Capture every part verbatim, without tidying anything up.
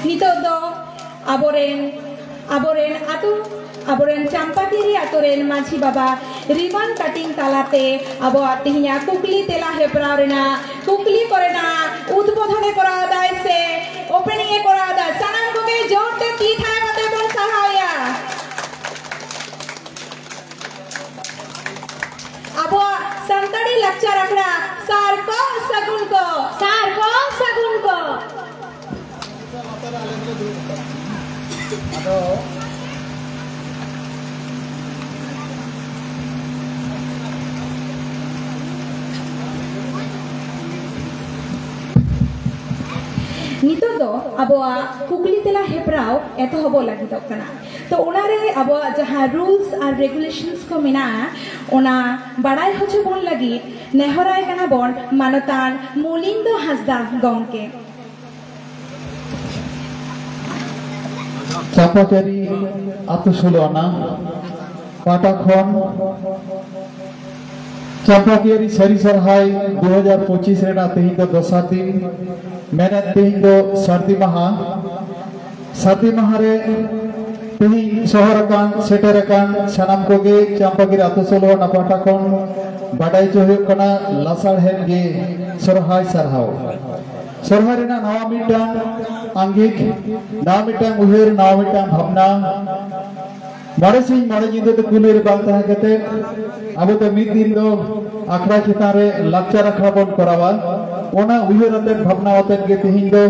ᱱᱤᱛᱚᱜ ᱫᱚ ᱟᱵᱚᱨᱮᱱ ᱟᱵᱚᱨᱮᱱ ᱟᱛᱳ ᱟᱵᱚᱨᱮᱱ ᱪᱟᱢᱯᱟᱠᱤᱨᱤ ᱟᱛᱳ ᱨᱮᱱ ᱢᱟᱹᱡᱷᱤ ᱵᱟᱵᱟ ᱨᱤᱵᱚᱱ ᱠᱟᱴᱤᱝ ᱛᱟᱞᱟᱛᱮ ᱟᱵᱚᱣᱟᱜ ᱛᱮᱦᱮᱧᱟᱜ ᱠᱩᱠᱞᱤ ᱛᱮᱞᱟ ᱦᱮᱯᱨᱟᱣ ᱨᱮᱱᱟᱜ ᱠᱩᱠᱞᱤ ᱠᱚᱨᱮᱱᱟᱜ ᱩᱫᱵᱳᱫᱷᱚᱱᱮ ᱠᱚᱨᱟᱣ ᱫᱟᱭ ᱥᱮ ᱳᱯᱮᱱᱤᱝ ᱮ ᱠᱚᱨᱟᱣ ᱫᱟ᱾ ᱥᱟᱱᱟᱢ ᱠᱚᱜᱮ ᱡᱳᱨ ᱛᱮ ᱛᱤ ᱛᱷᱟᱭᱚ ᱠᱟᱛᱮ ᱵᱚᱱ ᱥᱟᱨᱦᱟᱣᱮᱭᱟ᱾ ᱟᱵᱚᱣᱟᱜ ᱥᱟᱱᱛᱟᱲᱤ ᱞᱟᱠᱪᱟᱨ ᱟᱠᱷᱲᱟ ᱥᱟᱨ ᱠᱚ ᱥᱟᱹᱜᱩᱱ ᱠᱚ᱾ ᱥᱟᱨ ᱠᱚ ᱥᱟᱹᱜᱩᱱ ᱠᱚ᱾ ᱟᱫᱚ ᱱᱤᱛᱚᱜ ᱫᱚ ᱟᱵᱚᱣᱟᱜ ᱠᱩᱠᱞᱤ ᱛᱮᱞᱟ ᱦᱮᱯᱨᱟᱣ ᱮᱛᱚᱦᱚᱵᱚᱜ ᱞᱟᱹᱜᱤᱫᱚᱜ ᱠᱟᱱᱟ᱾ ᱛᱚ ᱚᱱᱟᱨᱮ ᱟᱵᱚᱣᱟᱜ ᱡᱟᱦᱟᱸ ᱨᱩᱞᱥ ᱟᱨ ᱨᱮᱜᱩᱞᱮᱥᱚᱱᱥ ᱠᱚ ᱢᱮᱱᱟᱜᱼᱟ, ᱚᱱᱟ ᱵᱟᱲᱟᱭ ᱦᱚᱪᱚ ᱵᱚᱱ ᱞᱟᱹᱜᱤᱫ ᱱᱮᱦᱚᱨᱟᱭ ᱠᱟᱱᱟ ᱵᱚᱱ ᱢᱟᱱᱚᱛᱟᱱ ᱢᱚᱞᱤᱱᱫᱚ ᱦᱟᱸᱥᱫᱟ ᱜᱚᱢᱠᱮ᱾ ᱪᱟᱯᱟᱪᱟᱨᱤ ᱟᱛᱳ ᱥᱳᱞᱳ ᱟᱱᱟ ᱯᱟᱦᱴᱟ ᱠᱷᱚᱱ ᱪᱟᱢᱯᱟᱠᱤᱭᱟᱹᱨᱤ ᱥᱟᱹᱨᱤ ᱥᱚᱨᱦᱟᱭ ᱫᱩ ᱦᱟᱡᱟᱨ ᱯᱚᱸᱪᱤᱥ ᱨᱮᱱᱟᱜ ᱛᱮᱦᱮᱧ ᱫᱚ ᱫᱚᱥᱟᱨ ᱫᱤᱱ, ᱢᱮᱱᱮᱫ ᱛᱮᱦᱮᱧ ᱫᱚ ᱥᱟᱹᱨᱫᱤ ᱢᱟᱦᱟ᱾ ᱥᱟᱹᱨᱫᱤ ᱢᱟᱦᱟ ᱨᱮ ᱛᱮᱦᱮᱧ ᱥᱚᱦᱚᱨ ᱟᱠᱟᱱ, ᱥᱮᱴᱮᱨ ᱟᱠᱟᱱ ᱥᱟᱱᱟᱢ ᱠᱚᱜᱮ ᱪᱟᱢᱯᱟᱠᱤᱭᱟᱹᱨᱤ ᱟᱛᱳ ᱥᱳᱞᱳ ᱟᱱᱟ ᱯᱟᱦᱴᱟ ᱠᱷᱚᱱ ᱵᱟᱰᱟᱭ ᱦᱚᱪᱚ ᱦᱩᱭᱩᱜ ᱠᱟᱱᱟ, ᱞᱟᱥᱟᱲᱦᱮᱫ ᱜᱮ ᱥᱚᱨᱦᱟᱭ ᱥᱟᱨᱦᱟᱣ᱾ ᱥᱚᱨᱦᱟᱭ ᱨᱮᱱᱟᱜ ᱱᱟᱣᱟ ᱢᱤᱫᱴᱟᱝ ᱟᱝᱜᱤᱠ, ᱱᱟᱣᱟ ᱢᱤᱫᱴᱟᱝ ᱩᱭᱦᱟᱹᱨ, ᱱᱟᱣᱟ ᱢᱤᱫᱴᱟᱝ ᱵᱷᱟᱵᱽᱱᱟ, ᱢᱚᱬᱮ ᱥᱤᱧ ᱢᱚᱬᱮ ᱧᱤᱫᱟᱹ ᱫᱚ ᱠᱩᱞᱟᱹᱭ ᱨᱮ ᱵᱟᱝ ᱛᱟᱦᱮᱸ ᱠᱟᱛᱮ, ᱟᱵᱚ ᱫᱚ ᱢᱤᱫ ᱫᱤᱱ ᱫᱚ ᱟᱠᱷᱲᱟ ᱪᱮᱛᱟᱱ ᱨᱮ ᱞᱟᱠᱪᱟᱨ ᱟᱠᱷᱲᱟ ᱵᱚᱱ ᱠᱚᱨᱟᱣᱟ᱾ ᱚᱱᱟ ᱩᱭᱦᱟᱹᱨ ᱟᱛᱮ, ᱵᱷᱟᱵᱽᱱᱟ ᱟᱛᱮ ᱜᱮ ᱛᱮᱦᱮᱧ ᱫᱚ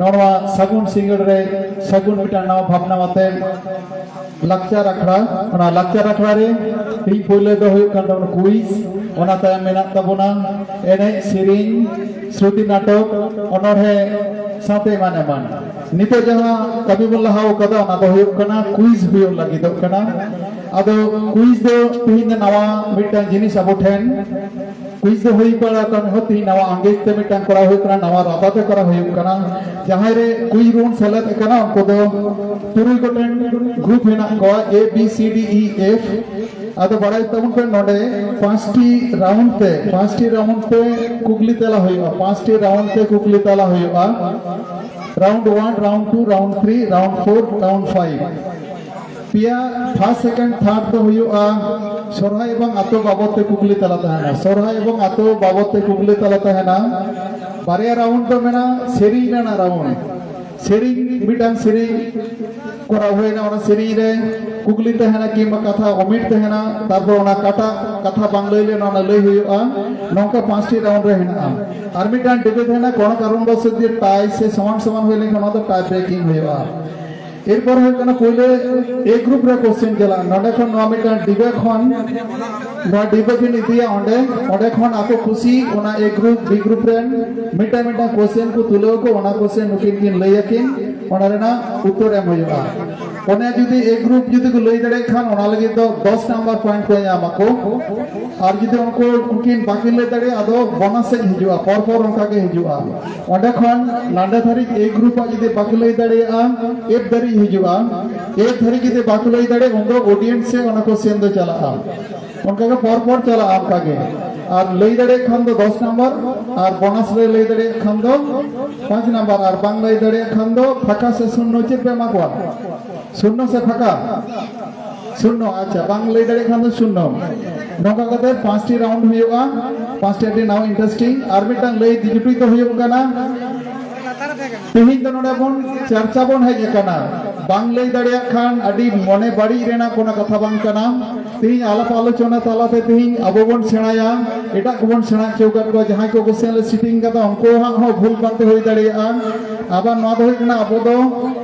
ᱱᱚᱣᱟ ᱥᱟᱹᱜᱩᱱ ᱥᱤᱸᱜᱟᱹᱲ ᱨᱮ ᱥᱟᱹᱜᱩᱱ ᱢᱤᱫᱴᱟᱝ ᱱᱟᱣᱟ ᱵᱷᱟᱵᱽᱱᱟ ᱟᱛᱮ ᱞᱟᱠᱪᱟᱨ ᱟᱠᱷᱲᱟ, ᱚᱱᱟ ᱞᱟᱠᱪᱟᱨ ᱟᱠᱷᱲᱟ ᱨᱮ ᱛᱮᱦᱮᱧ ᱯᱳᱭᱞᱳ ᱫᱚ ᱦᱩᱭᱩᱜ ᱠᱟᱱ ᱛᱟᱵᱚᱱᱟ ᱠᱩᱭᱤᱡᱽ, ᱚᱱᱟ ᱛᱟᱭᱚᱢ ᱢᱮᱱᱟᱜ ᱛᱟᱵᱚᱱᱟ ᱮᱱᱮᱡ ᱥᱮᱨᱮᱧ, ᱥᱨᱩᱛᱤ ᱱᱟᱴᱚᱠ, ᱚᱱᱚᱬᱦᱮ ᱥᱟᱶᱛᱮ ᱮᱢᱟᱱ ᱮᱢᱟᱱ᱾ ᱱᱤᱛᱚᱜ ᱡᱟᱦᱟᱸ ᱠᱟᱹᱢᱤ ᱵᱚᱱ ᱞᱟᱦᱟᱣ ᱠᱟᱫᱟ, ᱚᱱᱟ ᱫᱚ ᱦᱩᱭᱩᱜ ᱠᱟᱱᱟ ᱠᱩᱭᱤᱡᱽ ᱦᱩᱭᱩᱜ ᱞᱟᱹᱜᱤᱫᱚᱜ ᱠᱟᱱᱟ᱾ ᱟᱫᱚ ᱠᱩᱭᱤᱡᱽ ᱫᱚ ᱛᱮᱦᱮᱧ ᱫᱚ ᱱᱟᱣᱟ ᱢᱤᱫᱴᱟᱝ ᱡᱤᱱᱤᱥ ᱟᱵᱚ ᱴᱷᱮᱱ᱾ ᱠᱩᱭᱤᱡᱽ ᱫᱚ ᱦᱩᱭ ᱵᱟᱲᱟ ᱟᱠᱟᱱ ᱨᱮᱦᱚᱸ, ᱛᱮᱦᱮᱧ ᱱᱟᱣᱟ ᱟᱝᱜᱤᱠ ᱛᱮ ᱢᱤᱫᱴᱟᱝ ᱠᱚᱨᱟᱣ ᱦᱩᱭᱩᱜ ᱠᱟᱱᱟ, ᱱᱟᱣᱟ ᱨᱟᱫᱟ ᱛᱮ ᱠᱚᱨᱟᱣ ᱦᱩᱭᱩᱜ ᱠᱟᱱᱟ᱾ ᱡᱟᱦᱟᱸᱭ ᱨᱮ ᱠᱩᱭᱤᱡᱽ ᱨᱮᱵᱚᱱ ᱥᱮᱞᱮᱫ ᱟᱠᱟᱱᱟ, ᱩᱱᱠᱩ ᱫᱚ ᱛᱩᱨᱩᱭ ᱜᱚᱴᱮᱱ ᱜᱨᱩᱯ ᱦᱮᱱᱟᱜ ᱠᱚᱣᱟ, A B C D E F᱾ ᱟᱫᱚ ᱵᱟᱲᱟᱭ ᱛᱟᱵᱚᱱ ᱯᱮ, ᱱᱚᱰᱮ ᱯᱟᱸᱪᱴᱤ ᱨᱟᱣᱩᱱᱰ ᱛᱮ, ᱯᱟᱸᱪᱴᱤ ᱨᱟᱣᱩᱱᱰ ᱛᱮ ᱠᱩᱠᱞᱤ ᱛᱮᱞᱟ ᱦᱩᱭᱩᱜᱼᱟ᱾ ᱯᱟᱸᱪᱴᱤ ᱨᱟᱣᱩᱱᱰ ᱛᱮ ᱠᱩᱠᱞᱤ ᱛᱮᱞᱟ ᱦᱩᱭᱩᱜᱼᱟ᱾ Round one, round two, round three, round four, round five. ᱯᱮᱭᱟ, ᱯᱷᱟᱥᱴ, ᱥᱮᱠᱮᱱᱰ, ᱛᱷᱟᱨᱰ ᱫᱚ ᱦᱩᱭᱩᱜᱼᱟ ᱥᱚᱨᱦᱟᱭ ᱮᱵᱚᱝ ᱟᱛᱳ ᱵᱟᱵᱚᱫ ᱛᱮ ᱠᱩᱠᱞᱤ ᱛᱮᱞᱟ ᱛᱟᱦᱮᱱᱟ᱾ ᱥᱚᱨᱦᱟᱭ ᱮᱵᱚᱝ ᱟᱛᱳ ᱵᱟᱵᱚᱫ ᱛᱮ ᱠᱩᱠᱞᱤ ᱛᱮᱞᱟ ᱛᱟᱦᱮᱱᱟ᱾ ᱵᱟᱨᱭᱟ ᱨᱟᱣᱩᱱᱰ ᱫᱚ ᱢᱮᱱᱟᱜᱼᱟ ᱥᱮᱨᱮᱧ ᱨᱮᱱᱟᱜ ᱨᱟᱣᱩᱱᱰ᱾ ᱥᱮᱨᱮᱧ, ᱢᱤᱫᱴᱟᱝ ᱥᱮᱨᱮᱧ ᱠᱚᱨᱟᱣ ᱦᱩᱭᱱᱟ, ᱚᱱᱟ ᱥᱮᱨᱮᱧ ᱨᱮ ᱠᱩᱠᱞᱤ ᱛᱟᱦᱮᱱᱟ ᱠᱤᱝᱵᱟ ᱠᱟᱛᱷᱟ ᱚᱢᱤᱴ ᱛᱟᱦᱮᱱᱟ, ᱛᱟᱨᱯᱚᱨ ᱚᱱᱟ ᱠᱟᱴᱟ ᱠᱟᱛᱷᱟ ᱵᱟᱝ ᱞᱟᱹᱭ ᱞᱮᱱᱟ ᱚᱱᱟ ᱞᱟᱹᱭ ᱦᱩᱭᱩᱜᱼᱟ᱾ ᱱᱚᱝᱠᱟ ᱯᱟᱸᱪᱴᱤ ᱨᱟᱣᱩᱱᱰ ᱨᱮ ᱦᱮᱱᱟᱜᱼᱟ᱾ ᱟᱨ ᱢᱤᱫᱴᱟᱝ ᱰᱤᱵᱮᱴ ᱦᱮᱱᱟᱜᱼᱟ, ᱠᱳᱱᱳ ᱠᱟᱨᱚᱱ ᱵᱚᱥᱚᱛ ᱡᱩᱫᱤ ᱴᱟᱭ ᱥᱮ ᱥᱚᱢᱟᱱ ᱥᱚᱢᱟᱱ ᱦᱩᱭ ᱞᱮᱱᱠᱷᱟᱱ ᱚᱱᱟ ᱫᱚ ᱴᱟᱭ ᱵᱨᱮᱠᱤᱝ ᱦᱩᱭᱩᱜᱼᱟ᱾ ᱮᱨᱯᱚᱨ ᱦᱩᱭᱩᱜ ᱠᱟᱱᱟ ᱯᱳᱭᱞᱳ ᱮ ᱜᱨᱩᱯ ᱨᱮ ᱠᱚᱥᱪᱮᱱ ᱪᱟᱞᱟᱜᱼᱟ᱾ ᱱᱚᱰᱮ ᱠᱷᱚᱱ ᱱᱚᱣᱟ ᱢᱤᱫᱴᱟᱝ ᱰᱤᱵᱮᱴ ᱠᱷᱚᱱ ᱱᱚᱣᱟ ᱰᱤᱵᱮᱴ ᱵᱤᱱ ᱤᱫᱤᱭᱟ, ᱚᱸᱰᱮ ᱚᱸᱰᱮ ᱠᱷᱚᱱ ᱟᱠᱚ ᱠᱩᱥᱤ ᱚᱱᱟ ᱮ ᱜᱨᱩᱯ ᱵᱤ ᱜᱨᱩᱯ ᱨᱮᱱ ᱢᱤᱫᱴᱟᱝ ᱢᱤᱫᱴᱟᱝ ᱠᱚᱥᱪᱮᱱ ᱠᱚ ᱛᱩᱞᱟᱹᱣ ᱟᱠᱚ, ᱚᱱᱟ ᱠᱚᱥᱪᱮᱱ ᱱᱩᱠᱤᱱ ᱠᱤᱱ ᱞᱟᱹᱭ ᱟᱹᱠᱤᱱ, ᱚᱱᱟ ᱨᱮᱱᱟᱜ ᱩᱛᱛᱚᱨ ᱮᱢ ᱦᱩᱭᱩᱜᱼᱟ᱾ ᱚᱱᱮ ᱡᱩᱫᱤ ᱮ ᱜᱨᱩᱯ ᱡᱩᱫᱤ ᱠᱚ ᱞᱟᱹᱭ ᱫᱟᱲᱮᱭᱟᱜ ᱠᱷᱟᱱ ᱚᱱᱟ ᱞᱟᱹᱜᱤᱫ ᱫᱚ ᱫᱚᱥ ᱱᱟᱢᱵᱟᱨ ᱯᱚᱭᱮᱱᱴ ᱠᱚ ᱧᱟᱢ ᱟᱠᱚ᱾ ᱟᱨ ᱡᱩᱫᱤ ᱩᱱᱠᱩ ᱩᱱᱠᱤᱱ ᱵᱟᱹᱠᱤᱱ ᱞᱟᱹᱭ ᱫᱟᱲᱮᱭᱟᱜᱼᱟ, ᱟᱫᱚ ᱵᱳᱱᱟᱥ ᱥᱮᱫ ᱦᱤᱡᱩᱜᱼᱟ, ᱯᱚᱨ ᱯᱚᱨ ᱚᱱᱠᱟ ᱜᱮ ᱦᱤᱡᱩᱜᱼᱟ᱾ ᱚᱸᱰᱮ ᱠᱷᱚᱱ ᱱᱟᱰᱮ ᱫᱷᱟᱹᱨᱤᱡ ᱮ ᱜᱨᱩᱯ ᱟᱜ ᱡᱩᱫᱤ ᱵᱟᱠᱚ ᱞᱟᱹᱭ ᱫᱟᱲᱮᱭᱟᱜᱼᱟ, ᱮᱯ ᱫᱷᱟᱹᱨᱤᱡ ᱦᱤᱡᱩᱜᱼᱟ᱾ ᱮᱯ ᱫᱷᱟᱹᱨᱤᱡ ᱡᱩᱫᱤ ᱵᱟᱠᱚ ᱞᱟᱹᱭ ᱫᱟᱲᱮᱭᱟᱜᱼᱟ, ᱩᱱᱫᱚ ᱚᱰᱤᱭᱮᱱᱥ ᱥᱮᱫ ᱚᱱᱟ ᱠᱚᱥᱪᱮᱱ ᱫᱚ ᱪᱟᱞᱟᱜᱼᱟ᱾ ᱚᱱᱠᱟ ᱜᱮ ᱯᱚᱨ ᱯᱚᱨ ᱪᱟᱞᱟᱜᱼᱟ ᱚᱱᱠᱟ ᱜᱮ᱾ ᱟᱨ ᱞᱟᱹᱭ ᱫᱟᱲᱮᱭᱟᱜ ᱠᱷᱟᱱ ᱫᱚ ᱫᱚᱥ ᱱᱟᱢᱵᱟᱨ, ᱟᱨ ᱵᱳᱱᱟᱥ ᱨᱮ ᱞᱟᱹᱭ ᱫᱟᱲᱮᱭᱟᱜ ᱠᱷᱟᱱ ᱫᱚ ᱯᱟᱸᱪ ᱱᱟᱢᱵᱟᱨ, ᱟᱨ ᱵᱟᱝ ᱞᱟᱹᱭ ᱫᱟᱲᱮᱭᱟᱜ ᱠᱷᱟᱱ ᱫᱚ ᱯᱷᱟᱸᱠᱟ ᱥᱮ ᱥᱩᱱᱱᱚ ᱪᱮᱫ ᱯᱮ ᱮᱢᱟ ᱠᱚᱣᱟ? ᱥᱩᱱᱱᱚ ᱥᱮ ᱯᱷᱟᱸᱠᱟ? ᱥᱩᱱᱱᱚ᱾ ᱟᱪᱪᱷᱟ, ᱵᱟᱝ ᱞᱟᱹᱭ ᱫᱟᱲᱮᱭᱟᱜ ᱠᱷᱟᱱ ᱫᱚ ᱥᱩᱱᱱᱚ᱾ ᱱᱚᱝᱠᱟ ᱠᱟᱛᱮ ᱯᱟᱸᱪᱴᱤ ᱨᱟᱣᱩᱱᱰ ᱦᱩᱭᱩᱜᱼᱟ᱾ ᱯᱟᱸᱪᱴᱤ ᱟᱹᱰᱤ ᱱᱟᱣᱟ ᱤᱱᱴᱟᱨᱮᱥᱴᱤᱝ᱾ ᱟᱨ ᱢᱤᱫᱴᱟᱝ ᱞᱟᱹᱭ ᱡᱩᱴᱩᱡ ᱫᱚ ᱦᱩᱭᱩᱜ ᱠᱟᱱᱟ, ᱛᱮᱦᱮᱧ ᱫᱚ ᱱᱚᱰᱮ ᱵᱚᱱ ᱪᱟᱨᱪᱟ ᱵᱚᱱ ᱦᱮᱡ ᱟᱠᱟᱱᱟ᱾ ᱵᱟᱝ ᱞᱟᱹᱭ ᱫᱟᱲᱮᱭᱟᱜ ᱠᱷᱟᱱ ᱟᱹᱰᱤ ᱢᱚᱱᱮ ᱵᱟᱹᱲᱤᱡ ᱨᱮᱱᱟᱜ ᱠᱳᱱᱳ ᱠᱟᱛᱷᱟ ᱵᱟᱝ ᱠᱟᱱᱟ᱾ ᱛᱮᱦᱮᱧ ᱟᱞᱟᱯ ᱟᱞᱳᱪᱚᱱᱟ ᱛᱟᱞᱟᱛᱮ ᱛᱮᱦᱮᱧ ᱟᱵᱚ ᱵᱚᱱ ᱥᱮᱬᱟᱭᱟ, ᱮᱴᱟᱜ ᱠᱚᱵᱚᱱ ᱥᱮᱬᱟ ᱦᱚᱪᱚ ᱟᱠᱟᱫ ᱠᱚᱣᱟ, ᱡᱟᱦᱟᱸᱭ ᱠᱚ ᱠᱚᱥᱪᱮᱱ ᱞᱮ ᱥᱤᱴᱤᱝ ᱠᱟᱫᱟ, ᱩᱱᱠᱩ ᱦᱟᱸᱜ ᱦᱚᱸ ᱵᱷᱩᱞ ᱵᱷᱟᱱᱛᱤ ᱦᱩᱭ ᱫᱟᱲᱮᱭᱟᱜᱼᱟ᱾ ᱟᱵᱟᱨ ᱱᱚᱣᱟ ᱫᱚ ᱦᱩᱭᱩᱜ ᱠᱟᱱᱟ, ᱟᱵᱚ ᱫᱚ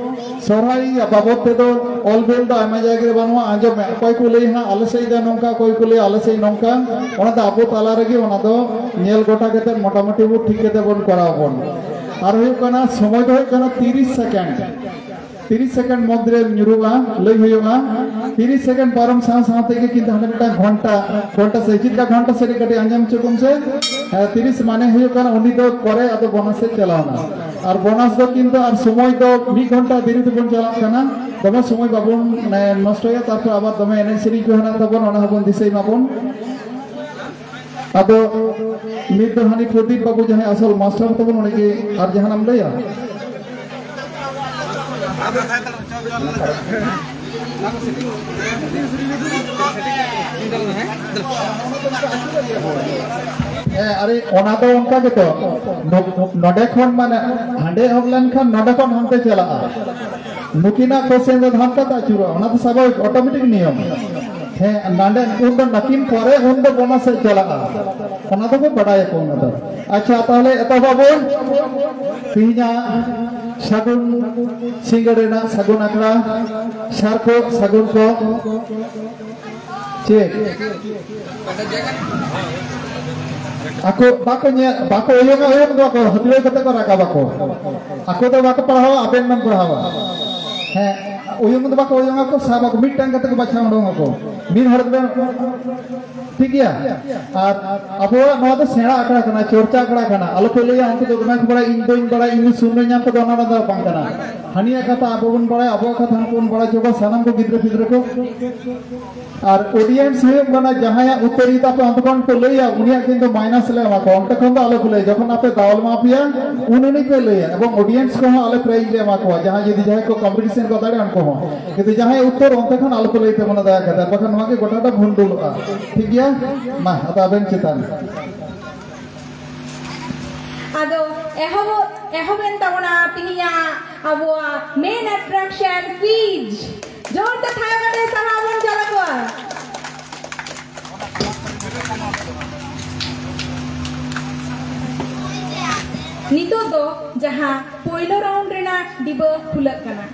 ᱥᱚᱨᱦᱟᱭ ᱵᱟᱵᱚᱫ ᱛᱮᱫᱚ ᱚᱞ ᱵᱮᱞ ᱫᱚ ᱟᱭᱢᱟ ᱡᱟᱭᱜᱟ ᱨᱮ ᱵᱟᱹᱱᱩᱜᱼᱟ᱾ ᱟᱸᱡᱚᱢ ᱢᱮ, ᱚᱠᱚᱭ ᱠᱚ ᱞᱟᱹᱭ ᱦᱟᱸᱜ ᱟᱞᱮ ᱥᱮᱫ ᱫᱚ ᱱᱚᱝᱠᱟ, ᱚᱠᱚᱭ ᱠᱚ ᱞᱟᱹᱭ ᱟᱞᱮ ᱥᱮᱫ ᱱᱚᱝᱠᱟ, ᱚᱱᱟ ᱫᱚ ᱟᱵᱚ ᱛᱟᱞᱟ ᱨᱮᱜᱮ ᱚᱱᱟ ᱫᱚ ᱧᱮᱞ ᱜᱚᱴᱟ ᱠᱟᱛᱮ ᱢᱚᱴᱟᱢᱩᱴᱤ ᱵᱚ ᱴᱷᱤᱠ ᱠᱟᱛᱮ ᱵᱚᱱ ᱠᱚᱨᱟᱣ ᱵᱚᱱ᱾ ᱟᱨ ᱦᱩᱭᱩᱜ ᱠᱟᱱᱟ, ᱥᱚᱢᱚᱭ ᱫᱚ ᱦᱩᱭᱩᱜ ᱠᱟᱱᱟ ᱛᱤᱨᱤᱥ ᱥᱮᱠᱮᱱᱰ᱾ ᱛᱤᱨᱤᱥ ᱥᱮᱠᱮᱱᱰ ᱢᱚᱫᱽᱫᱷᱮ ᱧᱩᱨᱩᱜᱼᱟ, ᱞᱟᱹᱭ ᱦᱩᱭᱩᱜᱼᱟ᱾ ᱛᱤᱨᱤᱥ ᱥᱮᱠᱮᱱᱰ ᱯᱟᱨᱚᱢ ᱥᱟᱶ ᱥᱟᱶ ᱛᱮᱜᱮ ᱠᱤᱱᱛᱩ ᱦᱟᱸᱰᱮ ᱢᱤᱫᱴᱟᱝ ᱜᱷᱚᱱᱴᱟ, ᱜᱷᱚᱱᱴᱟ ᱥᱮ ᱪᱮᱫ ᱞᱮᱠᱟ ᱜᱷᱚᱱᱴᱟ ᱥᱮ ᱠᱟᱹᱴᱤᱡ ᱟᱸᱡᱚᱢ ᱦᱚᱪᱚ ᱠᱚᱢ ᱥᱮ᱾ ᱦᱮᱸ, ᱛᱤᱨᱤᱥ ᱢᱟᱱᱮ ᱦᱩᱭᱩᱜ ᱠᱟᱱᱟ ᱩᱱᱤ ᱫᱚ ᱯᱚᱨᱮ ᱟᱫᱚ ᱵᱳᱱᱟᱥ ᱮ ᱪᱟᱞᱟᱣ ᱮᱱᱟ᱾ ᱟᱨ ᱵᱳᱱᱟᱥ ᱫᱚ ᱠᱤᱱᱛᱩ ᱟᱨ ᱥᱚᱢᱚᱭ ᱫᱚ ᱢᱤᱫ ᱜᱷᱚᱱᱴᱟ ᱫᱮᱨᱤ ᱛᱮᱵᱚᱱ ᱪᱟᱞᱟᱜ ᱠᱟᱱᱟ, ᱫᱚᱢᱮ ᱥᱚᱢᱚᱭ ᱵᱟᱵᱚᱱ, ᱢᱟᱱᱮ, ᱱᱚᱥᱴᱚᱭᱟ᱾ ᱛᱟᱨᱯᱚᱨ ᱟᱵᱟᱨ ᱫᱚᱢᱮ ᱮᱱᱮᱡ ᱥᱮᱨᱮᱧ ᱠᱚ ᱦᱮᱱᱟᱜ ᱛᱟᱵᱚᱱ, ᱚᱱᱟ ᱦᱚᱸᱵᱚᱱ ᱫᱤᱥᱟᱹᱭ ᱢᱟᱵᱚᱱ᱾ ᱟᱫᱚ ᱢᱤᱫ ᱫᱚ ᱦᱟᱹᱱᱤ ᱯᱨᱚᱫᱤᱯ ᱵᱟᱹᱵᱩ ᱡᱟᱦᱟᱸᱭ ᱟᱥᱚᱞ ᱢᱟᱥᱴᱟᱨ ᱛᱟᱵᱚᱱ, ᱩᱱᱤ ᱜᱮ ᱟᱨ ᱡᱟᱦᱟᱱᱟᱜ ᱮᱢ ᱞᱟᱹᱭᱟ? ᱦᱮᱸ, ᱟᱨᱮ, ᱚᱱᱟ ᱫᱚ ᱚᱱᱠᱟ ᱜᱮᱛᱚ, ᱱᱚ-, ᱱᱚᱰᱮ ᱠᱷᱚᱱ, ᱢᱟᱱᱮ, ᱦᱟᱸᱰᱮ ᱮᱦᱚᱵ ᱞᱮᱱᱠᱷᱟᱱ ᱱᱚᱰᱮ ᱠᱷᱚᱱ ᱦᱟᱱᱛᱮ ᱪᱟᱞᱟᱜᱼᱟ, ᱱᱩᱠᱤᱱᱟᱜ ᱠᱚ ᱥᱮᱱ ᱫᱚ ᱦᱟᱱᱛᱮ ᱛᱮ ᱟᱹᱪᱩᱨᱚᱜᱼᱟ, ᱚᱱᱟ ᱫᱚ ᱥᱟᱵᱷᱟᱵᱤᱠ, ᱚᱴᱳᱢᱮᱴᱤᱠ ᱱᱤᱭᱚᱢ᱾ ᱦᱮᱸ, ᱱᱟᱰᱮ ᱩᱱ ᱫᱚ ᱱᱟᱹᱠᱤᱱ ᱯᱚᱨᱮ ᱩᱱ ᱫᱚ ᱵᱚᱱᱟ ᱥᱮᱫ ᱪᱟᱞᱟᱜᱼᱟ, ᱚᱱᱟ ᱫᱚᱠᱚ ᱵᱟᱰᱟᱭᱟᱠᱚ ᱚᱱᱟ ᱫᱚ᱾ ᱟᱪᱪᱷᱟ, ᱛᱟᱦᱚᱞᱮ ᱮᱛᱚᱦᱚᱵ ᱟᱵᱚᱱ ᱛᱮᱦᱮᱧᱟᱜ ᱥᱟᱹᱜᱩᱱ ᱥᱤᱸᱜᱟᱹᱲ ᱨᱮᱱᱟᱜ ᱥᱟᱹᱜᱩᱱ ᱟᱠᱷᱲᱟ, ᱥᱟᱨ ᱠᱚ, ᱥᱟᱹᱜᱩᱱ ᱠᱚ᱾ ᱪᱮᱫ? ᱟᱠᱚ ᱵᱟᱠᱚ ᱧᱮᱞ, ᱵᱟᱠᱚ ᱩᱭᱩᱝᱟ, ᱩᱭᱩᱝ ᱫᱚ ᱵᱟᱠᱚ ᱦᱟᱹᱛᱲᱟᱹᱣ ᱠᱟᱛᱮ ᱠᱚ ᱨᱟᱠᱟᱵ ᱟᱠᱚ᱾ ᱟᱠᱚ ᱫᱚ ᱵᱟᱠᱚ ᱯᱟᱲᱦᱟᱣᱟ, ᱟᱵᱮᱱ ᱵᱮᱱ ᱯᱟᱲᱦᱟᱣᱟ᱾ ᱦᱮᱸ, ᱩᱭᱩᱝ ᱫᱚ ᱵᱟᱠᱚ ᱩᱭᱩᱝ ᱟᱠᱚ, ᱥᱟᱵ ᱟᱠᱚ, ᱢᱤᱫᱴᱟᱝ ᱠᱟᱛᱮ ᱠᱚ ᱵᱟᱪᱷᱟᱣ ᱩᱰᱩᱝ ᱟᱠᱚ᱾ ᱢᱤᱫ ᱦᱚᱲ ᱫᱚᱵᱮᱱ, ᱴᱷᱤᱠ ᱜᱮᱭᱟ? ᱟᱨ ᱟᱵᱚᱣᱟᱜ ᱱᱚᱣᱟ ᱫᱚ ᱥᱮᱬᱟ ᱟᱠᱷᱲᱟ ᱠᱟᱱᱟ, ᱪᱚᱨᱪᱟ ᱟᱠᱷᱲᱟ ᱠᱟᱱᱟ᱾ ᱟᱞᱚ ᱯᱮ ᱞᱟᱹᱭᱟ, ᱩᱱᱠᱩ ᱫᱚ ᱫᱚᱢᱮ ᱠᱚ ᱵᱟᱲᱟᱭᱟ, ᱤᱧ ᱵᱟᱹᱧ ᱵᱟᱲᱟᱭᱟ, ᱤᱧ ᱫᱚ ᱥᱩᱱᱱᱚ ᱧᱟᱢ ᱠᱚᱫᱚ, ᱚᱱᱟ ᱫᱚ ᱵᱟᱝ ᱠᱟᱱᱟ᱾ ᱦᱟᱹᱱᱤᱭᱟᱜ ᱠᱟᱛᱷᱟ ᱟᱵᱚ ᱵᱚᱱ ᱵᱟᱲᱟᱭᱟ, ᱟᱵᱚᱣᱟᱜ ᱠᱟᱛᱷᱟ ᱩᱱᱠᱩ ᱵᱚᱱ ᱵᱟᱲᱟᱭ ᱦᱚᱪᱚ ᱠᱚᱣᱟ, ᱥᱟᱱᱟᱢ ᱠᱚ ᱜᱤᱫᱽᱨᱟᱹ ᱯᱤᱫᱽᱨᱟᱹ ᱠᱚ᱾ ᱟᱨ ᱚᱰᱤᱭᱮᱱᱥ ᱦᱩᱭᱩᱜ ᱠᱟᱱᱟ, ᱡᱟᱦᱟᱸᱭᱟᱜ ᱩᱛᱛᱚᱨ ᱡᱩᱫᱤ ᱟᱯᱮ ᱚᱱᱛᱮ ᱠᱷᱚᱱ ᱯᱮ ᱞᱟᱹᱭᱟ, ᱩᱱᱤᱭᱟᱜ ᱠᱤᱱᱛᱩ ᱢᱟᱭᱱᱟᱥ ᱞᱮ ᱮᱢᱟ ᱠᱚᱣᱟ᱾ ᱚᱱᱛᱮ ᱠᱷᱚᱱ ᱫᱚ ᱟᱞᱚ ᱯᱮ ᱞᱟᱹᱭᱟ, ᱡᱚᱠᱷᱚᱱ ᱟᱯᱮ ᱫᱟᱣ ᱞᱮ ᱮᱢᱟ ᱯᱮᱭᱟ, ᱩᱱ ᱩᱱᱤ ᱯᱮ ᱞᱟᱹᱭᱟ᱾ ᱮᱵᱚᱝ ᱚᱰᱤᱭᱮᱱᱥ ᱠᱚᱦᱚᱸ ᱟᱞᱮ ᱯᱨᱟᱭᱤᱡᱽ ᱞᱮ ᱮᱢᱟ ᱠᱚᱣᱟ, ᱡᱟᱦᱟᱸᱭ ᱡᱩᱫᱤ ᱡᱟᱦᱟᱸᱭ ᱠᱚ ᱠᱚᱢᱯᱤᱴᱤᱥᱚᱱ ᱠᱚ ᱫᱟᱲᱮᱭᱟᱜᱼᱟ ᱩᱱᱠᱩ ᱦᱚᱸ᱾ ᱠᱤᱱᱛᱩ ᱡᱟᱦᱟᱸᱭ ᱩᱛᱛᱚᱨ, ᱚᱱᱛᱮ ᱠᱷᱚᱱ ᱟᱞᱚ ᱯᱮ ᱞᱟᱹᱭ ᱛᱟᱵᱚᱱᱟ ᱫᱟᱭᱟ ᱠᱟᱛᱮ, ᱵᱟᱠᱷᱟᱱ ᱱᱚᱣᱟ ᱜᱮ ᱜᱚᱴᱟᱴᱟ ᱵᱷᱩᱱᱰᱩᱞᱚᱜᱼᱟ᱾ ᱴᱷᱤᱠ ᱜᱮᱭᱟ? ᱢᱟ, ᱟᱫᱚ ᱟᱵᱮᱱ ᱪᱮᱛᱟᱱ᱾ ᱟᱫᱚ ᱮᱦᱚᱵᱚᱜ, ᱮᱦᱚᱵ ᱮᱱ ᱛᱟᱵᱚᱱᱟ ᱛᱤᱦᱤᱧᱟᱜ ᱟᱵᱚᱣᱟᱜ ᱢᱮᱱ ᱮᱴᱨᱟᱠᱥᱚᱱ, ᱠᱩᱭᱤᱡᱽ᱾ ᱡᱳᱨ ᱛᱮ ᱛᱷᱟᱭᱚ ᱠᱟᱛᱮ ᱥᱟᱨᱦᱟᱣ ᱵᱚᱱ ᱪᱟᱞ ᱟᱠᱚᱣᱟ᱾ ᱱᱤᱛᱚᱜ ᱫᱚ ᱡᱟᱦᱟᱸ ᱯᱳᱭᱞᱳ ᱨᱟᱣᱩᱱᱰ ᱨᱮᱱᱟᱜ ᱰᱤᱵᱟᱹ ᱠᱷᱩᱞᱟᱹᱜ ᱠᱟᱱᱟ,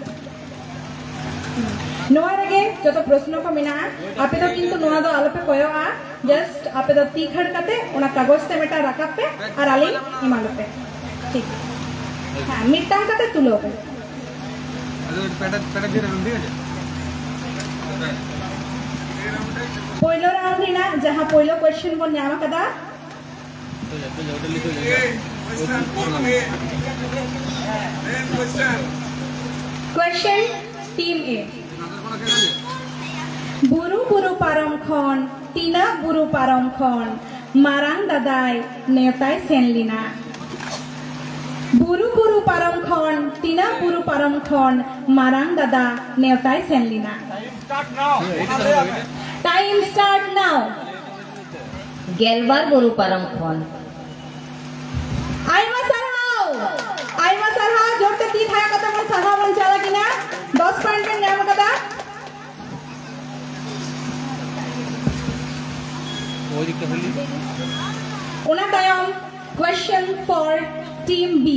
ᱱᱚᱣᱟ ᱨᱮᱜᱮ ᱡᱚᱛᱚ ᱯᱨᱚᱥᱱᱚ ᱠᱚ ᱢᱮᱱᱟᱜᱼᱟ᱾ ᱟᱯᱮ ᱫᱚ ᱠᱤᱱᱛᱩ ᱱᱚᱣᱟ ᱫᱚ ᱟᱞᱚᱯᱮ ᱠᱚᱭᱚᱜᱼᱟ, ᱡᱟᱥᱴ ᱟᱯᱮ ᱫᱚ ᱛᱤ ᱠᱷᱟᱹᱲ ᱠᱟᱛᱮ ᱚᱱᱟ ᱠᱟᱜᱚᱡᱽ ᱛᱮ ᱢᱤᱫᱴᱟᱝ ᱨᱟᱠᱟᱵ ᱯᱮ ᱟᱨ ᱟᱹᱞᱤᱧ ᱮᱢᱟ ᱞᱮᱯᱮ᱾ ᱴᱷᱤᱠ, ᱦᱮᱸ, ᱢᱤᱫᱴᱟᱝ ᱠᱟᱛᱮ ᱛᱩᱞᱟᱹᱣ ᱯᱮ᱾ ᱯᱳᱭᱞᱳ ᱨᱟᱣᱩᱱᱰ ᱨᱮᱱᱟᱜ ᱡᱟᱦᱟᱸ ᱯᱳᱭᱞᱳ ᱠᱚᱭᱮᱥᱪᱮᱱ ᱵᱚᱱ ᱧᱟᱢ ᱟᱠᱟᱫᱟ, ᱠᱚᱭᱮᱥᱪᱮᱱ ᱴᱤᱢ ᱮ᱾ ᱵᱩᱨᱩ ᱵᱩᱨᱩ ᱯᱟᱨᱚᱢ ᱠᱷᱚᱱ, ᱛᱤᱱᱟᱹᱜ ᱵᱩᱨᱩ ᱯᱟᱨᱚᱢ ᱠᱷᱚᱱ ᱢᱟᱨᱟᱝ ᱫᱟᱫᱟᱭ ᱱᱮᱣᱛᱟᱭ ᱥᱮᱱ ᱞᱮᱱᱟ᱾ ᱵᱩᱨᱩ ᱵᱩᱨᱩ ᱯᱟᱨᱚᱢ ᱠᱷᱚᱱ, ᱛᱤᱱᱟᱹᱜ ᱵᱩᱨᱩ ᱯᱟᱨᱚᱢ ᱠᱷᱚᱱ ᱢᱟᱨᱟᱝ ᱫᱟᱫᱟ ᱱᱮᱣᱛᱟᱭ ᱥᱮᱱ ᱞᱮᱱᱟ᱾ Time start now. ᱜᱮᱞᱵᱟᱨ ᱵᱩᱨᱩ ᱯᱟᱨᱚᱢ ᱠᱷᱚᱱ᱾ ᱟᱭᱢᱟ ᱥᱟᱨᱦᱟᱣ, ᱟᱭᱢᱟ ᱥᱟᱨᱦᱟᱣ, ᱡᱳᱨᱛᱮ ᱛᱤ ᱛᱷᱟᱭᱚ ᱠᱟᱛᱮ ᱵᱚᱱ ᱥᱟᱨᱦᱟᱣ ᱵᱚᱱ ᱪᱟᱞ ᱟᱹᱠᱤᱱᱟ᱾ ᱫᱚᱥ ᱯᱚᱭᱮᱱᱴ ᱵᱮᱱ ᱧᱟᱢ ᱟᱠᱟᱫᱟ᱾ ᱚᱱᱟ ᱛᱟᱭᱚᱢ question for team B.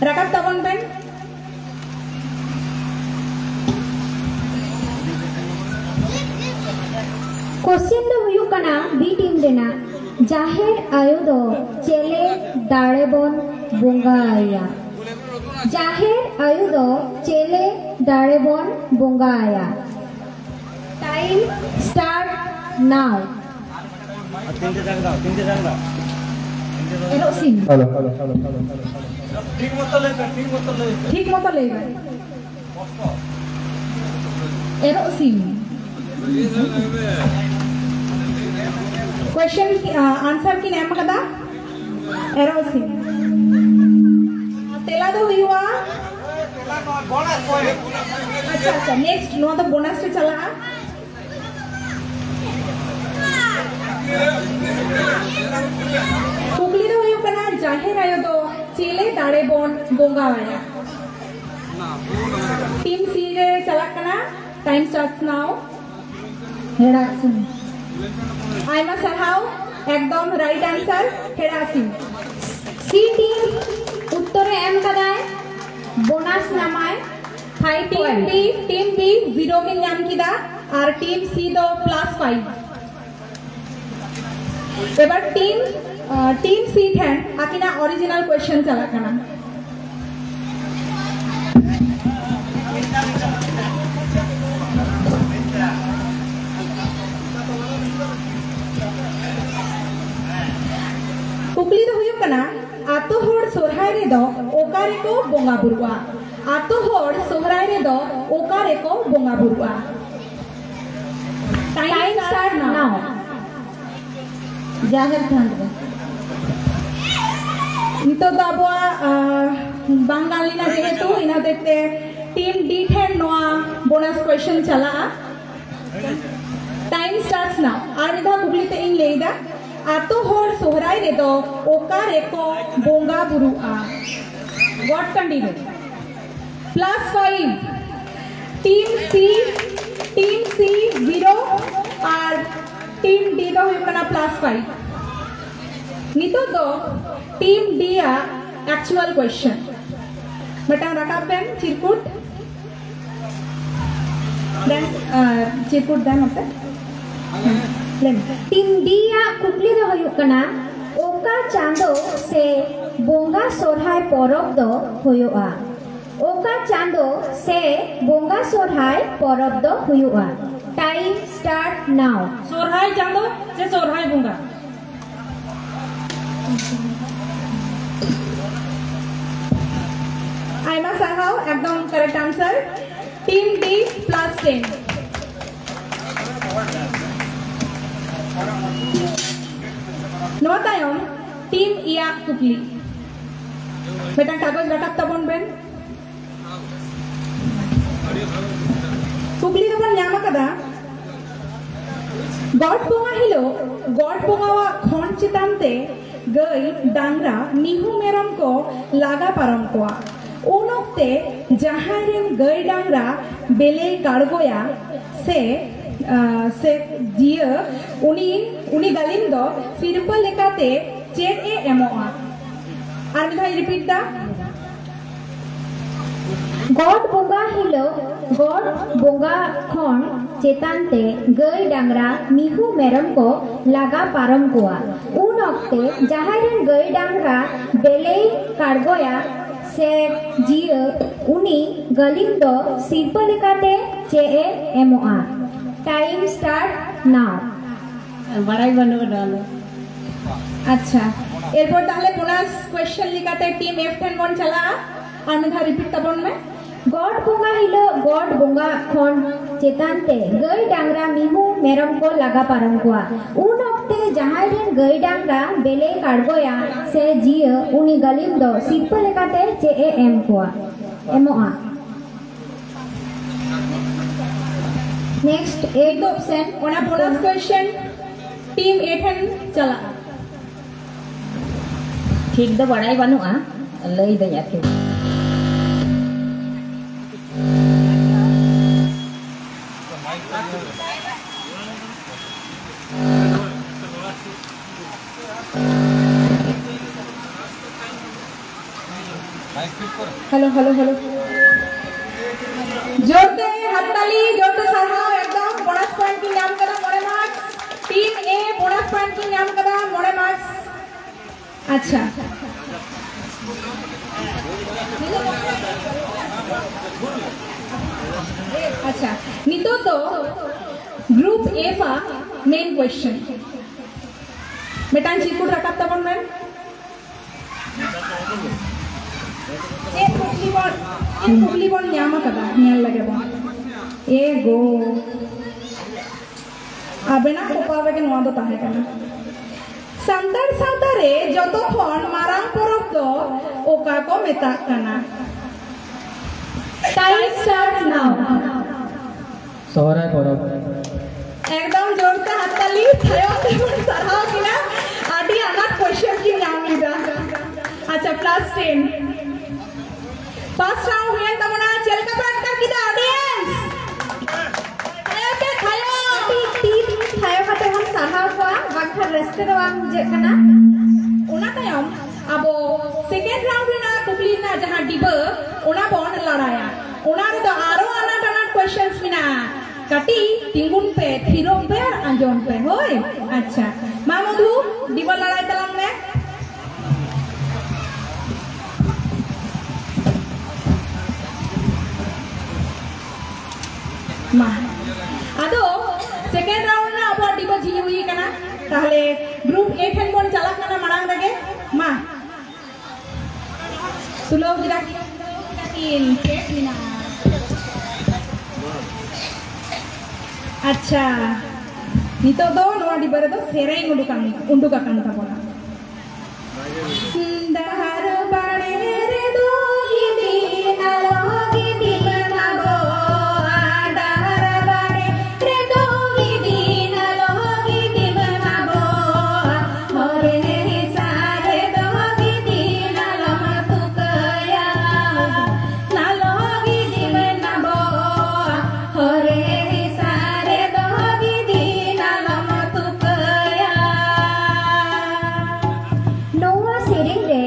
ᱨᱟᱠᱟᱵ ᱛᱟᱵᱚᱱ ᱵᱮᱱ᱾ ᱠᱚᱥᱪᱮᱱ ᱫᱚ ᱦᱩᱭᱩᱜ ᱠᱟᱱᱟ ᱵᱤ ᱴᱤᱢ ᱨᱮᱱᱟᱜ, ᱡᱟᱦᱮᱨ ᱟᱭᱳ ᱫᱚ ᱪᱮᱞᱮ ᱫᱟᱲᱮ ᱵᱚᱱ ᱵᱚᱸᱜᱟ ᱟᱭᱟ? ᱡᱟᱦᱮᱨ ᱟᱭᱳ ᱫᱚ ᱪᱮᱞᱮ ᱫᱟᱲᱮ ᱵᱚᱱ ᱵᱚᱸᱜᱟ ᱟᱭᱟ? Time start now. ᱮᱨᱚᱜ ᱥᱤᱢ᱾ Hello, hello, hello, hello, hello. ᱴᱷᱤᱠ ᱢᱚᱛᱚ ᱞᱟᱹᱭ ᱯᱮ, ᱴᱷᱤᱠ ᱢᱚᱛᱚ ᱞᱟᱹᱭ ᱯᱮ᱾ ᱴᱷᱤᱠ ᱢᱚᱛᱚ ᱞᱟᱹᱭ ᱯᱮ᱾ ᱮᱨᱚᱜ ᱥᱤᱢ᱾ ᱠᱚᱭᱮᱥᱪᱮᱱ, ᱟᱱᱥᱟᱨ ᱠᱤᱱ ᱮᱢ ᱠᱟᱫᱟ ᱮᱨᱚᱜ ᱥᱤᱢ᱾ ᱛᱮᱞᱟ ᱫᱚ ᱦᱩᱭᱩᱜᱼᱟ, ᱟᱪᱪᱷᱟ, ᱟᱪᱪᱷᱟ, ᱱᱮᱠᱥᱴ ᱱᱚᱣᱟ ᱫᱚ ᱵᱳᱱᱟᱥ ᱨᱮ ᱪᱟᱞᱟᱜᱼᱟ᱾ ᱠᱩᱠᱞᱤ ᱫᱚ ᱦᱩᱭᱩᱜ ᱠᱟᱱᱟ, ᱡᱟᱦᱮᱨ ᱟᱭᱳ ᱫᱚ ᱪᱮᱞᱮ ᱫᱟᱲᱮ ᱵᱚᱱ ᱵᱚᱸᱜᱟ ᱟᱭᱟ? ᱴᱤᱢ ᱥᱤ ᱨᱮ ᱪᱟᱞᱟᱜ ᱠᱟᱱᱟ, time starts now. ᱦᱮᱲᱟᱜ ᱥᱤᱢ᱾ ᱟᱭᱢᱟ ᱥᱟᱨᱦᱟᱣ, ᱮᱠᱫᱚᱢ right answer, ᱦᱮᱲᱟᱜ ᱥᱤᱢ᱾ ᱥᱤ ᱴᱤᱢ ᱩᱛᱛᱚᱨᱮ ᱮᱢ ᱠᱟᱫᱟᱭ, ᱵᱳᱱᱟᱥ ᱧᱟᱢᱟᱭ five point. Team B, team B zero ᱵᱤᱱ ᱧᱟᱢ ᱠᱮᱫᱟ ᱟᱨ ᱴᱤᱢ ᱥᱤ ᱫᱚ plus five. ᱮᱵᱟᱨ ᱴᱤᱢ, ᱴᱤᱢ ᱥᱤ ᱴᱷᱮᱱ ᱟᱹᱠᱤᱱᱟᱜ original question ᱪᱟᱞᱟᱜ ᱠᱟᱱᱟ᱾ ᱫᱚ ᱚᱠᱟ ᱨᱮᱠᱚ ᱵᱚᱸᱜᱟ ᱵᱩᱨᱩᱜᱼᱟ? ᱟᱛᱳ ᱦᱚᱲ ᱥᱚᱦᱨᱟᱭ ᱨᱮᱫᱚ ᱚᱠᱟ ᱨᱮᱠᱚ ᱵᱚᱸᱜᱟ ᱵᱩᱨᱩᱜᱼᱟ? Time start now. ᱡᱟᱦᱮᱨ ᱛᱷᱟᱱ ᱨᱮ᱾ ᱱᱤᱛᱚᱜ ᱫᱚ ᱟᱵᱚᱣᱟᱜ, ᱟᱸ, ᱵᱟᱝ ᱜᱟᱱ ᱞᱮᱱᱟ ᱡᱮᱦᱮᱛᱩ, ᱤᱱᱟᱹ ᱦᱚᱛᱮᱡ ᱛᱮ ᱴᱤᱢ ᱰᱤ ᱴᱷᱮᱱ ᱱᱚᱣᱟ ᱵᱳᱱᱟᱥ ᱠᱚᱭᱥᱚᱱ ᱪᱟᱞᱟᱜᱼᱟ᱾ Time starts now. ᱟᱨ ᱢᱤᱫ ᱫᱷᱟᱣ ᱠᱩᱠᱞᱤ ᱛᱮ ᱤᱧ ᱞᱟᱹᱭ ᱮᱫᱟ, ᱟᱛᱳ ᱦᱚᱲ ᱥᱚᱦᱨᱟᱭ ᱨᱮᱫᱚ ᱚᱠᱟ ᱨᱮᱠᱚ ᱵᱚᱸᱜᱟ ᱵᱩᱨᱩᱜᱼᱟ? ᱜᱚᱴ ᱴᱟᱺᱰᱤ ᱨᱮ᱾ Plus five. Team C, Team C zero ᱟᱨ ᱴᱤᱢ ᱰᱤ ᱫᱚ ᱦᱩᱭᱩᱜ ᱠᱟᱱᱟ plus five. ᱱᱤᱛᱚᱜ ᱫᱚ ᱴᱤᱢ ᱰᱤ ᱟᱜ actual question. ᱢᱤᱫᱴᱟᱝ ᱨᱟᱠᱟᱵ ᱵᱮᱱ ᱪᱤᱨᱠᱩᱴ᱾ ᱫᱮᱱ, ᱟᱨ, ᱪᱤᱨᱠᱩᱴ ᱫᱮᱱ ᱱᱚᱛᱮ᱾ ᱦᱮᱸ, ᱞᱟᱹᱭ ᱢᱮ᱾ ᱴᱤᱢ ᱰᱤ ᱟᱜ ᱠᱩᱠᱞᱤ ᱫᱚ ᱦᱩᱭᱩᱜ ᱠᱟᱱᱟ, ᱚᱠᱟ ᱪᱟᱸᱫᱚ ᱥᱮ ᱵᱚᱸᱜᱟ ᱥᱚᱨᱦᱟᱭ ᱯᱚᱨᱚᱵᱽ ᱫᱚ ᱦᱩᱭᱩᱜᱼᱟ? ᱚᱠᱟ ᱪᱟᱸᱫᱚ ᱥᱮ ᱵᱚᱸᱜᱟ ᱥᱚᱨᱦᱟᱭ ᱯᱚᱨᱚᱵᱽ ᱫᱚ ᱦᱩᱭᱩᱜᱼᱟ? Time start now. ᱥᱚᱨᱦᱟᱭ ᱪᱟᱸᱫᱚ ᱥᱮ ᱥᱚᱨᱦᱟᱭ ᱵᱚᱸᱜᱟ? ᱟᱭᱢᱟ ᱥᱟᱨᱦᱟᱣ, ᱮᱠᱫᱚᱢ correct answer. Team D plus ten. ᱱᱚᱣᱟ ᱛᱟᱭᱚᱢ ᱴᱤᱢ ᱤ ᱟᱜ ᱠᱩᱠᱞᱤ᱾ ᱢᱤᱫᱴᱟᱝ ᱠᱟᱜᱚᱡᱽ ᱨᱟᱠᱟᱵ ᱛᱟᱵᱚᱱ ᱵᱮᱱ᱾ ᱠᱩᱠᱞᱤ ᱫᱚᱵᱚᱱ ᱧᱟᱢ ᱟᱠᱟᱫᱟ, ᱜᱚᱰ ᱵᱚᱸᱜᱟ ᱦᱤᱞᱳᱜ ᱜᱚᱰ ᱵᱚᱸᱜᱟᱣᱟᱜ ᱠᱷᱚᱱ ᱪᱮᱛᱟᱱ ᱛᱮ ᱜᱟᱹᱭ, ᱰᱟᱝᱨᱟ, ᱢᱤᱦᱩ, ᱢᱮᱨᱚᱢ ᱠᱚ ᱞᱟᱜᱟ ᱯᱟᱨᱚᱢ ᱠᱚᱣᱟ᱾ ᱩᱱ ᱚᱠᱛᱮ ᱡᱟᱦᱟᱸᱭ ᱨᱮᱱ ᱜᱟᱹᱭ, ᱰᱟᱝᱨᱟ, ᱵᱮᱞᱮᱭ ᱠᱟᱲᱜᱚᱭᱟ ᱥᱮ, ᱟᱸ, ᱥᱮ ᱡᱤᱭᱟᱹ, ᱩᱱᱤ, ᱩᱱᱤ ᱜᱟᱹᱞᱤᱢ ᱫᱚ ᱥᱤᱨᱯᱟᱹ ᱞᱮᱠᱟᱛᱮ ᱪᱮᱫ ᱮ ᱮᱢᱚᱜᱼᱟ? ᱟᱨ ᱢᱤᱫ ᱫᱷᱟᱣ ᱤᱧ repeat ᱫᱟ᱾ ᱜᱚᱰ ᱵᱚᱸᱜᱟ ᱦᱤᱞᱳᱜ ᱜᱚᱰ ᱵᱚᱸᱜᱟ ᱠᱷᱚᱱ ᱪᱮᱛᱟᱱ ᱛᱮ ᱜᱟᱹᱭ, ᱰᱟᱝᱨᱟ, ᱢᱤᱦᱩ, ᱢᱮᱨᱚᱢ ᱠᱚ ᱞᱟᱜᱟ ᱯᱟᱨᱚᱢ ᱠᱚᱣᱟ᱾ ᱩᱱ ᱚᱠᱛᱮ ᱡᱟᱦᱟᱸᱭ ᱨᱮᱱ ᱜᱟᱹᱭ, ᱰᱟᱝᱨᱟ ᱵᱮᱞᱮᱭ ᱠᱟᱲᱜᱚᱭᱟ ᱥᱮ ᱡᱤᱭᱟᱹ, ᱩᱱᱤ ᱜᱟᱹᱞᱤᱢ ᱫᱚ ᱥᱤᱨᱯᱟᱹ ᱞᱮᱠᱟᱛᱮ ᱪᱮᱫ ᱮ ᱮᱢᱚᱜᱼᱟ? Time start now. ᱵᱟᱲᱟᱭ ᱵᱟᱹᱱᱩᱜᱼᱟ ᱱᱚᱣᱟ ᱫᱚ᱾ ᱟᱪᱪᱷᱟ, ᱮᱨᱯᱚᱨ ᱛᱟᱦᱞᱮ ᱵᱳᱱᱟᱥ ᱠᱚᱭᱮᱥᱪᱮᱱ ᱞᱮᱠᱟᱛᱮ ᱴᱤᱢ ᱮᱯᱷ ᱴᱷᱮᱱ ᱵᱚᱱ ᱪᱟᱞᱟᱜᱼᱟ᱾ ᱟᱨ ᱢᱤᱫ ᱫᱷᱟᱣ ᱨᱤᱯᱤᱴ ᱛᱟᱵᱚᱱ ᱢᱮ᱾ ᱜᱚᱰ ᱵᱚᱸᱜᱟ ᱦᱤᱞᱳᱜ ᱜᱚᱰ ᱵᱚᱸᱜᱟ ᱠᱷᱚᱱ ᱪᱮᱛᱟᱱ ᱛᱮ ᱜᱟᱹᱭ ᱰᱟᱝᱨᱟ ᱢᱤᱦᱩ ᱢᱮᱨᱚᱢ ᱠᱚ ᱞᱟᱜᱟ ᱯᱟᱨᱚᱢ ᱠᱚᱣᱟ᱾ ᱩᱱ ᱚᱠᱛᱮ ᱡᱟᱦᱟᱸᱭ ᱨᱮᱱ ᱜᱟᱹᱭ ᱰᱟᱝᱨᱟ ᱵᱮᱞᱮ ᱠᱟᱲᱜᱚᱭᱟ ᱥᱮ ᱡᱤᱭᱟᱹ, ᱩᱱᱤ ᱜᱟᱹᱞᱤᱢ ᱫᱚ ᱥᱤᱨᱯᱟᱹ ᱞᱮᱠᱟᱛᱮ ᱪᱮᱫ ᱮ ᱮᱢ ᱠᱚᱣᱟ, ᱮᱢᱚᱜᱼᱟ? Next eight option. ᱚᱱᱟ ᱵᱳᱱᱟᱥ ᱠᱚᱭᱮᱥᱪᱮᱱ ᱴᱤᱢ ᱮ ᱴᱷᱮᱱ ᱪᱟᱞᱟᱜᱼᱟ᱾ ᱴᱷᱤᱠ ᱫᱚ ᱵᱟᱲᱟᱭ ᱵᱟᱹᱱᱩᱜᱼᱟ, ᱞᱟᱹᱭ ᱫᱟᱹᱧ ᱟᱨᱠᱤ᱾ Hello, hello, hello. ᱡᱳᱨᱛᱮ ᱦᱟᱛᱛᱟᱞᱤ, ᱡᱳᱨᱛᱮ ᱥᱟᱨᱦᱟᱣ, ᱮᱠᱫᱚᱢ ᱵᱳᱱᱟᱥ ᱯᱚᱭᱮᱱᱴ ᱠᱤᱱ ᱧᱟᱢ ᱠᱟᱫᱟ ᱢᱚᱬᱮ ᱢᱟᱨᱠᱥ᱾ ᱴᱤᱢ ᱮ ᱵᱳᱱᱟᱥ ᱯᱚᱭᱮᱱᱴ ᱠᱤᱱ ᱧᱟᱢ ᱠᱟᱫᱟ ᱢᱚᱬᱮ ᱢᱟᱨᱠᱥ᱾ ᱟᱪᱪᱷᱟ, ᱟᱪᱪᱷᱟ, ᱱᱤᱛᱚᱜ ᱫᱚ ᱜᱨᱩᱯ ᱮᱯᱷ ᱟᱜ ᱢᱮᱱ ᱠᱚᱭᱮᱥᱪᱮᱱ᱾ ᱢᱤᱫᱴᱟᱝ ᱪᱤᱨᱠᱩᱴ ᱨᱟᱠᱟᱵ ᱛᱟᱵᱚᱱ ᱢᱮ᱾ ᱪᱮᱫ ᱠᱩᱠᱞᱤ ᱵᱚᱱ, ᱪᱮᱫ ᱠᱩᱠᱞᱤ ᱵᱚᱱ ᱧᱟᱢ ᱟᱠᱟᱫᱟ, ᱧᱮᱞ ᱞᱮᱜᱮ ᱵᱚᱱ᱾ ᱮ ᱜᱳ, ᱟᱵᱮᱱᱟᱜ ᱠᱚᱯᱟᱞ ᱨᱮᱜᱮ ᱱᱚᱣᱟ ᱫᱚ ᱛᱟᱦᱮᱸ ᱠᱟᱱᱟ᱾ ᱥᱟᱱᱛᱟᱲ ᱥᱟᱶᱛᱟ ᱨᱮ ᱡᱚᱛᱚ ᱠᱷᱚᱱ ᱢᱟᱨᱟᱝ ᱯᱚᱨᱚᱵᱽ ᱫᱚ ᱚᱠᱟ ᱠᱚ ᱢᱮᱛᱟᱜ ᱠᱟᱱᱟ? Time starts now. ᱥᱚᱦᱨᱟᱭ ᱯᱚᱨᱚᱵᱽ᱾ ᱮᱠᱫᱚᱢ ᱡᱳᱨᱛᱮ ᱦᱟᱛᱛᱟᱞᱤ, ᱛᱟᱭᱚᱢ ᱛᱮᱵᱚᱱ ᱥᱟᱨᱦᱟᱣ ᱠᱤᱱᱟ᱾ ᱟᱹᱰᱤ ᱟᱱᱟᱴ ᱠᱚᱭᱮᱥᱪᱮᱱ ᱠᱤᱱ ᱧᱟᱢ ᱞᱮᱫᱟ᱾ ᱟᱪᱪᱷᱟ, ᱯᱞᱟᱥ ᱴᱮᱱ᱾ ᱯᱷᱟᱥᱴ ᱨᱟᱣᱩᱱᱰ ᱦᱩᱭᱮᱱ ᱛᱟᱵᱚᱱᱟ᱾ ᱪᱮᱫ ᱞᱮᱠᱟ ᱯᱮ ᱟᱴᱠᱟᱨ ᱠᱮᱫᱟ, ᱚᱰᱤᱭᱮᱱᱥ? ᱛᱷᱟᱭᱚ ᱯᱮ, ᱛᱷᱟᱭᱚ᱾ ᱟᱹᱰᱤ ᱛᱤ ᱛᱷᱟᱭᱚ ᱠᱟᱛᱮ ᱵᱚᱱ ᱥᱟᱨᱦᱟᱣ ᱠᱚᱣᱟ, ᱵᱟᱝᱠᱷᱟᱱ ᱨᱟᱹᱥᱠᱟᱹ ᱫᱚ ᱵᱟᱝ ᱵᱩᱡᱷᱟᱹᱜ ᱠᱟᱱᱟ᱾ ᱚᱱᱟ ᱛᱟᱭᱚᱢ ᱟᱵᱚ ᱥᱮᱠᱮᱱᱰ ᱨᱟᱣᱩᱱᱰ ᱨᱮᱱᱟᱜ ᱠᱩᱠᱞᱤ ᱨᱮᱱᱟᱜ ᱡᱟᱦᱟᱸ ᱰᱤᱵᱟᱹ, ᱚᱱᱟ ᱵᱚᱱ ᱞᱟᱲᱟᱭᱟ᱾ ᱚᱱᱟ ᱨᱮᱫᱚ ᱟᱨᱚ ᱟᱱᱟᱴ ᱟᱱᱟᱴ ᱠᱚᱭᱮᱥᱪᱮᱱᱥ ᱢᱮᱱᱟᱜᱼᱟ᱾ ᱠᱟᱹᱴᱤᱡ ᱛᱤᱸᱜᱩᱱ ᱯᱮ, ᱛᱷᱤᱨᱚᱜ ᱯᱮ ᱟᱨ ᱟᱸᱡᱚᱢ ᱯᱮ᱾ ᱦᱳᱭ, ᱟᱪᱪᱷᱟ, ᱢᱟ ᱢᱚᱫᱷᱩ, ᱰᱤᱵᱟᱹ ᱞᱟᱲᱟᱭ ᱛᱟᱞᱟᱝ ᱢᱮ᱾ ᱢᱟ, ᱟᱫᱚ ᱥᱮᱠᱮᱱᱰ ᱨᱟᱣᱩᱱᱰ ᱨᱮ ᱟᱵᱚᱣᱟᱜ ᱰᱤᱵᱟᱹ ᱡᱷᱤᱡ ᱦᱩᱭ ᱠᱟᱱᱟ᱾ ᱛᱟᱦᱞᱮ ᱜᱨᱩᱯ ᱴᱷᱮᱱ ᱵᱚᱱ ᱪᱟᱞᱟᱜ ᱠᱟᱱᱟ ᱢᱟᱲᱟᱝ ᱨᱮᱜᱮ᱾ ᱢᱟ, ᱛᱩᱞᱟᱹᱣ ᱠᱮᱫᱟ ᱠᱤᱱ, ᱪᱮᱫ ᱢᱮᱱᱟᱜᱼᱟ? ᱟᱪᱪᱷᱟ, ᱱᱤᱛᱚᱜ ᱫᱚ ᱱᱚᱣᱟ ᱰᱤᱵᱟᱹ ᱨᱮᱫᱚ ᱥᱮᱨᱮᱧ ᱩᱰᱩᱠᱟᱱ, ᱩᱰᱩᱠ ᱟᱠᱟᱱ ᱛᱟᱵᱚᱱᱟ᱾ ᱰᱟᱦᱟᱨ ᱵᱟᱲᱮ ᱨᱮᱫᱚ ᱜᱤᱫᱤ ᱱᱟᱞᱚ ᱜᱤᱫᱤ ᱵᱚᱱ ᱟᱵᱚᱜᱼᱟ᱾ ᱰᱟᱦᱟᱨ ᱵᱟᱲᱮ ᱨᱮᱫᱚ ᱜᱤᱫᱤ ᱱᱟᱞᱚ ᱜᱤᱫᱤ ᱵᱚᱱ ᱟᱵᱚᱜᱼᱟ᱾ ᱦᱚᱨᱮ ᱦᱮᱥᱟ ᱨᱮᱫᱚ ᱜᱤᱫᱤ ᱱᱟᱞᱚᱢ ᱛᱩᱠᱟᱹᱭᱟ᱾ ᱱᱟᱞᱚ ᱜᱤᱫᱤ ᱵᱚᱱ ᱟᱵᱚᱜᱼᱟ᱾ ᱦᱚᱨᱮ ᱦᱮᱥᱟ ᱨᱮᱫᱚ ᱜᱤᱫᱤ ᱱᱟᱞᱚᱢ ᱛᱩᱠᱟᱹᱭᱟ᱾ ᱱᱚᱣᱟ ᱥᱮᱨᱮᱧ ᱨᱮ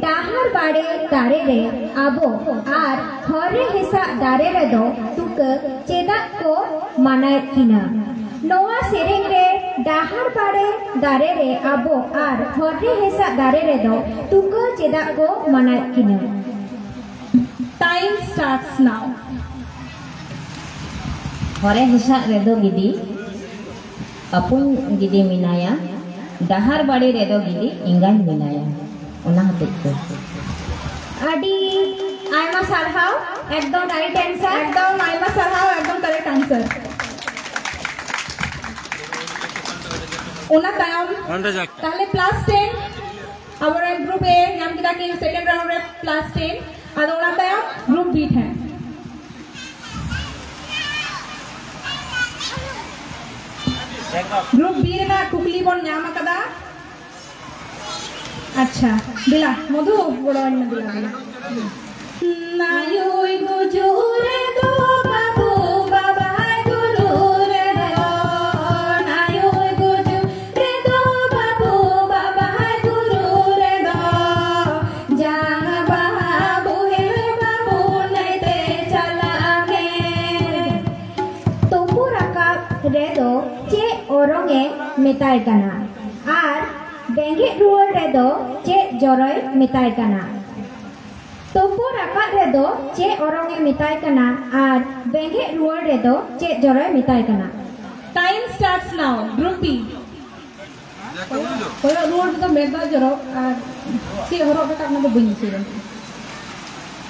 ᱰᱟᱦᱟᱨ ᱵᱟᱲᱮ ᱫᱟᱨᱮ ᱨᱮ ᱟᱵᱚ ᱟᱨ ᱦᱚᱨᱮ ᱦᱮᱥᱟᱜ ᱫᱟᱨᱮ ᱨᱮᱫᱚ ᱛᱩᱠᱟᱹ ᱪᱮᱫᱟᱜ ᱠᱚ ᱢᱟᱱᱟᱭᱮᱫ ᱠᱤᱱᱟ? ᱱᱚᱣᱟ ᱥᱮᱨᱮᱧ ᱨᱮ ᱰᱟᱦᱟᱨ ᱵᱟᱲᱮ ᱫᱟᱨᱮ ᱨᱮ ᱟᱵᱚ ᱟᱨ ᱦᱚᱨᱮ ᱦᱮᱥᱟᱜ ᱫᱟᱨᱮ ᱨᱮᱫᱚ ᱛᱩᱠᱟᱹ ᱪᱮᱫᱟᱜ ᱠᱚ ᱢᱟᱱᱟᱭᱮᱫ ᱠᱤᱱᱟ? Time starts now. ᱦᱚᱨᱮ ᱦᱮᱥᱟᱜ ᱨᱮᱫᱚ ᱜᱤᱫᱤ ᱟᱹᱯᱩᱧ ᱜᱤᱫᱤ ᱢᱮᱱᱟᱭᱟ, ᱰᱟᱦᱟᱨ ᱵᱟᱲᱮ ᱨᱮᱫᱚ ᱜᱤᱫᱤ ᱮᱸᱜᱟᱧ ᱢᱮᱱᱟᱭᱟ᱾ ᱚᱱᱟ ᱦᱚᱛᱮᱡ ᱛᱮ᱾ ᱟᱹᱰᱤ ᱟᱭᱢᱟ ᱥᱟᱨᱦᱟᱣ, ᱮᱠᱫᱚᱢ right answer. ᱮᱠᱫᱚᱢ ᱟᱭᱢᱟ ᱥᱟᱨᱦᱟᱣ, ᱮᱠᱫᱚᱢ correct answer. ᱚᱱᱟ ᱛᱟᱭᱚᱢ ᱛᱟᱦᱞᱮ plus ten, ᱟᱵᱚᱨᱮᱱ group A ᱧᱟᱢ ᱠᱮᱫᱟ ᱠᱤᱱ second round ᱨᱮ plus ten. ᱟᱫᱚ ᱚᱱᱟ ᱛᱟᱭᱚᱢ group B ᱴᱷᱮᱱ᱾ Group B ᱨᱮᱱᱟᱜ ᱠᱩᱠᱞᱤ ᱵᱚᱱ ᱧᱟᱢ ᱟᱠᱟᱫᱟ᱾ ᱟᱪᱪᱷᱟ, ᱫᱮᱞᱟ ᱢᱚᱫᱷᱩ, ᱜᱚᱲᱚ ᱟᱹᱧ ᱢᱮ, ᱫᱮᱞᱟ, ᱫᱮᱞᱟ᱾ ᱱᱟᱭᱩᱭ ᱜᱩᱡᱩᱜ ᱨᱮᱫᱚ ᱵᱟᱹᱵᱩ ᱵᱟᱵᱟᱭ ᱜᱩᱨᱩ ᱨᱮᱫᱚ, ᱱᱟᱭᱩᱭ ᱜᱩᱡᱩᱜ ᱨᱮᱫᱚ ᱵᱟᱹᱵᱩ ᱵᱟᱵᱟᱭ ᱜᱩᱨᱩ ᱨᱮᱫᱚ, ᱡᱟᱝ ᱵᱟᱦᱟ ᱵᱩᱦᱮᱞ ᱵᱟᱹᱵᱩ ᱱᱟᱹᱭᱛᱮ ᱪᱟᱞᱟᱜ ᱢᱮ᱾ ᱛᱩᱯᱩ ᱨᱟᱠᱟᱵ ᱨᱮᱫᱚ ᱪᱮᱫ ᱚᱨᱚᱝ ᱮ ᱢᱮᱛᱟᱭ ᱠᱟᱱᱟ? ᱟᱨ ᱵᱮᱸᱜᱮᱫ ᱨᱩᱣᱟᱹᱲ ᱨᱮᱫᱚ ᱪᱮᱫ ᱡᱚᱨᱚᱭ ᱢᱮᱛᱟᱭ ᱠᱟᱱᱟ? ᱛᱩᱯᱩ ᱨᱟᱠᱟᱵ ᱨᱮᱫᱚ ᱪᱮᱫ ᱚᱨᱚᱝ ᱮ ᱢᱮᱛᱟᱭ ᱠᱟᱱᱟ? ᱟᱨ ᱵᱮᱸᱜᱮᱫ ᱨᱩᱣᱟᱹᱲ ᱨᱮᱫᱚ ᱪᱮᱫ ᱡᱚᱨᱚᱭ ᱢᱮᱛᱟᱭ ᱠᱟᱱᱟ? Time starts now. Group B. ᱠᱚᱭᱚᱜ ᱨᱩᱣᱟᱹᱲ ᱨᱮᱫᱚ ᱢᱮᱫ ᱫᱟᱜ ᱡᱚᱨᱚᱜ ᱟᱨ ᱪᱮᱫ ᱦᱚᱨᱚᱜ ᱨᱟᱠᱟᱵ, ᱚᱱᱟ ᱫᱚ ᱵᱟᱹᱧ ᱫᱤᱥᱟᱹᱭᱮᱫᱟ᱾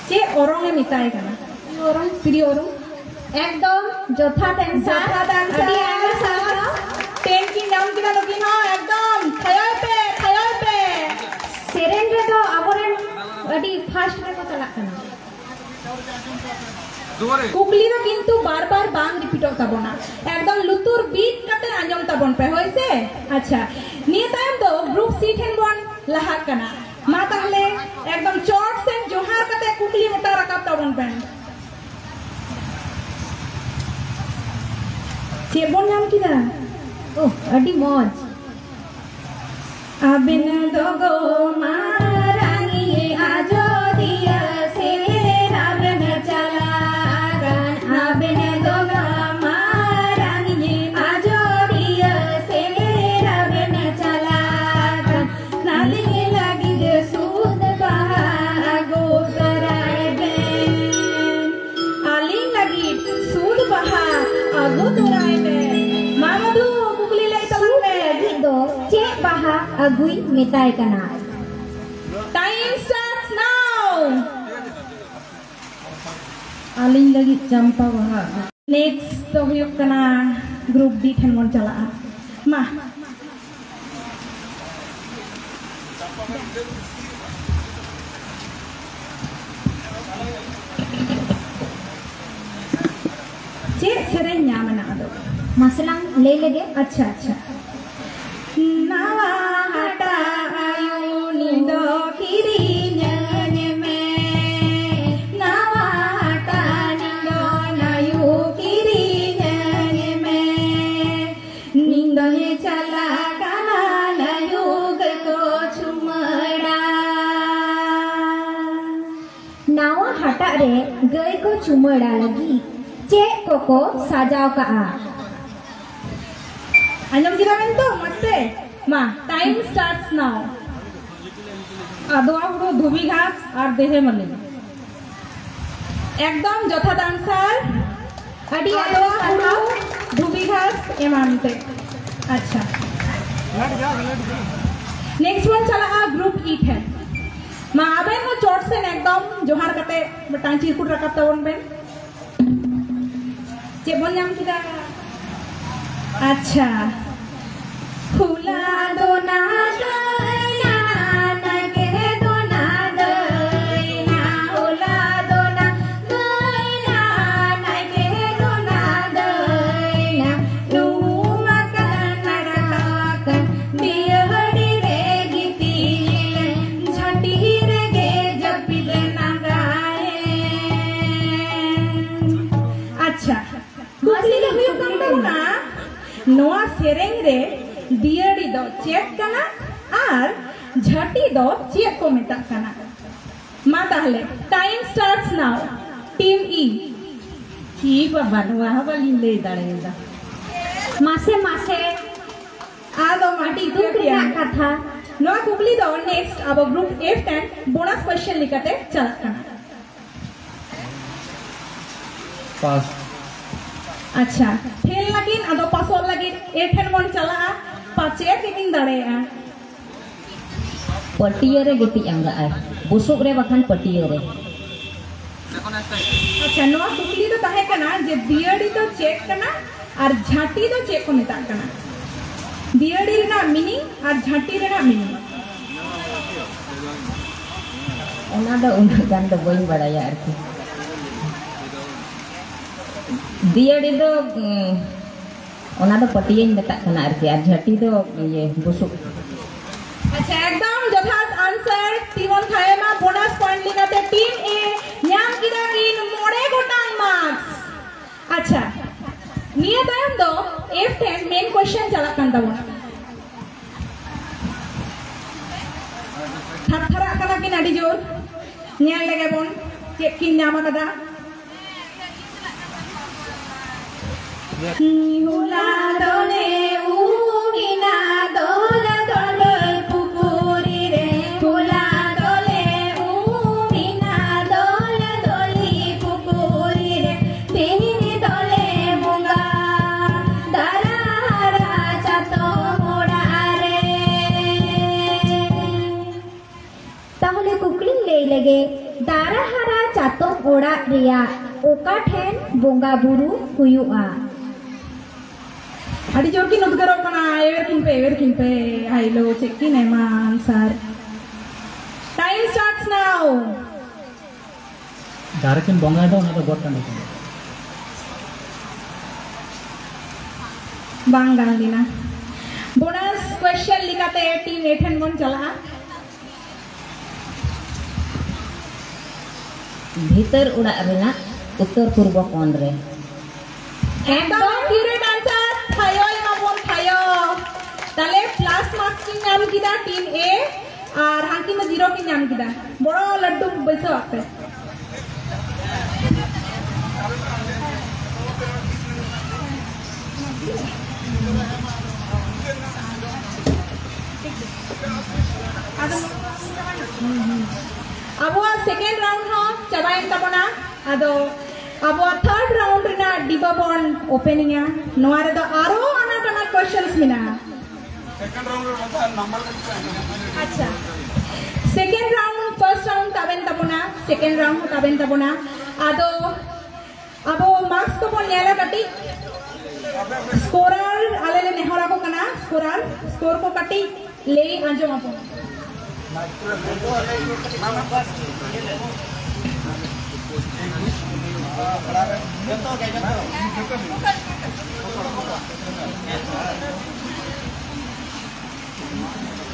ᱪᱮᱫ ᱚᱨᱚᱝ ᱮ ᱢᱮᱛᱟᱭ ᱠᱟᱱᱟ? ᱛᱤᱨᱭᱳ ᱚᱨᱚᱝ, ᱛᱤᱨᱭᱳ ᱚᱨᱚᱝ᱾ ᱮᱠᱫᱚᱢ ᱡᱚᱛᱷᱟᱛ answer᱾ ᱡᱚᱛᱷᱟᱛ answer᱾ ᱟᱹᱰᱤ ᱟᱭᱢᱟ ᱥᱟᱨᱦᱟᱣ᱾ ᱴᱮᱱ ᱠᱤᱱ ᱧᱟᱢ ᱠᱮᱫᱟ ᱱᱩᱠᱤᱱ ᱦᱚᱸ᱾ ᱮᱠᱫᱚᱢ ᱛᱷᱟᱭᱚᱭ ᱯᱮ, ᱛᱷᱟᱭᱚᱭ ᱯᱮ᱾ ᱥᱮᱨᱮᱧ ᱨᱮᱫᱚ ᱟᱵᱚᱨᱮᱱ ᱟᱹᱰᱤ first ᱨᱮᱠᱚ ᱪᱟᱞᱟᱜ ᱠᱟᱱᱟ᱾ ᱠᱩᱠᱞᱤ ᱫᱚ ᱠᱤᱱᱛᱩ ᱵᱟᱨ ᱵᱟᱨ ᱵᱟᱝ ᱨᱤᱯᱤᱴᱚᱜ ᱛᱟᱵᱚᱱᱟ, ᱮᱠᱫᱚᱢ ᱞᱩᱛᱩᱨ ᱵᱤᱫ ᱠᱟᱛᱮ ᱟᱸᱡᱚᱢ ᱛᱟᱵᱚᱱ ᱯᱮ, ᱦᱳᱭ ᱥᱮ? ᱟᱪᱪᱷᱟ, ᱱᱤᱭᱟᱹ ᱛᱟᱭᱚᱢ ᱫᱚ group C ᱴᱷᱮᱱ ᱵᱚᱱ ᱞᱟᱦᱟᱜ ᱠᱟᱱᱟ᱾ ᱢᱟ ᱛᱟᱦᱞᱮ ᱮᱠᱫᱚᱢ ᱪᱚᱴ ᱥᱮᱱ ᱡᱚᱦᱟᱨ ᱠᱟᱛᱮ ᱠᱩᱠᱞᱤ ᱢᱤᱫᱴᱟᱝ ᱨᱟᱠᱟᱵ ᱛᱟᱵᱚᱱ ᱯᱮ᱾ ᱪᱮᱫ ᱵᱚᱱ ᱧᱟᱢ ᱠᱮᱫᱟ? ᱳ, ᱟᱹᱰᱤ ᱢᱚᱡᱽ᱾ ᱟᱵᱮᱱ ᱫᱚ ᱜᱚ ᱢᱟᱨᱟᱝᱤ ᱟᱡᱚᱫᱤᱭᱟᱹ ᱥᱮᱸᱫᱽᱨᱟ ᱵᱮᱱ ᱪᱟᱞᱟᱜ ᱠᱟᱱ, ᱟᱵᱮᱱ ᱫᱚ ᱜᱚ ᱢᱟᱨᱟᱝᱤ ᱟᱡᱚᱫᱤᱭᱟᱹ ᱥᱮᱸᱫᱽᱨᱟ ᱵᱮᱱ ᱪᱟᱞᱟᱜ ᱠᱟᱱ, ᱟᱹᱞᱤᱧ ᱞᱟᱹᱜᱤᱫ ᱥᱩᱫ ᱵᱟᱦᱟ ᱟᱹᱜᱩ ᱛᱚᱨᱟᱭ ᱵᱮᱱ᱾ ᱟᱹᱞᱤᱧ ᱞᱟᱹᱜᱤᱫ ᱥᱩᱫ ᱵᱟᱦᱟ ᱟᱹᱜᱩ ᱛᱚᱨᱟᱭ ᱢᱮ᱾ ᱢᱟ ᱢᱚᱫᱷᱩ, ᱠᱩᱠᱞᱤ ᱞᱟᱹᱭ ᱛᱟᱞᱟᱝ ᱥᱩᱫ ᱢᱮ᱾ ᱞᱟᱹᱜᱤᱫ ᱫᱚ ᱪᱮᱫ ᱵᱟᱦᱟ ᱟᱹᱜᱩᱭ ᱢᱮᱛᱟᱭ ᱠᱟᱱᱟ? Time starts now. ᱟᱹᱞᱤᱧ ᱞᱟᱹᱜᱤᱫ ᱪᱟᱢᱯᱟ ᱵᱟᱦᱟ᱾ Next ᱫᱚ ᱦᱩᱭᱩᱜ ᱠᱟᱱᱟ group D ᱴᱷᱮᱱ ᱵᱚᱱ ᱪᱟᱞᱟᱜᱼᱟ᱾ ᱢᱟ᱾ ᱪᱮᱫ ᱥᱮᱨᱮᱧ ᱧᱟᱢ ᱮᱱᱟ ᱟᱫᱚ? ᱢᱟᱥᱮ ᱞᱟᱝ ᱞᱟᱹᱭ ᱞᱮᱜᱮ᱾ ᱟᱪᱪᱷᱟ, ᱟᱪᱪᱷᱟ᱾ ᱱᱟᱣᱟ ᱦᱟᱴᱟᱜ ᱟᱭᱩ ᱱᱤᱫᱚ ᱠᱤᱨᱤᱧᱟᱹᱧ ᱢᱮ, ᱱᱟᱣᱟ ᱦᱟᱴᱟᱜ ᱱᱤᱫᱚ ᱱᱟᱭᱩ ᱠᱤᱨᱤᱧᱟᱹᱧ ᱢᱮ, ᱱᱤᱫᱚᱧ ᱪᱟᱞᱟᱜ ᱠᱟᱱᱟ ᱱᱟᱭᱩ ᱜᱮᱠᱚ ᱪᱩᱢᱟᱹᱲᱟ᱾ ᱱᱟᱣᱟ ᱦᱟᱴᱟᱜ ᱨᱮ ᱜᱟᱹᱭ ᱠᱚ ᱪᱩᱢᱟᱹᱲᱟ ᱞᱟᱹᱜᱤᱫ ᱪᱮᱫ ᱠᱚᱠᱚ ᱥᱟᱡᱟᱣ ᱠᱟᱜᱼᱟ? ᱟᱸᱡᱚᱢ ᱠᱮᱫᱟ ᱵᱮᱱ ᱛᱚ ᱢᱚᱡᱽ ᱛᱮ? ᱢᱟ, time starts now. ᱟᱫᱣᱟ ᱦᱩᱲᱩ, ᱫᱷᱩᱵᱤ ᱜᱷᱟᱥ ᱟᱨ ᱫᱮᱦᱮ ᱢᱟᱹᱞᱤ᱾ ᱮᱠᱫᱚᱢ ᱡᱚᱛᱷᱟᱛ answer. ᱟᱹᱰᱤ ᱟᱹᱰᱤ ᱟᱫᱣᱟ ᱦᱩᱲᱩ, ᱥᱟᱨᱦᱟᱣ᱾ ᱫᱷᱩᱵᱤ ᱜᱷᱟᱥ ᱮᱢᱟᱱ ᱛᱮ᱾ ᱟᱪᱪᱷᱟ, ᱱᱮᱠᱥᱴ ᱵᱚᱱ ᱪᱟᱞᱟᱜᱼᱟ ᱜᱨᱩᱯ ᱤ ᱴᱷᱮᱱ᱾ ᱢᱟ ᱟᱵᱮᱱ ᱦᱚᱸ ᱪᱚᱴ ᱥᱮᱱ ᱮᱠᱫᱚᱢ ᱡᱚᱦᱟᱨ ᱠᱟᱛᱮ ᱢᱤᱫᱴᱟᱝ ᱪᱤᱨᱠᱩᱴ ᱨᱟᱠᱟᱵ ᱛᱟᱵᱚᱱ ᱵᱮᱱ᱾ ᱪᱮᱫ ᱵᱚᱱ ᱧᱟᱢ ᱠᱮᱫᱟ? ᱟᱪᱪᱷᱟ, ᱦᱩᱞᱟ ᱫᱚ ᱱᱟᱦᱟᱜ ᱱᱟᱭᱠᱮ ᱫᱚ ᱱᱟᱫᱟᱹᱭᱱᱟ, ᱦᱩᱞᱟ ᱫᱚ ᱱᱟᱫᱟᱹᱭᱱᱟ, ᱱᱟᱭᱠᱮ ᱫᱚ ᱱᱟᱫᱟᱹᱭᱱᱟ, ᱱᱩᱢ ᱟᱠᱟᱱ ᱨᱟᱠᱟᱠᱟᱱ ᱫᱤᱭᱟᱹᱲᱤ ᱨᱮ ᱜᱤᱛᱤᱡ ᱞᱮᱱ, ᱡᱷᱟᱹᱴᱤ ᱨᱮᱜᱮ ᱡᱟᱹᱯᱤᱫ ᱞᱟᱸᱜᱟᱭᱮᱱ᱾ ᱟᱪᱪᱷᱟ, ᱠᱩᱠᱞᱤ ᱫᱚ ᱦᱩᱭᱩᱜ ᱠᱟᱱ ᱛᱟᱵᱚᱱᱟ, ᱱᱚᱣᱟ ᱥᱮᱨᱮᱧ ᱨᱮ ᱫᱤᱭᱟᱹᱲᱤ ᱫᱚ ᱪᱮᱫ ᱠᱟᱱᱟ ᱟᱨ ᱡᱷᱟᱹᱴᱤ ᱫᱚ ᱪᱮᱫ ᱠᱚ ᱢᱮᱛᱟᱜ ᱠᱟᱱᱟ? ᱢᱟ ᱛᱟᱦᱞᱮ, time starts now. Team E. ᱪᱤ ᱵᱟᱵᱟ, ᱱᱚᱣᱟ ᱦᱚᱸ ᱵᱟᱹᱞᱤᱧ ᱞᱟᱹᱭ ᱫᱟᱲᱮᱭᱟᱫᱟ᱾ ᱢᱟᱥᱮ, ᱢᱟᱥᱮ᱾ ᱟᱫᱚ ᱢᱟ ᱫᱩᱠ ᱨᱮᱱᱟᱜ ᱠᱟᱛᱷᱟ᱾ ᱱᱚᱣᱟ ᱠᱩᱠᱞᱤ ᱫᱚ ᱱᱮᱠᱥᱴ ᱟᱵᱚ ᱜᱨᱩᱯ ᱮᱯᱷ ᱴᱷᱮᱱ ᱵᱳᱱᱟᱥ ᱠᱚᱭᱥᱪᱮᱱ ᱞᱮᱠᱟᱛᱮ ᱪᱟᱞᱟᱜ ᱠᱟᱱᱟ᱾ ᱯᱟᱥ᱾ ᱟᱪᱪᱷᱟ, ᱯᱷᱮᱞ ᱞᱟᱹᱜᱤᱫ, ᱟᱫᱚ ᱯᱟᱥᱚᱜ ᱞᱟᱹᱜᱤᱫ ᱮ ᱴᱷᱮᱱ ᱵᱚᱱ ᱪᱟᱞᱟᱜᱼᱟ, ᱯᱟᱪᱮ ᱠᱤᱱ ᱫᱟᱲᱮᱭᱟᱜᱼᱟ᱾ ᱯᱟᱹᱴᱭᱟᱹ ᱨᱮ ᱜᱤᱛᱤᱡ ᱟᱸᱜᱟᱜᱼᱟᱭ, ᱵᱩᱥᱩᱵ ᱨᱮ ᱵᱟᱠᱷᱟᱱ ᱯᱟᱹᱴᱭᱟᱹ ᱨᱮ᱾ ᱟᱪᱪᱷᱟ, ᱱᱚᱣᱟ ᱠᱩᱠᱞᱤ ᱫᱚ ᱛᱟᱦᱮᱸ ᱠᱟᱱᱟ ᱡᱮ ᱫᱤᱭᱟᱹᱲᱤ ᱫᱚ ᱪᱮᱫ ᱠᱟᱱᱟ ᱟᱨ ᱡᱷᱟᱹᱴᱤ ᱫᱚ ᱪᱮᱫ ᱠᱚ ᱢᱮᱛᱟᱜ ᱠᱟᱱᱟ? ᱫᱤᱭᱟᱹᱲᱤ ᱨᱮᱱᱟᱜ ᱢᱤᱱᱤᱝ ᱟᱨ ᱡᱷᱟᱹᱴᱤ ᱨᱮᱱᱟᱜ ᱢᱤᱱᱤᱝ᱾ ᱚᱱᱟ ᱫᱚ ᱩᱱᱟᱹᱜ ᱜᱟᱱ ᱫᱚ ᱵᱟᱹᱧ ᱵᱟᱲᱟᱭᱟ ᱟᱨᱠᱤ᱾ ᱫᱤᱭᱟᱹᱲᱤ ᱫᱚ, ᱩᱸ, ᱚᱱᱟ ᱫᱚ ᱯᱟᱹᱴᱭᱟᱹᱧ ᱢᱮᱛᱟᱜ ᱠᱟᱱᱟ ᱟᱨᱠᱤ, ᱟᱨ ᱡᱷᱟᱹᱴᱤ ᱫᱚ ᱤᱭᱟᱹ ᱵᱩᱥᱩᱵ᱾ ᱟᱪᱪᱷᱟ, ᱮᱠᱫᱚᱢ ᱡᱚᱛᱷᱟᱛ ᱟᱱᱥᱟᱨ ᱴᱤᱢ ᱚᱱ ᱛᱷᱟᱭᱮᱢᱟ ᱵᱳᱱᱟᱥ ᱯᱚᱭᱮᱱᱴ ᱞᱮᱠᱟᱛᱮ ᱴᱤᱢ ᱮ ᱧᱟᱢ ᱠᱮᱫᱟ ᱠᱤᱱ ᱢᱚᱬᱮ ᱜᱚᱴᱟᱝ ᱢᱟᱨᱠᱥ᱾ ᱟᱪᱪᱷᱟ, ᱱᱤᱭᱟᱹ ᱛᱟᱭᱚᱢ ᱫᱚ ᱮᱯᱷ ᱴᱷᱮᱱ ᱢᱮᱱ ᱠᱚᱭᱥᱪᱮᱱ ᱪᱟᱞᱟᱜ ᱠᱟᱱ ᱛᱟᱵᱚᱱᱟ᱾ ᱛᱷᱟᱨ ᱛᱷᱟᱨᱟᱜ ᱠᱟᱱᱟ ᱠᱤᱱ ᱟᱹᱰᱤ ᱡᱳᱨ᱾ ᱧᱮᱞ ᱞᱮᱜᱮ ᱵᱚᱱ ᱪᱮᱫ ᱠᱤᱱ ᱧᱟᱢ ᱟᱠᱟᱫᱟ᱾ ᱦᱩᱞᱟ ᱫᱚᱞᱮ ᱩᱢ ᱮᱱᱟ ᱫᱚᱞ ᱫᱚᱞ ᱯᱩᱠᱷᱩᱨᱤ ᱨᱮ, ᱦᱩᱞᱟ ᱫᱚᱞᱮ ᱩᱢ ᱮᱱᱟ ᱫᱚᱞ ᱫᱚᱞ ᱯᱩᱠᱷᱩᱨᱤ ᱨᱮ, ᱛᱮᱦᱮᱧ ᱫᱚᱞᱮ ᱵᱚᱸᱜᱟ ᱫᱟᱨᱟ ᱦᱟᱨᱟ ᱪᱟᱛᱚᱢ ᱚᱲᱟᱜ ᱟᱛᱳ ᱚᱲᱟᱜ ᱨᱮᱭᱟᱜ ᱚᱠᱟ ᱴᱷᱮᱱ ᱵᱚᱸᱜᱟ ᱵᱩᱨᱩ ᱦᱩᱭᱩᱜᱼᱟ? ᱟᱹᱰᱤ ᱡᱳᱨ ᱠᱤᱱ ᱩᱫᱽᱜᱟᱹᱨᱚᱜ ᱠᱟᱱᱟ᱾ ᱮᱣᱮᱨ ᱠᱤᱱ ᱯᱮ, ᱮᱣᱮᱨ ᱠᱤᱱ ᱯᱮ᱾ ᱟᱭᱞᱳ, ᱪᱮᱫ ᱠᱤᱱ ᱮᱢᱟ answer? Time starts now. ᱡᱟᱦᱟᱸ ᱨᱮᱠᱤᱱ ᱵᱚᱸᱜᱟᱭ ᱫᱚ, ᱚᱱᱟ ᱫᱚ ᱜᱚᱴ ᱴᱟᱺᱰᱤ ᱠᱟᱱᱟ᱾ ᱵᱟᱝ ᱜᱟᱱ ᱞᱮᱱᱟ᱾ Bonus question ᱞᱮᱠᱟᱛᱮ team A ᱴᱷᱮᱱ ᱵᱚᱱ ᱪᱟᱞᱟᱜᱼᱟ᱾ ᱵᱷᱤᱛᱟᱹᱨ ᱚᱲᱟᱜ ᱨᱮᱱᱟᱜ ᱩᱛᱛᱚᱨ ᱯᱩᱨᱵᱚ ᱠᱚᱬ ᱨᱮ᱾ ᱮᱠᱫᱚᱢ accurate answer᱾ ᱛᱷᱟᱭᱚ ᱮᱢᱟᱵᱚᱱ, ᱛᱷᱟᱭᱚ᱾ ᱛᱟᱦᱞᱮ plus marks ᱠᱤᱱ ᱧᱟᱢ ᱠᱮᱫᱟ team A, ᱟᱨ ᱦᱟᱝᱠᱤᱱ ᱫᱚ zero ᱠᱤᱱ ᱧᱟᱢ ᱠᱮᱫᱟ᱾ ᱵᱚᱲᱚ ᱞᱟᱹᱰᱩ ᱵᱟᱹᱭᱥᱟᱹᱣ ᱟᱯᱮ᱾ ᱟᱫᱚ ᱟᱵᱚᱣᱟᱜ second round ᱦᱚᱸ ᱪᱟᱵᱟᱭᱮᱱ ᱛᱟᱵᱚᱱᱟ᱾ ᱟᱫᱚ ᱟᱵᱚᱣᱟᱜ third round ᱨᱮᱱᱟᱜ ᱰᱤᱵᱟᱹ ᱵᱚᱱ openingᱟ᱾ ᱱᱚᱣᱟ ᱨᱮᱫᱚ ᱟᱨᱚ ᱟᱱᱟᱴ ᱟᱱᱟᱴ questions ᱢᱮᱱᱟᱜᱼᱟ᱾ ᱟᱪᱪᱷᱟ, second round, first round ᱛᱟᱵᱮᱱ ᱛᱟᱵᱚᱱᱟ, second round ᱦᱚᱸ ᱛᱟᱵᱮᱱ ᱛᱟᱵᱚᱱᱟ᱾ ᱟᱫᱚ ᱟᱵᱚ marks ᱠᱚᱵᱚᱱ ᱧᱮᱞᱟ ᱠᱟᱹᱴᱤᱡ᱾ Scorer ᱟᱞᱮ ᱞᱮ ᱱᱮᱦᱚᱨ ᱟᱠᱚ ᱠᱟᱱᱟ, scorer, score ᱠᱚ ᱠᱟᱹᱴᱤᱡ ᱞᱟᱹᱭ ᱟᱸᱡᱚᱢ ᱟᱵᱚᱱ᱾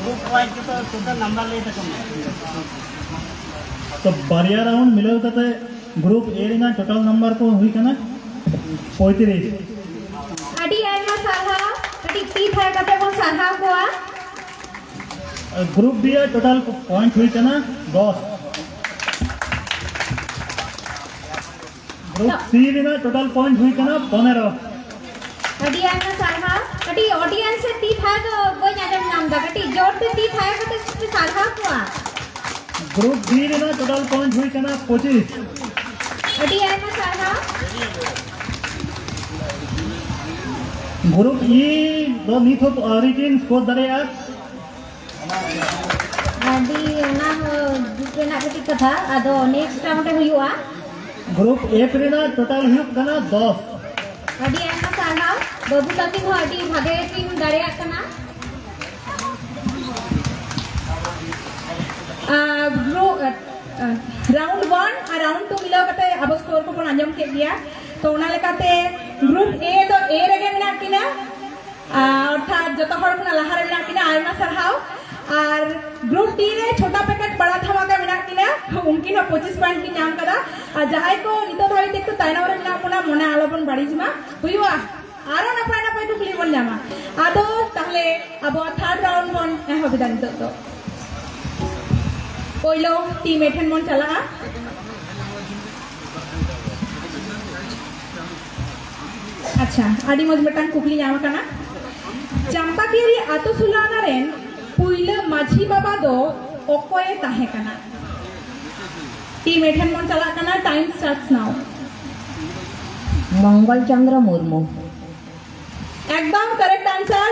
Group wise ᱡᱚᱛᱚ total number ᱞᱟᱹᱭ ᱛᱟᱠᱚ ᱢᱮ᱾ ᱛᱚ ᱵᱟᱨᱭᱟ round ᱢᱤᱞᱟᱹᱣ ᱠᱟᱛᱮ group A ᱨᱮᱱᱟᱜ total number ᱠᱚ ᱦᱩᱭ ᱠᱟᱱᱟ ᱯᱚᱸᱭᱛᱨᱤᱥ᱾ ᱟᱹᱰᱤ ᱟᱭᱢᱟ ᱥᱟᱨᱦᱟᱣ, ᱠᱟᱹᱴᱤᱡ ᱛᱤ ᱛᱷᱟᱭᱚ ᱠᱟᱛᱮ ᱵᱚᱱ ᱥᱟᱨᱦᱟᱣ ᱠᱚᱣᱟ᱾ Group B ᱟᱜ total point ᱦᱩᱭ ᱠᱟᱱᱟ ᱫᱚᱥ᱾ Group C ᱨᱮᱱᱟᱜ total point ᱦᱩᱭ ᱠᱟᱱᱟ ᱯᱚᱱᱮᱨᱚ᱾ ᱟᱹᱰᱤ ᱟᱭᱢᱟ ᱥᱟᱨᱦᱟᱣ᱾ ᱠᱟᱹᱴᱤᱡ audience ᱨᱮ ᱛᱤ ᱛᱷᱟᱭᱚ ᱫᱚ ᱵᱟᱹᱧ ᱟᱸᱡᱚᱢ ᱧᱟᱢ ᱮᱫᱟ, ᱠᱟᱹᱴᱤᱡ ᱡᱳᱨ ᱛᱮ ᱛᱤ ᱛᱷᱟᱭᱚ ᱠᱟᱛᱮ ᱯᱮ ᱥᱟᱨᱦᱟᱣ ᱠᱚᱣᱟ᱾ Group D ᱨᱮᱱᱟᱜ total point ᱦᱩᱭ ᱠᱟᱱᱟ ᱯᱚᱸᱪᱤᱥ᱾ ᱟᱹᱰᱤ ᱟᱭᱢᱟ ᱥᱟᱨᱦᱟᱣ᱾ Group E ᱫᱚ ᱱᱤᱛ ᱦᱚᱸ ᱟᱹᱣᱨᱤ ᱠᱤᱱ score ᱫᱟᱲᱮᱭᱟᱜᱼᱟ᱾ ᱟᱹᱰᱤ, ᱚᱱᱟ ᱦᱚᱸ ᱨᱮᱱᱟᱜ ᱠᱟᱹᱴᱤᱡ ᱠᱟᱛᱷᱟ, ᱟᱫᱚ next round ᱨᱮ ᱦᱩᱭᱩᱜᱼᱟ᱾ Group F ᱨᱮᱱᱟᱜ total ᱦᱩᱭᱩᱜ ᱠᱟᱱᱟ ᱫᱚᱥ᱾ ᱟᱹᱰᱤ ᱟᱭᱢᱟ ᱥᱟᱨᱦᱟᱣ, ᱵᱟᱹᱵᱩ ᱛᱟᱹᱠᱤᱱ ᱦᱚᱸ ᱟᱹᱰᱤ ᱵᱷᱟᱜᱮ ᱠᱤᱱ ᱫᱟᱲᱮᱭᱟᱜ ᱠᱟᱱᱟ᱾ ᱟᱨ ᱜᱨᱩ-, ᱟᱨ, ᱟᱨ, round one ᱟᱨ round two ᱢᱤᱞᱟᱹᱣ ᱠᱟᱛᱮ ᱟᱵᱚ score ᱠᱚᱵᱚᱱ ᱟᱸᱡᱚᱢ ᱠᱮᱫ ᱜᱮᱭᱟ᱾ ᱛᱚ ᱚᱱᱟ ᱞᱮᱠᱟᱛᱮ group A ᱫᱚ A ᱨᱮᱜᱮ ᱢᱮᱱᱟᱜ ᱠᱤᱱᱟ, ᱟᱨ ᱚᱨᱛᱷᱟᱛ ᱡᱚᱛᱚ ᱦᱚᱲ ᱠᱷᱚᱱᱟᱜ ᱞᱟᱦᱟ ᱨᱮ ᱢᱮᱱᱟᱜ ᱠᱤᱱᱟ, ᱟᱭᱢᱟ ᱥᱟᱨᱦᱟᱣ᱾ ᱟᱨ group D ᱨᱮ ᱪᱷᱳᱴᱟ packet ᱵᱟᱲᱟ ᱫᱷᱟᱢᱟᱠᱟ ᱢᱮᱱᱟᱜ ᱠᱤᱱᱟ, ᱩᱱᱠᱤᱱ ᱦᱚᱸ ᱯᱚᱸᱪᱤᱥ point ᱠᱤᱱ ᱧᱟᱢ ᱠᱟᱫᱟ᱾ ᱟᱨ ᱡᱟᱦᱟᱸᱭ ᱠᱚ ᱱᱤᱛᱚᱜ ᱫᱷᱟᱹᱵᱤᱡ ᱛᱮ ᱮᱠᱴᱩ ᱛᱟᱭᱱᱚᱢ ᱨᱮ ᱢᱮᱱᱟᱜ ᱵᱚᱱᱟ, ᱢᱚᱱᱮ ᱟᱞᱚᱵᱚᱱ ᱵᱟᱹᱲᱤᱡ ᱢᱟ, ᱦᱩᱭᱩᱜᱼᱟ, ᱟᱨᱚ ᱱᱟᱯᱟᱭ ᱱᱟᱯᱟᱭ ᱠᱩᱠᱞᱤ ᱵᱚᱱ ᱧᱟᱢᱟ᱾ ᱟᱫᱚ ᱛᱟᱦᱞᱮ ᱟᱵᱚᱣᱟᱜ third round ᱵᱚᱱ ᱮᱦᱚᱵ ᱮᱫᱟ ᱱᱤᱛᱚᱜ ᱫᱚ᱾ ᱯᱳᱭᱞᱳ team A ᱴᱷᱮᱱ ᱵᱚᱱ ᱪᱟᱞᱟᱜᱼᱟ᱾ ᱟᱪᱪᱷᱟ, ᱟᱹᱰᱤ ᱢᱚᱡᱽ ᱢᱤᱫᱴᱟᱝ ᱠᱩᱠᱞᱤ ᱧᱟᱢ ᱟᱠᱟᱱᱟ᱾ ᱪᱟᱢᱯᱟᱠᱤᱭᱟᱹᱨᱤ ᱟᱛᱳ ᱥᱳᱞᱟᱱᱟ ᱨᱮᱱ ᱯᱩᱭᱞᱟᱹ ᱢᱟᱹᱡᱷᱤ ᱵᱟᱵᱟ ᱫᱚ ᱚᱠᱚᱭᱮ ᱛᱟᱦᱮᱸ ᱠᱟᱱᱟ? Team A ᱴᱷᱮᱱ ᱵᱚᱱ ᱪᱟᱞᱟᱜ ᱠᱟᱱᱟ, time starts now. ᱢᱚᱝᱜᱚᱞ ᱪᱚᱸᱫᱽᱨᱚ ᱢᱩᱨᱢᱩ᱾ ᱮᱠᱫᱚᱢ correct answer,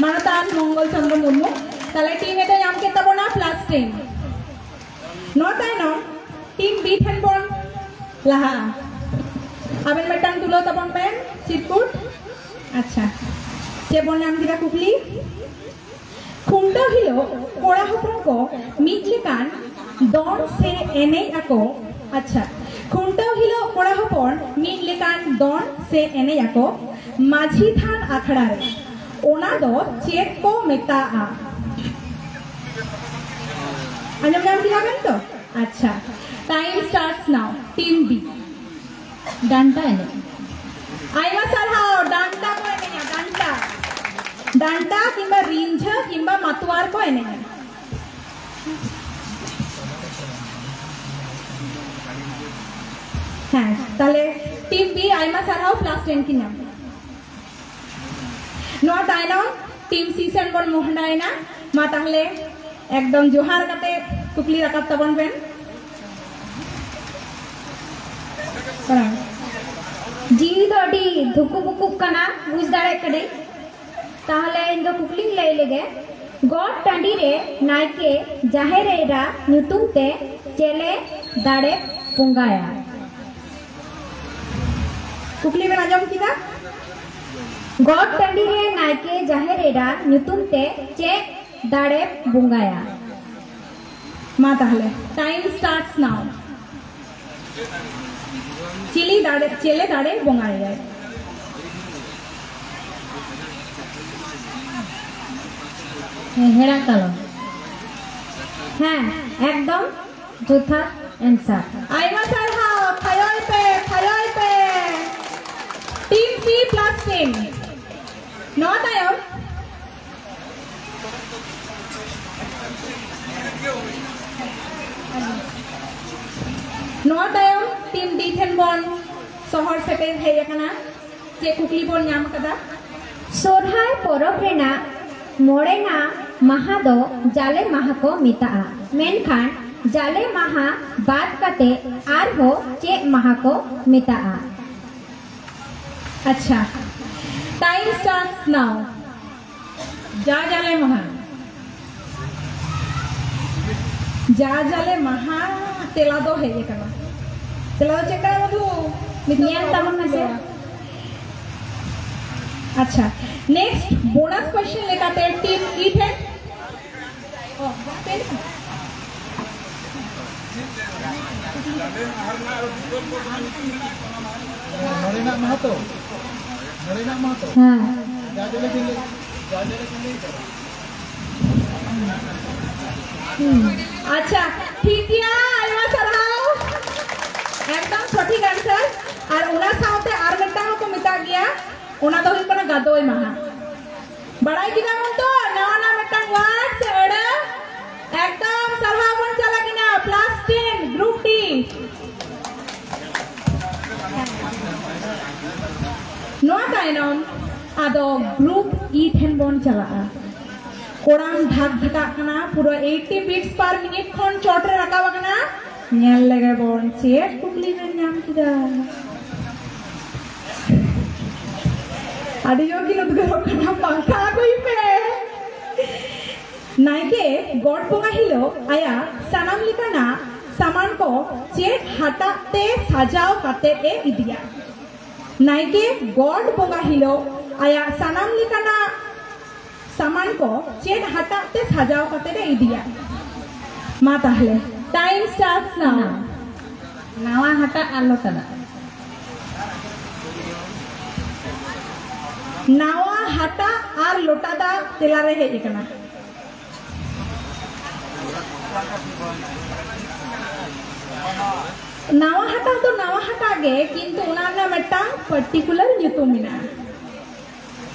ᱢᱟᱱᱚᱛᱟᱱ ᱢᱚᱝᱜᱚᱞ ᱪᱚᱸᱫᱽᱨᱚ ᱢᱩᱨᱢᱩ᱾ ᱛᱟᱦᱞᱮ team A ᱫᱚ ᱧᱟᱢ ᱠᱮᱫ ᱛᱟᱵᱚᱱᱟ plus ten. ᱱᱚᱣᱟ ᱛᱟᱭᱱᱚᱢ team B ᱴᱷᱮᱱ ᱵᱚᱱ ᱞᱟᱦᱟᱜᱼᱟ᱾ ᱟᱵᱮᱱ ᱢᱤᱫᱴᱟᱝ ᱛᱩᱞᱟᱹᱣ ᱛᱟᱵᱚᱱ ᱵᱮᱱ ᱪᱤᱨᱠᱩᱴ᱾ ᱟᱪᱪᱷᱟ, ᱪᱮᱫ ᱵᱚᱱ ᱧᱟᱢ ᱠᱮᱫᱟ ᱠᱩᱠᱞᱤ? ᱠᱷᱩᱱᱴᱟᱹᱣ ᱦᱤᱞᱳᱜ ᱠᱚᱲᱟ ᱦᱚᱯᱚᱱ ᱠᱚ ᱢᱤᱫ ᱞᱮᱠᱟᱱ ᱫᱚᱱ ᱥᱮ ᱮᱱᱮᱡ ᱟᱠᱚ᱾ ᱟᱪᱪᱷᱟ, ᱠᱷᱩᱱᱴᱟᱹᱣ ᱦᱤᱞᱳᱜ ᱠᱚᱲᱟ ᱦᱚᱯᱚᱱ ᱢᱤᱫ ᱞᱮᱠᱟᱱ ᱫᱚᱱ ᱥᱮ ᱮᱱᱮᱡ ᱟᱠᱚ ᱢᱟᱹᱡᱷᱤ ᱛᱷᱟᱱ ᱟᱠᱷᱲᱟ ᱨᱮ, ᱚᱱᱟ ᱫᱚ ᱪᱮᱫ ᱠᱚ ᱢᱮᱛᱟᱜᱼᱟ? ᱟᱸᱡᱚᱢ ᱧᱟᱢ ᱠᱮᱫᱟ ᱵᱮᱱ ᱛᱚ? ᱟᱪᱪᱷᱟ, time starts now. Team B. ᱰᱟᱱᱴᱟ ᱮᱱᱮᱡ᱾ ᱟᱭᱢᱟ ᱥᱟᱨᱦᱟᱣ, ᱰᱟᱱᱴᱟ ᱠᱚ ᱮᱱᱮᱡᱟ, ᱰᱟᱱᱴᱟ᱾ ᱰᱟᱱᱴᱟ ᱠᱤᱝᱵᱟ ᱨᱤᱸᱡᱷᱟᱹ ᱠᱤᱝᱵᱟ ᱢᱟᱛᱣᱟᱨ ᱠᱚ ᱮᱱᱮᱡᱟ᱾ ᱦᱮᱸ, ᱛᱟᱦᱞᱮ team B ᱟᱭᱢᱟ ᱥᱟᱨᱦᱟᱣ, plus ten ᱠᱤᱱ ᱧᱟᱢ᱾ ᱱᱚᱣᱟ ᱛᱟᱭᱱᱚᱢ team C ᱥᱮᱱ ᱵᱚᱱ ᱢᱚᱦᱰᱟᱭᱮᱱᱟ᱾ ᱢᱟ ᱛᱟᱦᱞᱮ ᱮᱠᱫᱚᱢ ᱡᱚᱦᱟᱨ ᱠᱟᱛᱮ ᱠᱩᱠᱞᱤ ᱨᱟᱠᱟᱵ ᱛᱟᱵᱚᱱ ᱵᱮᱱ᱾ ᱡᱤᱣᱤ ᱫᱚ ᱟᱹᱰᱤ ᱫᱷᱩᱠᱩ ᱵᱩᱠᱩᱜ ᱠᱟᱱᱟ, ᱵᱩᱡᱽ ᱫᱟᱲᱮᱭᱟᱜ ᱠᱟᱹᱱᱟᱹᱧ᱾ ᱛᱟᱦᱞᱮ ᱤᱧ ᱫᱚ ᱠᱩᱠᱞᱤᱧ ᱞᱟᱹᱭ ᱞᱮᱜᱮ᱾ ᱜᱚᱴ ᱴᱟᱺᱰᱤ ᱨᱮ ᱱᱟᱭᱠᱮ ᱡᱟᱦᱮᱨ ᱮᱨᱟ ᱧᱩᱛᱩᱢ ᱛᱮ ᱪᱮᱞᱮ ᱫᱟᱲᱮ ᱵᱚᱸᱜᱟᱭᱟ? ᱠᱩᱠᱞᱤ ᱵᱮᱱ ᱟᱸᱡᱚᱢ ᱠᱮᱫᱟ? ᱜᱚᱴ ᱴᱟᱺᱰᱤ ᱨᱮ ᱱᱟᱭᱠᱮ ᱡᱟᱦᱮᱨ ᱮᱨᱟ ᱧᱩᱛᱩᱢ ᱛᱮ ᱪᱮᱫ ᱫᱟᱲᱮ ᱵᱚᱸᱜᱟᱭᱟ? ᱢᱟ ᱛᱟᱦᱞᱮ, time starts now. ᱪᱤᱞᱤ ᱫᱟᱲᱮ, ᱪᱮᱞᱮ ᱫᱟᱲᱮ ᱵᱚᱸᱜᱟᱭᱟᱭ? ᱦᱮᱸ, ᱦᱮᱲᱟᱜ ᱠᱟᱞᱚᱢ᱾ ᱦᱮᱸ, ᱮᱠᱫᱚᱢ ᱡᱚᱛᱷᱟᱛ answer. ᱟᱭᱢᱟ ᱥᱟᱨᱦᱟᱣ, ᱛᱷᱟᱭᱚᱭ ᱯᱮ, ᱛᱷᱟᱭᱚᱭ ᱯᱮ᱾ Team C plus team. ᱱᱚᱣᱟ ᱛᱟᱭᱚᱢ, ᱱᱚᱣᱟ ᱛᱟᱭᱚᱢ team D ᱴᱷᱮᱱ ᱵᱚᱱ ᱥᱚᱦᱚᱨ ᱥᱮᱴᱮᱨ ᱦᱮᱡ ᱟᱠᱟᱱᱟ᱾ ᱪᱮᱫ ᱠᱩᱠᱞᱤ ᱵᱚᱱ ᱧᱟᱢ ᱟᱠᱟᱫᱟ? ᱥᱚᱨᱦᱟᱭ ᱯᱚᱨᱚᱵᱽ ᱨᱮᱱᱟᱜ ᱢᱚᱬᱮᱱᱟ ᱢᱟᱦᱟ ᱫᱚ ᱡᱟᱞᱮ ᱢᱟᱦᱟ ᱠᱚ ᱢᱮᱛᱟᱜᱼᱟ, ᱢᱮᱱᱠᱷᱟᱱ ᱡᱟᱞᱮ ᱢᱟᱦᱟ ᱵᱟᱫ ᱠᱟᱛᱮ ᱟᱨᱦᱚᱸ ᱪᱮᱫ ᱢᱟᱦᱟ ᱠᱚ ᱢᱮᱛᱟᱜᱼᱟ? ᱟᱪᱪᱷᱟ, time starts now. ᱡᱟ ᱡᱟᱞᱮ ᱢᱟᱦᱟ, ᱡᱟ ᱡᱟᱞᱮ ᱢᱟᱦᱟ ᱛᱮᱞᱟ ᱫᱚ ᱦᱮᱡ ᱟᱠᱟᱱᱟ᱾ ᱛᱮᱞᱟ ᱫᱚ ᱪᱮᱫ ᱠᱟᱱᱟ ᱢᱚᱫᱷᱩ? ᱱᱤᱛᱚᱜ ᱧᱮᱞ ᱫᱚ ᱛᱟᱵᱚᱱ ᱢᱮᱥᱮ᱾ ᱟᱪᱪᱷᱟ, next bonus question ᱞᱮᱠᱟᱛᱮ team E ᱴᱷᱮᱱ᱾ ᱚ, ᱱᱚᱰᱮᱱᱟᱜ ᱢᱟᱦᱟ ᱛᱚ? ᱱᱚᱰᱮᱱᱟᱜ ᱢᱟᱦᱟ ᱛᱚ? ᱦᱮᱸ᱾ ᱡᱟ ᱡᱟᱞᱮ ᱵᱤᱱ ᱞᱟᱹᱭ, ᱡᱟ ᱡᱟᱞᱮ ᱵᱤᱱ ᱞᱟᱹᱭ ᱠᱟᱫᱟ᱾ ᱦᱩᱸ᱾ ᱟᱪᱪᱷᱟ, ᱴᱷᱤᱠ ᱜᱮᱭᱟ, ᱟᱭᱢᱟ ᱥᱟᱨᱦᱟᱣ᱾ ᱮᱠᱫᱚᱢ ᱥᱚᱴᱷᱤᱠ answer᱾ ᱟᱨ ᱚᱱᱟ ᱥᱟᱶᱛᱮ ᱟᱨ ᱢᱤᱫᱴᱟᱝ ᱦᱚᱸᱠᱚ ᱢᱮᱛᱟᱜ ᱜᱮᱭᱟ, ᱚᱱᱟ ᱫᱚ ᱦᱩᱭᱩᱜ ᱠᱟᱱᱟ ᱜᱟᱫᱚᱭ ᱢᱟᱦᱟ᱾ ᱵᱟᱲᱟᱭ ᱠᱮᱫᱟ ᱵᱚᱱ ᱛᱚ, ᱱᱟᱣᱟ ᱱᱟᱣᱟ ᱢᱤᱫᱴᱟᱝ word ᱥᱮ ᱟᱹᱲᱟᱹ᱾ ᱮᱠᱫᱚᱢ ᱥᱟᱨᱦᱟᱣ ᱵᱚᱱ ᱪᱟᱞᱟᱜ ᱠᱟᱱᱟ, plus ten, group D᱾ ᱱᱚᱣᱟ ᱛᱟᱭᱱᱚᱢ ᱟᱫᱚ group E ᱴᱷᱮᱱ ᱵᱚᱱ ᱪᱟᱞᱟᱜᱼᱟ᱾ ᱠᱚᱲᱟᱢ ᱫᱷᱟᱠ ᱫᱷᱟᱠᱟᱜ ᱠᱟᱱᱟ, ᱯᱩᱨᱟᱹ eighty beats per minute ᱠᱷᱚᱱ ᱪᱚᱴ ᱨᱮ ᱨᱟᱠᱟᱵ ᱟᱠᱟᱱᱟ᱾ ᱧᱮᱞ ᱞᱮᱜᱮ ᱵᱚᱱ ᱪᱮᱫ ᱠᱩᱠᱞᱤ ᱵᱮᱱ ᱧᱟᱢ ᱠᱮᱫᱟ᱾ ᱟᱹᱰᱤ ᱡᱳᱨ ᱜᱮ ᱩᱫᱽᱜᱟᱹᱨᱚᱜ ᱠᱟᱱᱟ, ᱯᱟᱝᱠᱷᱟ ᱟᱹᱜᱩᱭ ᱯᱮ᱾ ᱱᱟᱭᱠᱮ ᱜᱚᱰ ᱵᱚᱸᱜᱟ ᱦᱤᱞᱳᱜ ᱟᱭᱟᱜ ᱥᱟᱱᱟᱢ ᱞᱮᱠᱟᱱᱟᱜ ᱥᱟᱢᱟᱱ ᱠᱚ ᱪᱮᱫ ᱦᱟᱴᱟᱜ ᱛᱮ ᱥᱟᱡᱟᱣ ᱠᱟᱛᱮ ᱮ ᱤᱫᱤᱭᱟ? ᱱᱟᱭᱠᱮ ᱜᱚᱰ ᱵᱚᱸᱜᱟ ᱦᱤᱞᱳᱜ ᱟᱭᱟᱜ ᱥᱟᱱᱟᱢ ᱞᱮᱠᱟᱱᱟᱜ ᱥᱟᱢᱟᱱ ᱠᱚ ᱪᱮᱫ ᱦᱟᱴᱟᱜ ᱛᱮ ᱥᱟᱡᱟᱣ ᱠᱟᱛᱮ ᱮ ᱤᱫᱤᱭᱟ? ᱢᱟ ᱛᱟᱦᱞᱮ, time starts now. ᱱᱟᱣᱟ ᱦᱟᱴᱟᱜ ᱟᱨ ᱞᱚᱴᱟ ᱫᱟᱜ᱾ ᱱᱟᱣᱟ ᱦᱟᱴᱟᱜ ᱟᱨ ᱞᱚᱴᱟ ᱫᱟᱜ ᱛᱮᱞᱟ ᱨᱮ ᱦᱮᱡ ᱟᱠᱟᱱᱟ᱾ ᱱᱟᱣᱟ ᱦᱟᱴᱟᱜ ᱫᱚ ᱱᱟᱣᱟ ᱦᱟᱴᱟᱜ ᱜᱮ, ᱠᱤᱱᱛᱩ ᱚᱱᱟ ᱨᱮᱱᱟᱜ ᱢᱤᱫᱴᱟᱝ particular ᱧᱩᱛᱩᱢ ᱢᱮᱱᱟᱜᱼᱟ᱾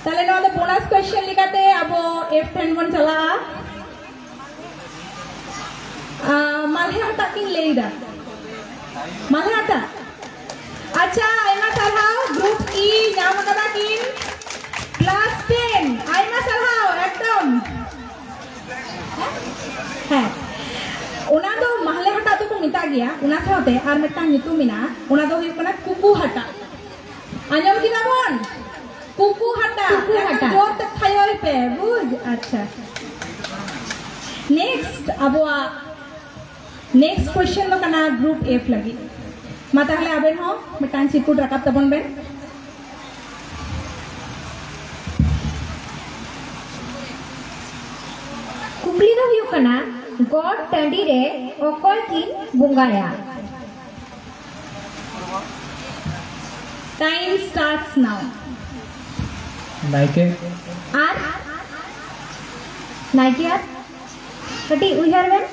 ᱛᱟᱦᱞᱮ ᱱᱚᱣᱟ ᱫᱚ bonus question ᱞᱮᱠᱟᱛᱮ ᱟᱵᱚ F ᱴᱷᱮᱱ ᱵᱚᱱ ᱪᱟᱞᱟᱜᱼᱟ᱾ ᱟᱸ, ᱢᱟᱞᱦᱮ ᱦᱟᱴᱟᱜ ᱠᱤᱱ ᱞᱟᱹᱭ ᱮᱫᱟ᱾ ᱢᱟᱞᱦᱮ ᱦᱟᱴᱟᱜ᱾ ᱟᱪᱪᱷᱟ, ᱟᱭᱢᱟ ᱥᱟᱨᱦᱟᱣ, group E ᱧᱟᱢ ᱟᱠᱟᱫᱟ ᱠᱤᱱ plus ten᱾ ᱟᱭᱢᱟ ᱥᱟᱨᱦᱟᱣ, ᱮᱠᱫᱚᱢ᱾ ᱦᱮᱸ, ᱚᱱᱟ ᱫᱚ ᱢᱟᱦᱞᱮ ᱦᱟᱴᱟᱜ ᱫᱚᱠᱚ ᱢᱮᱛᱟᱜ ᱜᱮᱭᱟ᱾ ᱚᱱᱟ ᱥᱟᱶᱛᱮ ᱟᱨ ᱢᱤᱫᱴᱟᱝ ᱧᱩᱛᱩᱢ ᱢᱮᱱᱟᱜᱼᱟ, ᱚᱱᱟ ᱫᱚ ᱦᱩᱭᱩᱜ ᱠᱟᱱᱟ ᱠᱩᱠᱩ ᱦᱟᱴᱟᱜ᱾ ᱟᱸᱡᱚᱢ ᱠᱮᱫᱟ ᱵᱚᱱ? ᱠᱩᱠᱩ ᱦᱟᱴᱟᱜ᱾ ᱠᱩᱠᱩ ᱮᱠᱫᱚᱢ ᱦᱟᱴᱟᱜ᱾ ᱡᱳᱨ ᱛᱮ ᱛᱷᱟᱭᱚᱭ ᱯᱮ, ᱵᱩᱡᱽ? ᱟᱪᱪᱷᱟ, next ᱟᱵᱚᱣᱟᱜ next question ᱫᱚ ᱠᱟᱱᱟ group F ᱞᱟᱹᱜᱤᱫ᱾ ᱢᱟ ᱛᱟᱦᱞᱮ ᱟᱵᱮᱱ ᱦᱚᱸ ᱢᱤᱫᱴᱟᱝ ᱪᱤᱨᱠᱩᱴ ᱨᱟᱠᱟᱵ ᱛᱟᱵᱚᱱ ᱵᱮᱱ᱾ ᱠᱩᱠᱞᱤ ᱫᱚ ᱦᱩᱭᱩᱜ ᱠᱟᱱᱟ, ᱜᱚᱴ ᱴᱟᱺᱰᱤ ᱨᱮ ᱚᱠᱚᱭ ᱠᱤᱱ ᱵᱚᱸᱜᱟᱭᱟ? Time starts now. ᱱᱟᱭᱠᱮ᱾ ᱟᱨ ᱱᱟᱭᱠᱮ ᱟᱨ ᱠᱟᱹᱴᱤᱡ ᱩᱭᱦᱟᱹᱨ ᱵᱮᱱ᱾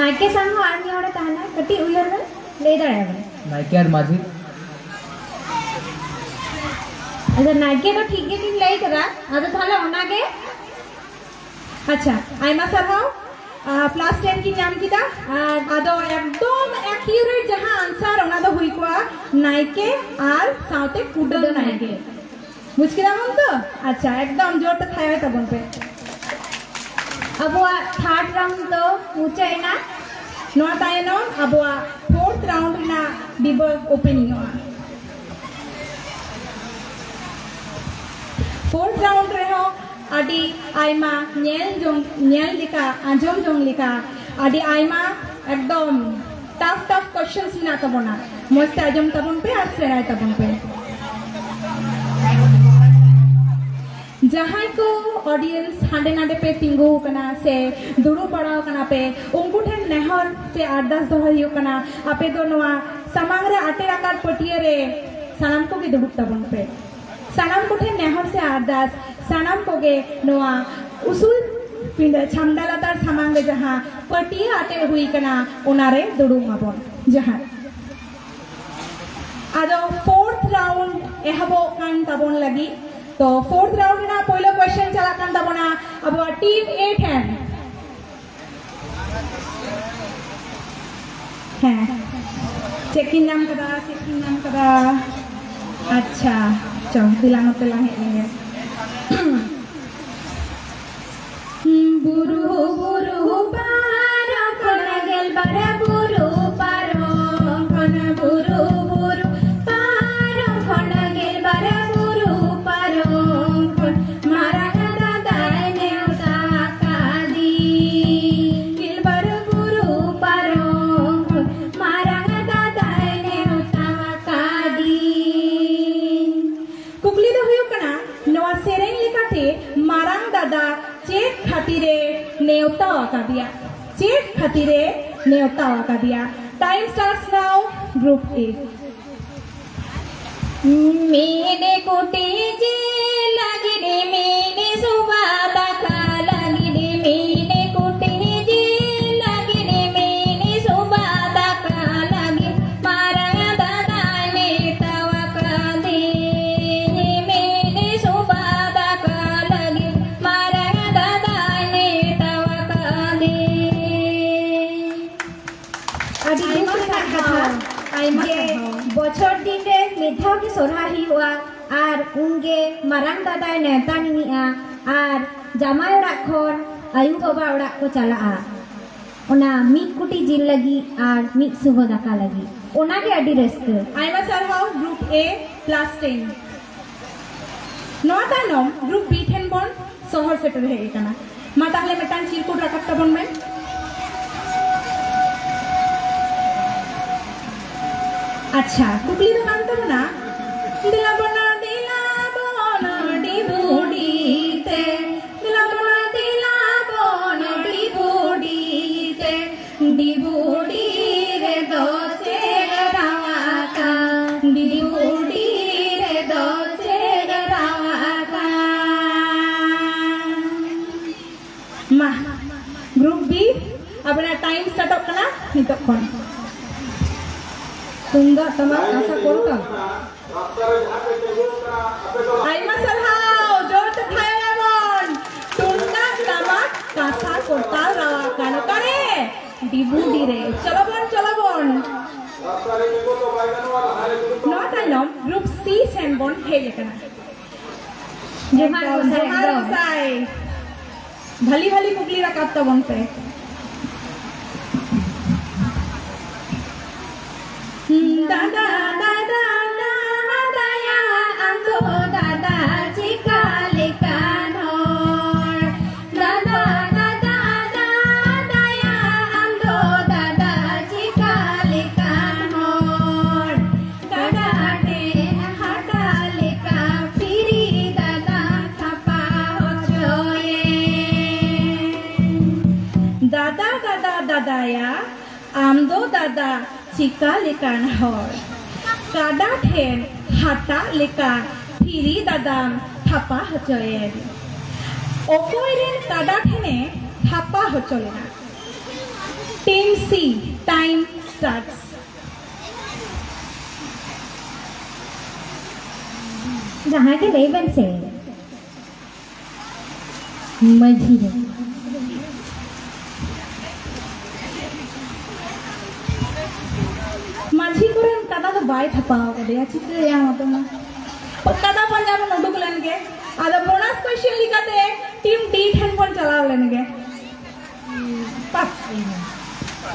ᱱᱟᱭᱠᱮ ᱥᱟᱶ ᱦᱚᱸ ᱟᱨ ᱢᱤᱫ ᱦᱚᱲᱮ ᱛᱟᱦᱮᱱᱟ, ᱠᱟᱹᱴᱤᱡ ᱩᱭᱦᱟᱹᱨ ᱵᱮᱱ, ᱞᱟᱹᱭ ᱫᱟᱲᱮᱭᱟᱜᱼᱟ ᱵᱮᱱ᱾ ᱱᱟᱭᱠᱮ ᱟᱨ ᱢᱟᱹᱡᱷᱤ᱾ ᱟᱪᱪᱷᱟ, ᱱᱟᱭᱠᱮ ᱫᱚ ᱴᱷᱤᱠ ᱜᱮᱵᱤᱱ ᱞᱟᱹᱭ ᱠᱟᱫᱟ, ᱟᱫᱚ ᱛᱟᱦᱞᱮ ᱚᱱᱟᱜᱮ᱾ ᱟᱪᱪᱷᱟ, ᱟᱭᱢᱟ ᱥᱟᱨᱦᱟᱣ᱾ ᱟᱨ plus ten ᱠᱤᱱ ᱧᱟᱢ ᱠᱮᱫᱟ᱾ ᱟᱨ ᱟᱫᱚ ᱮᱠᱫᱚᱢ accurate ᱡᱟᱦᱟᱸ answer, ᱚᱱᱟ ᱫᱚ ᱦᱩᱭ ᱠᱚᱜᱼᱟ ᱱᱟᱭᱠᱮ ᱟᱨ ᱥᱟᱶᱛᱮ ᱠᱩᱰᱟᱹᱢ ᱠᱩᱰᱟᱹᱢ ᱱᱟᱭᱠᱮ᱾ ᱱᱟᱭᱠᱮ᱾ ᱵᱩᱡᱽ ᱠᱮᱫᱟ ᱵᱚᱱ ᱛᱚ? ᱟᱪᱪᱷᱟ, ᱮᱠᱫᱚᱢ ᱡᱳᱨ ᱛᱮ ᱛᱷᱟᱭᱚᱭ ᱛᱟᱵᱚᱱ ᱯᱮ᱾ ᱟᱵᱚᱣᱟᱜ third round ᱫᱚ ᱢᱩᱪᱟᱹᱫ ᱮᱱᱟ᱾ ᱱᱚᱣᱟ ᱛᱟᱭᱱᱚᱢ ᱟᱵᱚᱣᱟᱜ fourth round ᱨᱮᱱᱟᱜ ᱰᱤᱵᱟᱹ openingᱚᱜᱼᱟ᱾ ᱯᱷᱳᱨᱛᱷ ᱨᱟᱣᱩᱱᱰ ᱨᱮᱦᱚᱸ ᱟᱹᱰᱤ ᱟᱭᱢᱟ ᱧᱮᱞ ᱡᱚᱝ, ᱧᱮᱞ ᱞᱮᱠᱟ, ᱟᱸᱡᱚᱢ ᱡᱚᱝ ᱞᱮᱠᱟ ᱟᱹᱰᱤ ᱟᱭᱢᱟ ᱮᱠᱫᱚᱢ ᱴᱟᱯᱷ ᱴᱟᱯᱷ ᱠᱚᱥᱪᱮᱱᱥ ᱢᱮᱱᱟᱜ ᱛᱟᱵᱚᱱᱟ᱾ ᱢᱚᱡᱽ ᱛᱮ ᱟᱸᱡᱚᱢ ᱛᱟᱵᱚᱱ ᱯᱮ ᱟᱨ ᱥᱮᱬᱟᱭ ᱛᱟᱵᱚᱱ ᱯᱮ᱾ ᱡᱟᱦᱟᱸᱭ ᱠᱚ ᱚᱰᱤᱭᱮᱱᱥ ᱦᱟᱸᱰᱮ ᱱᱟᱰᱮ ᱯᱮ ᱛᱤᱸᱜᱩ ᱟᱠᱟᱱᱟ ᱥᱮ ᱫᱩᱲᱩᱵ ᱵᱟᱲᱟᱣ ᱟᱠᱟᱱᱟ ᱯᱮ, ᱩᱱᱠᱩ ᱴᱷᱮᱱ ᱱᱮᱦᱚᱨ ᱥᱮ ᱟᱨᱫᱟᱥ ᱫᱚᱦᱚᱭ ᱦᱩᱭᱩᱜ ᱠᱟᱱᱟ, ᱟᱯᱮ ᱫᱚ ᱱᱚᱣᱟ ᱥᱟᱢᱟᱝ ᱨᱮ ᱟᱴᱮᱫ ᱟᱠᱟᱫ ᱯᱟᱹᱴᱭᱟᱹ ᱨᱮ ᱥᱟᱱᱟᱢ ᱠᱚᱜᱮ ᱫᱩᱲᱩᱵ ᱛᱟᱵᱚᱱ ᱯᱮ᱾ ᱥᱟᱱᱟᱢ ᱠᱚᱴᱷᱮᱱ ᱱᱮᱦᱚᱨ ᱥᱮ ᱟᱨᱫᱟᱥ, ᱥᱟᱱᱟᱢ ᱠᱚᱜᱮ ᱱᱚᱣᱟ ᱩᱥᱩᱞ ᱯᱤᱸᱰᱟᱹ ᱪᱷᱟᱢᱰᱟ ᱞᱟᱛᱟᱨ ᱥᱟᱢᱟᱝ ᱨᱮ ᱡᱟᱦᱟᱸ ᱯᱟᱹᱴᱭᱟᱹ ᱟᱴᱮᱫ ᱦᱩᱭ ᱠᱟᱱᱟ, ᱚᱱᱟᱨᱮ ᱫᱩᱲᱩᱵ ᱢᱟᱵᱚᱱ᱾ ᱡᱚᱦᱟᱨ᱾ ᱟᱫᱚ ᱯᱷᱳᱨᱛᱷ ᱨᱟᱣᱩᱱᱰ ᱮᱦᱚᱵᱚᱜ ᱠᱟᱱ ᱛᱟᱵᱚᱱ ᱞᱟᱹᱜᱤᱫ᱾ ᱛᱚ ᱯᱷᱳᱨᱛᱷ ᱨᱟᱣᱩᱱᱰ ᱨᱮᱱᱟᱜ ᱯᱳᱭᱞᱳ ᱠᱚᱥᱪᱮᱱ ᱪᱟᱞᱟᱜ ᱠᱟᱱ ᱛᱟᱵᱚᱱᱟ ᱟᱵᱚᱣᱟᱜ ᱴᱤᱢ ᱮ ᱴᱷᱮᱱ᱾ ᱦᱮᱸ, ᱪᱮᱫ ᱠᱤᱱ ᱧᱟᱢ ᱠᱟᱫᱟ, ᱪᱮᱫ ᱠᱤᱱ ᱧᱟᱢ ᱠᱟᱫᱟ? ᱟᱪᱪᱷᱟ, ᱪᱚ ᱫᱮᱞᱟ ᱱᱚᱛᱮ ᱞᱟᱝ ᱦᱮᱡ ᱞᱮᱱᱜᱮ᱾ ᱵᱩᱨᱩ, ᱵᱩᱨᱩ ᱯᱟᱨᱚᱢ ᱠᱷᱚᱱ ᱜᱮᱞᱵᱟᱨ ᱵᱩᱨᱩ ᱯᱟᱨᱚᱢ ᱠᱷᱚᱱ, ᱵᱩᱨᱩ, ᱵᱩᱨᱩ ᱯᱟᱨᱚᱢ ᱠᱷᱚᱱ ᱜᱮᱞᱵᱟᱨ ᱵᱩᱨᱩ ᱯᱟᱨᱚᱢ ᱠᱷᱚᱱ ᱢᱟᱨᱟᱝ ᱫᱟᱫᱟᱭ ᱱᱮᱣᱛᱟ ᱠᱟᱫᱤᱧ᱾ ᱜᱮᱞᱵᱟᱨ ᱵᱩᱨᱩ ᱯᱟᱨᱚᱢ ᱠᱷᱚᱱ ᱢᱟᱨᱟᱝ ᱫᱟᱫᱟᱭ ᱱᱮᱣᱛᱟ ᱠᱟᱫᱤᱧ᱾ ᱠᱩᱠᱞᱤ ᱫᱚ ᱦᱩᱭᱩᱜ ᱠᱟᱱᱟ, ᱱᱚᱣᱟ ᱥᱮᱨᱮᱧ ᱞᱮᱠᱟᱛᱮ ᱢᱟᱨᱟᱝ ᱫᱟᱫᱟ ᱪᱮᱫ ᱠᱷᱟᱹᱛᱤᱨᱮ ᱱᱮᱣᱛᱟ ᱟᱠᱟᱫᱮᱭᱟ? ᱪᱮᱫ ᱠᱷᱟᱹᱛᱤᱨᱮ ᱱᱮᱣᱛᱟ ᱟᱠᱟᱫᱮᱭᱟ? Time starts now, group A. ᱢᱤᱫ ᱠᱩᱴᱤ ᱡᱤᱞ ᱞᱟᱹᱜᱤᱫ, ᱢᱤᱫ ᱥᱩᱵᱟ ᱫᱟᱠᱟ ᱞᱟᱹᱜᱤᱫ, ᱢᱤᱫ ᱠᱩᱴᱤ ᱡᱤᱞ ᱞᱟᱹᱜᱤᱫ, ᱢᱤᱫ ᱥᱩᱵᱟ ᱫᱟᱠᱟ ᱞᱟᱹᱜᱤᱫ ᱢᱟᱨᱟᱝ ᱫᱟᱫᱟᱭ ᱱᱮᱣᱛᱟ ᱟᱠᱟᱫᱤᱧ᱾ ᱢᱤᱫ ᱥᱩᱵᱟ ᱫᱟᱠᱟ ᱞᱟᱹᱜᱤᱫ ᱢᱟᱨᱟᱝ ᱫᱟᱫᱟᱭ ᱱᱮᱣᱛᱟ ᱟᱠᱟᱫᱤᱧ᱾ ᱟᱹᱰᱤ ᱫᱩᱠ ᱨᱮᱱᱟᱜ ᱠᱟᱛᱷᱟ ᱡᱮ ᱵᱚᱪᱷᱚᱨ ᱫᱤᱱ ᱨᱮ ᱢᱤᱫ ᱫᱷᱟᱣ ᱜᱮ ᱥᱚᱨᱦᱟᱭ ᱦᱩᱭᱩᱜᱼᱟ, ᱟᱨ ᱩᱱᱜᱮ ᱢᱟᱨᱟᱝ ᱫᱟᱫᱟᱭ ᱱᱮᱣᱛᱟ ᱱᱤᱱᱤᱜᱼᱟ, ᱟᱨ ᱡᱟᱢᱟᱭ ᱚᱲᱟᱜ ᱠᱷᱚᱱ ᱟᱭᱩ ᱵᱟᱵᱟ ᱚᱲᱟᱜ ᱠᱚ ᱪᱟᱞᱟᱜᱼᱟ, ᱚᱱᱟ ᱢᱤᱫ ᱠᱩᱴᱤ ᱡᱤᱞ ᱞᱟᱹᱜᱤᱫ ᱟᱨ ᱢᱤᱫ ᱥᱩᱵᱟ ᱫᱟᱠᱟ ᱞᱟᱹᱜᱤᱫ᱾ ᱚᱱᱟᱜᱮ ᱟᱹᱰᱤ ᱨᱟᱹᱥᱠᱟᱹ᱾ ᱟᱭᱢᱟ ᱥᱟᱨᱦᱟᱣ, ᱜᱨᱩᱯ A plus ten᱾ ᱱᱚᱣᱟ ᱛᱟᱭᱱᱚᱢ group B ᱴᱷᱮᱱ ᱵᱚᱱ ᱥᱚᱦᱚᱨ ᱥᱮᱴᱮᱨ ᱦᱮᱡ ᱟᱠᱟᱱᱟ᱾ ᱢᱟ ᱛᱟᱦᱞᱮ ᱢᱤᱫᱴᱟᱝ ᱪᱤᱨᱠᱩᱴ ᱨᱟᱠᱟᱵ ᱛᱟᱵᱚᱱ ᱢᱮ᱾ ᱟᱪᱪᱷᱟ, ᱠᱩᱠᱞᱤ ᱫᱚ ᱠᱟᱱ ᱛᱟᱵᱚᱱᱟ, ᱫᱮᱞᱟ ᱵᱚᱱᱟ, ᱫᱮᱞᱟ ᱵᱚᱱ ᱰᱤᱵᱩᱰᱤ ᱛᱮ, ᱫᱮᱞᱟ ᱵᱚᱱᱟ, ᱫᱮᱞᱟ ᱵᱚᱱ ᱰᱤᱵᱩᱰᱤ ᱛᱮ, ᱰᱤᱵᱩᱰᱤ ᱨᱮᱫᱚ ᱪᱮᱫ ᱨᱟᱣᱟᱠᱟ, ᱰᱤᱵᱩᱰᱤ ᱨᱮᱫᱚ ᱪᱮᱫ ᱨᱟᱣᱟᱠᱟ? ᱢᱟ, group B, ᱟᱵᱮᱱᱟᱜ time startᱚᱜ ᱠᱟᱱᱟ ᱱᱤᱛᱚᱜ ᱠᱷᱚᱱ᱾ ᱛᱩᱢᱫᱟᱜ, ᱴᱟᱢᱟᱠ, ᱠᱟᱸᱥᱟ, ᱠᱚᱨᱛᱟᱞ᱾ ᱟᱭᱢᱟ ᱥᱟᱨᱦᱟᱣ, ᱡᱳᱨ ᱛᱮ ᱛᱷᱟᱭᱚᱭᱟᱵᱚᱱ᱾ ᱛᱩᱢᱫᱟᱜ, ᱴᱟᱢᱟᱠ, ᱠᱟᱸᱥᱟ, ᱠᱚᱨᱛᱟᱞ ᱨᱟᱣᱟᱠᱟᱱ ᱚᱠᱟᱨᱮ? ᱰᱤᱵᱩᱰᱤ ᱨᱮ᱾ ᱪᱚᱞᱚ ᱵᱚᱱ, ᱪᱚᱞᱚ ᱵᱚᱱ᱾ ᱱᱚᱣᱟ ᱛᱟᱭᱱᱚᱢ group C ᱥᱮᱱ ᱵᱚᱱ ᱦᱮᱡ ᱟᱠᱟᱱᱟ᱾ ᱡᱚᱦᱟᱨ ᱮᱠᱫᱚᱢ, ᱜᱚᱸᱥᱟᱭ, ᱡᱚᱦᱟᱨ ᱮᱠᱫᱚᱢ᱾ ᱜᱚᱸᱥᱟᱭ᱾ ᱵᱷᱟᱞᱤ ᱵᱷᱟᱞᱤ ᱠᱩᱠᱞᱤ ᱨᱟᱠᱟᱵ ᱛᱟᱵᱚᱱ ᱯᱮ᱾ ᱫᱟᱫᱟ, ᱫᱟᱫᱟ, ᱫᱟᱫᱟᱭᱟ, ᱟᱢ ᱫᱚ ᱫᱟᱫᱟ ᱪᱮᱠᱟ ᱞᱮᱠᱟᱱ ᱦᱚᱲ? ᱫᱟᱫᱟ, ᱫᱟᱫᱟ, ᱫᱟᱫᱟᱭᱟ, ᱟᱢ ᱫᱚ ᱫᱟᱫᱟ ᱪᱮᱠᱟ ᱞᱮᱠᱟᱱ ᱦᱚᱲ? ᱠᱟᱰᱟ ᱴᱷᱮᱱ ᱦᱟᱴᱟᱜ ᱞᱮᱠᱟ ᱯᱷᱤᱨᱤ ᱫᱟᱫᱟ ᱛᱷᱟᱯᱟ ᱦᱚᱪᱚᱭᱮ᱾ ᱫᱟᱫᱟ, ᱫᱟᱫᱟ, ᱫᱟᱫᱟᱭᱟ, ᱟᱢ ᱫᱚ ᱫᱟᱫᱟ ᱪᱤᱠᱟ ᱞᱮᱠᱟᱱ ᱦᱚᱲ? ᱠᱟᱰᱟ ᱴᱷᱮᱱ ᱦᱟᱴᱟᱜ ᱞᱮᱠᱟ ᱯᱷᱤᱨᱤ ᱫᱟᱫᱟᱢ ᱛᱷᱟᱯᱟ ᱦᱚᱪᱚᱭᱮᱱ᱾ ᱚᱠᱚᱭ ᱨᱮᱱ ᱠᱟᱰᱟ ᱴᱷᱮᱱᱮ ᱛᱷᱟᱯᱟ ᱦᱚᱪᱚ ᱞᱮᱱᱟ? Team C, time starts. ᱡᱟᱦᱟᱸᱭ ᱜᱮ ᱞᱟᱹᱭ ᱵᱮᱱ ᱥᱮ᱾ ᱢᱟᱹᱡᱷᱤ ᱨᱮ᱾ ᱢᱟᱹᱡᱷᱤ ᱠᱚᱨᱮᱱ ᱠᱟᱰᱟ ᱫᱚ ᱵᱟᱭ ᱛᱷᱟᱯᱟᱣ ᱠᱟᱫᱮᱭᱟ, ᱪᱤᱠᱟᱹᱭᱟ ᱢᱟᱛᱚ ᱢᱟ᱾ ᱠᱟᱰᱟ ᱯᱟᱸᱡᱟ ᱵᱚᱱ ᱩᱰᱩᱠ ᱞᱮᱱ ᱜᱮ᱾ ᱟᱫᱚ bonus question ᱞᱮᱠᱟᱛᱮ team D ᱴᱷᱮᱱ ᱵᱚᱱ ᱪᱟᱞᱟᱣ ᱞᱮᱱ ᱜᱮ᱾ ᱯᱟᱥ᱾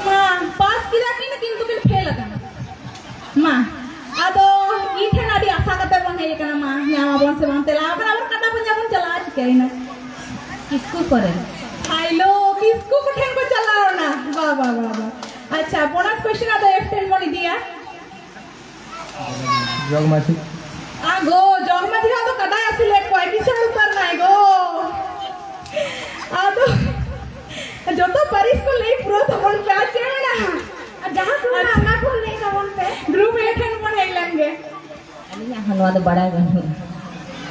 ᱢᱟ, ᱯᱟᱥ ᱠᱮᱫᱟ ᱠᱤᱱ, ᱠᱤᱱᱛᱩ ᱠᱤᱱ ᱯᱷᱮᱞ ᱟᱠᱟᱱᱟ᱾ ᱢᱟ, ᱟᱫᱚ ᱤᱧ ᱴᱷᱮᱱ ᱟᱹᱰᱤ ᱟᱥᱟ ᱠᱟᱛᱮ ᱵᱚᱱ ᱦᱮᱡ ᱟᱠᱟᱱᱟ, ᱢᱟ, ᱧᱟᱢ ᱟᱵᱚᱱ ᱥᱮ ᱵᱟᱝ ᱛᱮᱞᱟ? ᱠᱚᱨᱮ᱾ ᱦᱟᱭᱞᱳ, ᱠᱤᱥᱠᱩ ᱠᱚᱴᱷᱮᱱ ᱠᱚ ᱪᱟᱞᱟᱣ ᱮᱱᱟ᱾ ᱵᱟ, ᱵᱟ, ᱵᱟ, ᱵᱟ᱾ ᱟᱪᱪᱷᱟ, ᱵᱳᱱᱟᱥ ᱠᱚᱥᱪᱮᱱ ᱟᱫᱚ ᱮᱯᱷ ᱴᱷᱮᱱ ᱵᱚᱱ ᱤᱫᱤᱭᱟ᱾ ᱡᱚᱜᱽ ᱢᱟᱹᱡᱷᱤ᱾ ᱟᱜᱳ, ᱡᱚᱜᱽ ᱢᱟᱹᱡᱷᱤ ᱦᱚᱸ ᱟᱫᱚ ᱠᱟᱰᱟᱭ ᱟᱹᱥᱩᱞᱮᱫ ᱠᱚᱣᱟᱭ, ᱠᱤᱥᱟᱹᱬ ᱩᱛᱟᱹᱨ ᱱᱟᱭ ᱜᱳ᱾ ᱟᱫᱚ ᱡᱚᱛᱚ ᱯᱟᱹᱨᱤᱥ ᱠᱚ ᱞᱟᱹᱭ ᱯᱩᱨᱟᱹᱣ ᱛᱟᱵᱚᱱ ᱯᱮ, ᱟᱨ ᱪᱮᱫ ᱢᱮᱱᱟ? ᱟᱨ ᱡᱟᱦᱟᱸ ᱠᱚ ᱢᱮᱱᱟ, ᱚᱱᱟ ᱠᱚ ᱞᱟᱹᱭ ᱛᱟᱵᱚᱱ ᱯᱮ᱾ ᱜᱨᱩᱯ ᱮ ᱴᱷᱮᱱ ᱵᱚᱱ ᱦᱮᱡ ᱞᱮᱱ ᱜᱮ᱾ ᱟᱹᱞᱤᱧᱟᱜ ᱦᱚᱸ ᱱᱚᱣᱟ ᱫᱚ ᱵᱟᱲᱟᱭ ᱵᱟᱹᱱᱩᱜᱼᱟ᱾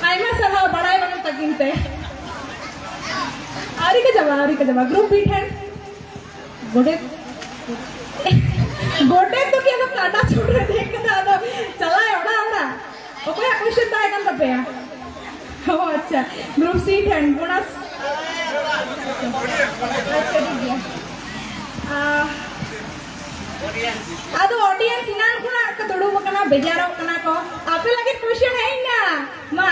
ᱟᱭᱢᱟ ᱥᱟᱨᱦᱟᱣ, ᱵᱟᱲᱟᱭ ᱵᱟᱹᱱᱩᱜ ᱛᱟᱹᱠᱤᱱ ᱛᱮ᱾ ᱟᱹᱣᱨᱤ ᱠᱚ ᱪᱟᱵᱟ, ᱟᱹᱣᱨᱤ ᱠᱚ ᱪᱟᱵᱟ᱾ ᱜᱨᱩᱯ ᱵᱤ ᱴᱷᱮᱱ ᱜᱚᱰᱮᱛ, ᱜᱚᱰᱮᱛ ᱫᱚ ᱠᱤ ᱟᱫᱚ ᱠᱟᱰᱟ ᱪᱷᱩᱴ ᱨᱮ ᱫᱮᱡ ᱠᱟᱛᱮ ᱟᱫᱚ ᱪᱟᱞᱟᱣ ᱚᱲᱟᱜ ᱚᱲᱟᱜ? ᱚᱠᱚᱭᱟᱜ ᱠᱚᱥᱪᱮᱱ ᱛᱟᱦᱮᱸ ᱠᱟᱱ ᱛᱟᱯᱮᱭᱟ? ᱚ, ᱟᱪᱪᱷᱟ, ᱜᱨᱩᱯ ᱥᱤ ᱴᱷᱮᱱ ᱵᱳᱱᱟᱥ᱾ ᱟᱪᱪᱷᱟ, ᱴᱷᱤᱠ ᱜᱮᱭᱟ᱾ ᱟᱦ, ᱟᱫᱚ ᱚᱰᱤᱭᱮᱱᱥ ᱮᱱᱟᱱ ᱠᱷᱚᱱᱟᱜ ᱠᱚ ᱫᱩᱲᱩᱵ ᱟᱠᱟᱱᱟ, ᱵᱮᱡᱟᱨᱚᱜ ᱠᱟᱱᱟ ᱠᱚ᱾ ᱟᱯᱮ ᱞᱟᱹᱜᱤᱫ ᱠᱚᱥᱪᱮᱱ ᱦᱮᱡ ᱮᱱᱟ, ᱢᱟ᱾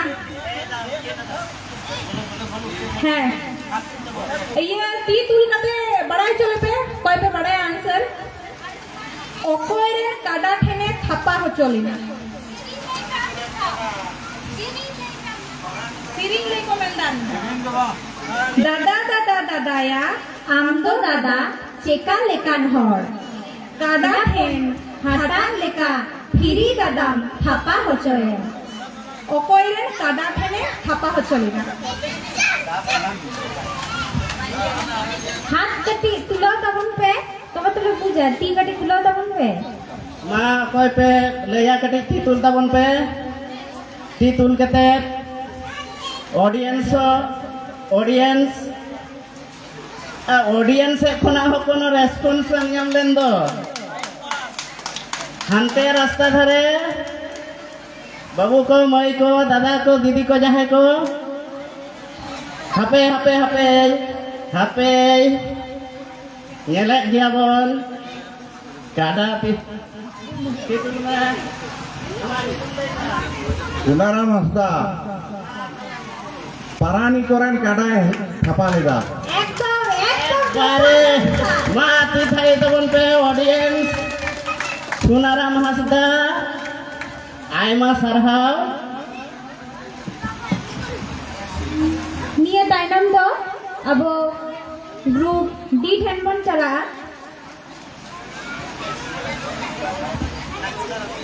ᱦᱮᱸ, ᱤᱭᱟᱹ, ᱛᱤ ᱛᱩᱞ ᱠᱟᱛᱮ ᱵᱟᱲᱟᱭ ᱦᱚᱪᱚ ᱞᱮᱯᱮ, ᱚᱠᱚᱭ ᱯᱮ ᱵᱟᱲᱟᱭᱟ ᱟᱱᱥᱟᱨ᱾ ᱚᱠᱚᱭ ᱨᱮᱱ ᱠᱟᱰᱟ ᱴᱷᱮᱱᱮ ᱛᱷᱟᱯᱟ ᱦᱚᱪᱚ ᱞᱮᱱᱟ? ᱥᱮᱨᱮᱧ ᱞᱟᱹᱭ ᱠᱚ ᱢᱮᱱᱫᱟ᱾ ᱫᱟᱫᱟ, ᱫᱟᱫᱟ, ᱫᱟᱫᱟᱭᱟ, ᱟᱢ ᱫᱚ ᱫᱟᱫᱟ ᱪᱮᱠᱟ ᱞᱮᱠᱟᱱ ᱦᱚᱲ? ᱠᱟᱰᱟ ᱴᱷᱮᱱ ᱦᱟᱴᱟᱜ ᱞᱮᱠᱟ ᱯᱷᱤᱨᱤ ᱫᱟᱫᱟᱢ ᱛᱷᱟᱯᱟ ᱦᱚᱪᱚᱭᱮᱢ᱾ ᱚᱠᱚᱭ ᱨᱮᱱ ᱠᱟᱰᱟ ᱴᱷᱮᱱᱮ ᱛᱷᱟᱯᱟ ᱦᱚᱪᱚ ᱞᱮᱱᱟ? ᱦᱟᱛ ᱠᱟᱹᱴᱤᱡ ᱛᱩᱞᱟᱹᱣ ᱛᱟᱵᱚᱱ ᱯᱮ, ᱛᱚᱵᱮ ᱛᱚᱞᱮ ᱵᱩᱡᱟ᱾ ᱛᱤ ᱠᱟᱹᱴᱤᱡ ᱛᱩᱞᱟᱹᱣ ᱛᱟᱵᱚᱱ ᱯᱮ᱾ ᱢᱟ, ᱚᱠᱚᱭ ᱯᱮ ᱞᱟᱹᱭᱟ, ᱠᱟᱹᱴᱤᱡ ᱛᱤ ᱛᱩᱞ ᱛᱟᱵᱚᱱ ᱯᱮ᱾ ᱛᱤ ᱛᱩᱞ ᱠᱟᱛᱮ ᱚᱰᱤᱭᱮᱱᱥ ᱦᱚᱸ, ᱚᱰᱤᱭᱮᱱᱥ, ᱟ, ᱚᱰᱤᱭᱮᱱᱥ ᱥᱮᱫ ᱠᱷᱚᱱᱟᱜ ᱦᱚᱸ ᱠᱳᱱᱳ ᱨᱮᱥᱯᱚᱱᱥ ᱵᱟᱝ ᱧᱟᱢ ᱞᱮᱱ ᱫᱚ᱾ ᱦᱟᱱᱛᱮ ᱨᱟᱥᱛᱟ ᱫᱷᱟᱨᱮ ᱵᱟᱹᱵᱩ ᱠᱚ, ᱢᱟᱹᱭ ᱠᱚ, ᱫᱟᱫᱟ ᱠᱚ, ᱫᱤᱫᱤ ᱠᱚ, ᱡᱟᱦᱟᱸᱭ ᱠᱚ, ᱦᱟᱯᱮ, ᱦᱟᱯᱮ, ᱦᱟᱯᱮ, ᱦᱟᱯᱮ, ᱧᱮᱞᱮᱫ ᱜᱮᱭᱟ ᱵᱚᱱ᱾ ᱠᱟᱰᱟ ᱯᱤ-, ᱥᱩᱱᱟᱨᱟᱢ ᱦᱟᱸᱥᱫᱟ ᱯᱟᱨᱟᱱᱤ ᱠᱚᱨᱮᱱ ᱠᱟᱰᱟᱭ ᱛᱷᱟᱯᱟ ᱞᱮᱫᱟ᱾ ᱮᱠᱫᱚᱢ, ᱮᱠᱫᱚᱢ᱾ ᱟᱨᱮ, ᱢᱟ ᱛᱤ ᱛᱷᱟᱭᱚ ᱛᱟᱵᱚᱱ ᱯᱮ, ᱚᱰᱤᱭᱮᱱᱥ᱾ ᱥᱩᱱᱟᱨᱟᱢ ᱦᱟᱸᱥᱫᱟ, ᱟᱭᱢᱟ ᱥᱟᱨᱦᱟᱣ᱾ ᱱᱤᱭᱟᱹ ᱛᱟᱭᱱᱚᱢ ᱫᱚ ᱟᱵᱚ ᱜᱨᱩᱯ ᱰᱤ ᱴᱷᱮᱱ ᱵᱚᱱ ᱪᱟᱞᱟᱜᱼᱟ᱾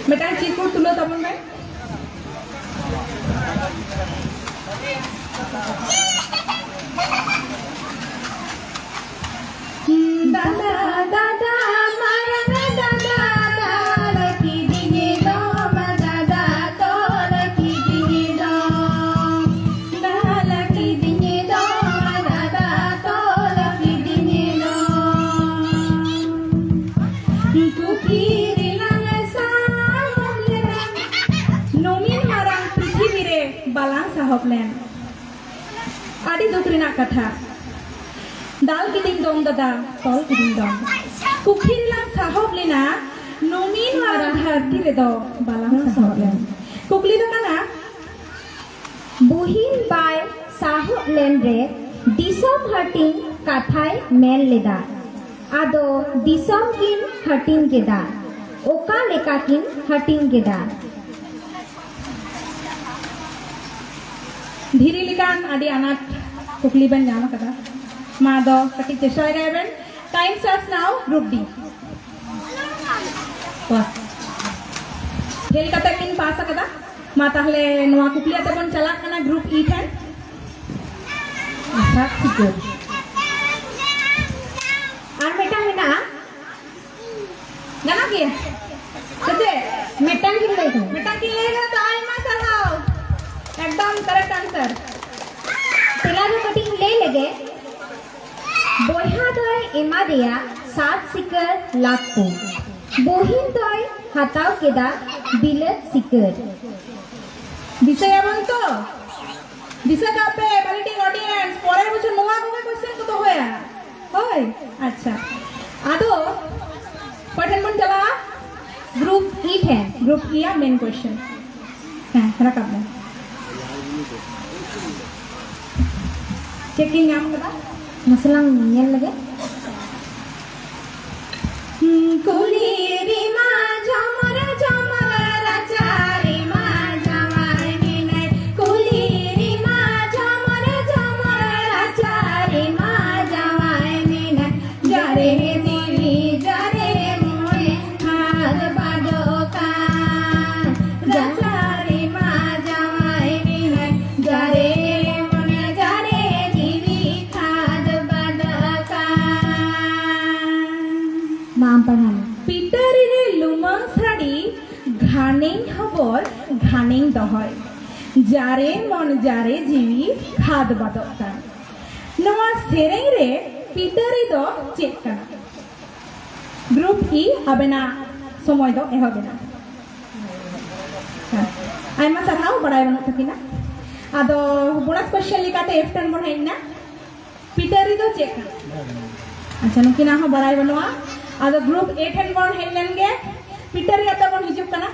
ᱢᱤᱫᱴᱟᱝ ᱪᱤᱨᱠᱩᱴ ᱛᱩᱞᱟᱹᱣ ᱛᱟᱵᱚᱱ ᱢᱮ᱾ ᱫᱟᱫᱟ, ᱫᱟᱫᱟ, ᱢᱟᱨᱟᱝ ᱫᱟᱫᱟ, ᱫᱟᱞ ᱠᱤᱫᱤᱧ ᱫᱚᱢ, ᱫᱟᱫᱟ, ᱛᱚᱞ ᱠᱤᱫᱤᱧ ᱫᱚᱢ᱾ ᱫᱟᱞ ᱠᱤᱫᱤᱧ ᱫᱚᱢ, ᱫᱟᱫᱟ, ᱛᱚᱞ ᱠᱤᱫᱤᱧ ᱫᱚᱢ᱾ ᱯᱩᱛᱷᱤ ᱨᱮᱞᱟᱝ ᱥᱟᱦᱚᱵ ᱞᱮᱱᱟ, ᱱᱩᱢᱤᱱ ᱢᱟᱨᱟᱝ ᱯᱨᱤᱛᱷᱤᱵᱤ ᱨᱮ ᱵᱟᱞᱟᱝ ᱥᱟᱦᱚᱵ ᱞᱮᱱ᱾ ᱟᱹᱰᱤ ᱫᱩᱠ ᱨᱮᱱᱟᱜ ᱠᱟᱛᱷᱟ᱾ ᱫᱟᱞ ᱠᱤᱫᱤᱧ ᱫᱚᱢ ᱫᱟᱫᱟ, ᱛᱚᱞ ᱠᱤᱫᱤᱧ ᱫᱚᱢ᱾ ᱯᱩᱛᱷᱤ ᱨᱮᱞᱟᱝ ᱥᱟᱦᱚᱵ ᱞᱮᱱᱟ, ᱱᱩᱢᱤᱱ ᱢᱟᱨᱟᱝ ᱫᱷᱟᱹᱨᱛᱤ ᱨᱮᱫᱚ ᱵᱟᱞᱟᱝ ᱥᱟᱦᱚᱵ ᱞᱮᱱ᱾ ᱠᱩᱠᱞᱤ ᱫᱚ ᱠᱟᱱᱟ, ᱵᱩᱦᱤᱱ ᱵᱟᱭ ᱥᱟᱦᱚᱵ ᱞᱮᱱ ᱨᱮ ᱫᱤᱥᱚᱢ ᱦᱟᱹᱴᱤᱧ ᱠᱟᱛᱷᱟᱭ ᱢᱮᱱ ᱞᱮᱫᱟ᱾ ᱟᱫᱚ ᱫᱤᱥᱚᱢ ᱠᱤᱱ ᱦᱟᱹᱴᱤᱧ ᱠᱮᱫᱟ᱾ ᱚᱠᱟ ᱞᱮᱠᱟ ᱠᱤᱱ ᱦᱟᱹᱴᱤᱧ ᱠᱮᱫᱟ? ᱫᱷᱤᱨᱤ ᱞᱮᱠᱟᱱ ᱟᱹᱰᱤ ᱟᱱᱟᱴ ᱠᱩᱠᱞᱤ ᱵᱮᱱ ᱧᱟᱢ ᱟᱠᱟᱫᱟ᱾ ᱢᱟ ᱫᱚ ᱠᱟᱹᱴᱤᱡ ᱪᱮᱥᱴᱟ ᱞᱮᱜᱟᱭ ᱵᱮᱱ᱾ Time starts now, group D. ᱯᱟᱥ᱾ ᱯᱷᱮᱞ ᱠᱟᱛᱮ ᱵᱤᱱ ᱯᱟᱥ ᱟᱠᱟᱫᱟ᱾ ᱢᱟ ᱛᱟᱦᱞᱮ ᱱᱚᱣᱟ ᱠᱩᱠᱞᱤ ᱟᱛᱮ ᱵᱚᱱ ᱪᱟᱞᱟᱜ ᱠᱟᱱᱟ ᱜᱨᱩᱯ ᱤ ᱴᱷᱮᱱ᱾ ᱟᱥᱟᱫ ᱥᱤᱠᱟᱹᱨ᱾ ᱟᱨ ᱢᱤᱫᱴᱟᱝ ᱢᱮᱱᱟᱜᱼᱟ᱾ ᱜᱟᱱᱚᱜ ᱜᱮᱭᱟ? ᱥᱮ ᱪᱮᱫ? ᱢᱤᱫᱴᱟᱝ ᱜᱤᱧ ᱞᱟᱹᱭ ᱠᱟᱫᱟ᱾ ᱢᱤᱫᱴᱟᱝ ᱜᱤᱧ ᱞᱟᱹᱭ ᱠᱟᱫᱟ ᱛᱚ, ᱟᱭᱢᱟ ᱥᱟᱨᱦᱟᱣ᱾ ᱮᱠᱫᱚᱢ correct answer᱾ ᱛᱮᱞᱟ ᱫᱚ ᱠᱟᱹᱴᱤᱡ ᱤᱧ ᱞᱟᱹᱭ ᱞᱮᱜᱮ᱾ ᱵᱚᱭᱦᱟ ᱫᱚᱭ ᱮᱢᱟᱫᱮᱭᱟ ᱥᱟᱛ ᱥᱤᱠᱟᱹᱨ ᱞᱟᱫᱯᱩ᱾ ᱵᱩᱦᱤᱱ ᱫᱚᱭ ᱦᱟᱛᱟᱣ ᱠᱮᱫᱟ ᱵᱤᱞᱟᱹᱛ ᱥᱤᱠᱟᱹᱨ᱾ ᱫᱤᱥᱟᱹᱭᱟᱵᱚᱱ ᱛᱚ? ᱫᱤᱥᱟᱹ ᱠᱟᱜ ᱯᱮ, valuting audience, ᱯᱚᱨᱮᱨ ᱵᱚᱪᱷᱚᱨ ᱱᱚᱣᱟ ᱠᱚᱜᱮ question ᱠᱚ ᱫᱚᱦᱚᱭᱟ᱾ ᱦᱳᱭ, ᱟᱪᱪᱷᱟ᱾ ᱟᱫᱚ ᱚᱠᱚᱭ ᱴᱷᱮᱱ ᱵᱚᱱ ᱪᱟᱞᱟᱜᱼᱟ? ᱜᱨᱩᱯ ᱤ ᱴᱷᱮᱱ᱾ ᱜᱨᱩᱯ ᱤ ᱟᱜ main question᱾ ᱦᱮᱸ, ᱨᱟᱠᱟᱵ ᱢᱮ᱾ ᱪᱮᱫ ᱠᱤᱱ ᱧᱟᱢ ᱠᱟᱫᱟ? ᱢᱟᱥᱮ ᱞᱟᱝ ᱧᱮᱞ ᱞᱮᱜᱮ᱾ ᱠᱩᱞᱦᱤ ᱨᱮᱢᱟ ᱡᱷᱚᱢᱚᱨ ᱡᱷᱚᱢᱚᱨ, ᱨᱟᱪᱟ ᱨᱮᱢᱟ ᱡᱟᱶᱟᱭ ᱢᱮᱱᱟᱭ᱾ ᱠᱩᱞᱦᱤ ᱨᱮᱢᱟ ᱡᱷᱚᱢᱚᱨ ᱡᱷᱚᱢᱚᱨ, ᱨᱟᱪᱟ ᱟᱢ ᱯᱟᱲᱦᱟᱣ ᱢᱮ᱾ ᱯᱤᱴᱟᱹᱨᱤ ᱨᱮ ᱞᱩᱢᱟᱹᱝ ᱥᱟᱹᱲᱤ, ᱜᱷᱟᱱᱮᱧ ᱦᱚᱵᱚᱨ ᱜᱷᱟᱱᱮᱧ ᱫᱚᱦᱚᱭ, ᱡᱟᱨᱮ ᱢᱚᱱ ᱡᱟᱨᱮ ᱡᱤᱣᱤ ᱠᱷᱟᱫ ᱵᱟᱫᱚᱜ ᱠᱟᱱ᱾ ᱱᱚᱣᱟ ᱥᱮᱨᱮᱧ ᱨᱮ ᱯᱤᱴᱟᱹᱨᱤ ᱫᱚ ᱪᱮᱫ ᱠᱟᱱᱟ? ᱜᱨᱩᱯ ᱤ, ᱟᱵᱮᱱᱟᱜ ᱥᱚᱢᱚᱭ ᱫᱚ ᱮᱦᱚᱵ ᱮᱱᱟ᱾ ᱦᱮᱸ, ᱟᱭᱢᱟ ᱥᱟᱨᱦᱟᱣ, ᱵᱟᱲᱟᱭ ᱵᱟᱹᱱᱩᱜ ᱛᱟᱹᱠᱤᱱᱟ᱾ ᱟᱫᱚ ᱵᱳᱱᱟᱥ ᱠᱚᱥᱪᱮᱱ ᱞᱮᱠᱟᱛᱮ ᱮᱯᱷ ᱴᱮᱱ ᱵᱚᱱ ᱦᱮᱡ ᱮᱱᱟ᱾ ᱯᱤᱴᱟᱹᱨᱤ ᱫᱚ ᱪᱮᱫ ᱠᱟᱱᱟ? ᱟᱪᱪᱷᱟ, ᱱᱩᱠᱤᱱᱟᱜ ᱦᱚᱸ ᱵᱟᱲᱟᱭ ᱵᱟᱹᱱᱩᱜᱼᱟ᱾ ᱟᱫᱚ ᱜᱨᱩᱯ ᱮ ᱴᱷᱮᱱ ᱵᱚᱱ ᱦᱮᱡ ᱞᱮᱱ ᱜᱮ, ᱯᱤᱴᱟᱹᱨᱤ ᱟᱛᱮ ᱵᱚᱱ ᱦᱤᱡᱩᱜ ᱠᱟᱱᱟ᱾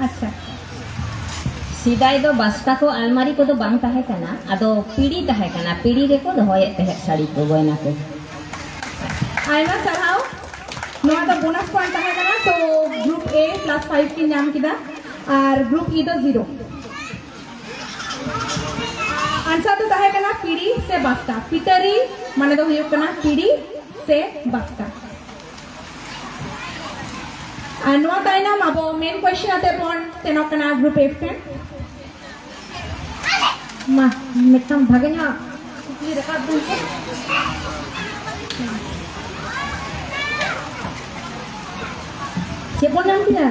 ᱟᱪᱪᱷᱟ, ᱥᱮᱫᱟᱭ ᱫᱚ ᱵᱟᱥᱛᱟ ᱠᱚ ᱟᱞᱢᱟᱨᱤ ᱠᱚᱫᱚ ᱵᱟᱝ ᱛᱟᱦᱮᱸ ᱠᱟᱱᱟ, ᱟᱫᱚ ᱯᱤᱲᱤ ᱛᱟᱦᱮᱸ ᱠᱟᱱᱟ, ᱯᱤᱲᱤ ᱨᱮᱠᱚ ᱫᱚᱦᱚᱭᱮᱫ ᱛᱟᱦᱮᱸᱫ ᱥᱟᱹᱲᱤ ᱠᱚ, ᱜᱚᱭᱱᱟ ᱠᱚ᱾ ᱟᱭᱢᱟ ᱥᱟᱨᱦᱟᱣ᱾ ᱱᱚᱣᱟ ᱫᱚ ᱵᱳᱱᱟᱥ ᱯᱚᱭᱮᱱᱴ ᱛᱟᱦᱮᱸ ᱠᱟᱱᱟ, ᱛᱚ ᱜᱨᱩᱯ ᱮ ᱯᱞᱟᱥ ᱯᱷᱟᱭᱤᱵᱷ ᱠᱤᱱ ᱧᱟᱢ ᱠᱮᱫᱟ ᱟᱨ ᱜᱨᱩᱯ ᱤ ᱫᱚ ᱡᱤᱨᱳ᱾ ᱟᱱᱥᱟᱨ ᱫᱚ ᱛᱟᱦᱮᱸ ᱠᱟᱱᱟ ᱯᱤᱲᱤ ᱥᱮ ᱵᱟᱥᱛᱟ᱾ ᱯᱤᱴᱟᱹᱨᱤ ᱢᱟᱱᱮ ᱫᱚ ᱦᱩᱭᱩᱜ ᱠᱟᱱᱟ ᱯᱤᱲᱤ ᱥᱮ ᱵᱟᱥᱛᱟ᱾ ᱟᱨ ᱱᱚᱣᱟ ᱛᱟᱭᱱᱚᱢ ᱟᱵᱚ ᱢᱮᱱ ᱠᱚᱭᱮᱥᱪᱮᱱ ᱟᱛᱮ ᱵᱚᱱ ᱥᱮᱱᱚᱜ ᱠᱟᱱᱟ ᱜᱨᱩᱯ ᱮᱯᱷ ᱴᱷᱮᱱ᱾ ᱢᱟ, ᱢᱤᱫᱴᱟᱝ ᱵᱷᱟᱜᱮ ᱧᱚᱜ ᱠᱩᱠᱞᱤ ᱨᱟᱠᱟᱵ ᱵᱮᱱ ᱥᱮ᱾ ᱪᱮᱫ ᱵᱚᱱ ᱧᱟᱢ ᱠᱮᱫᱟ?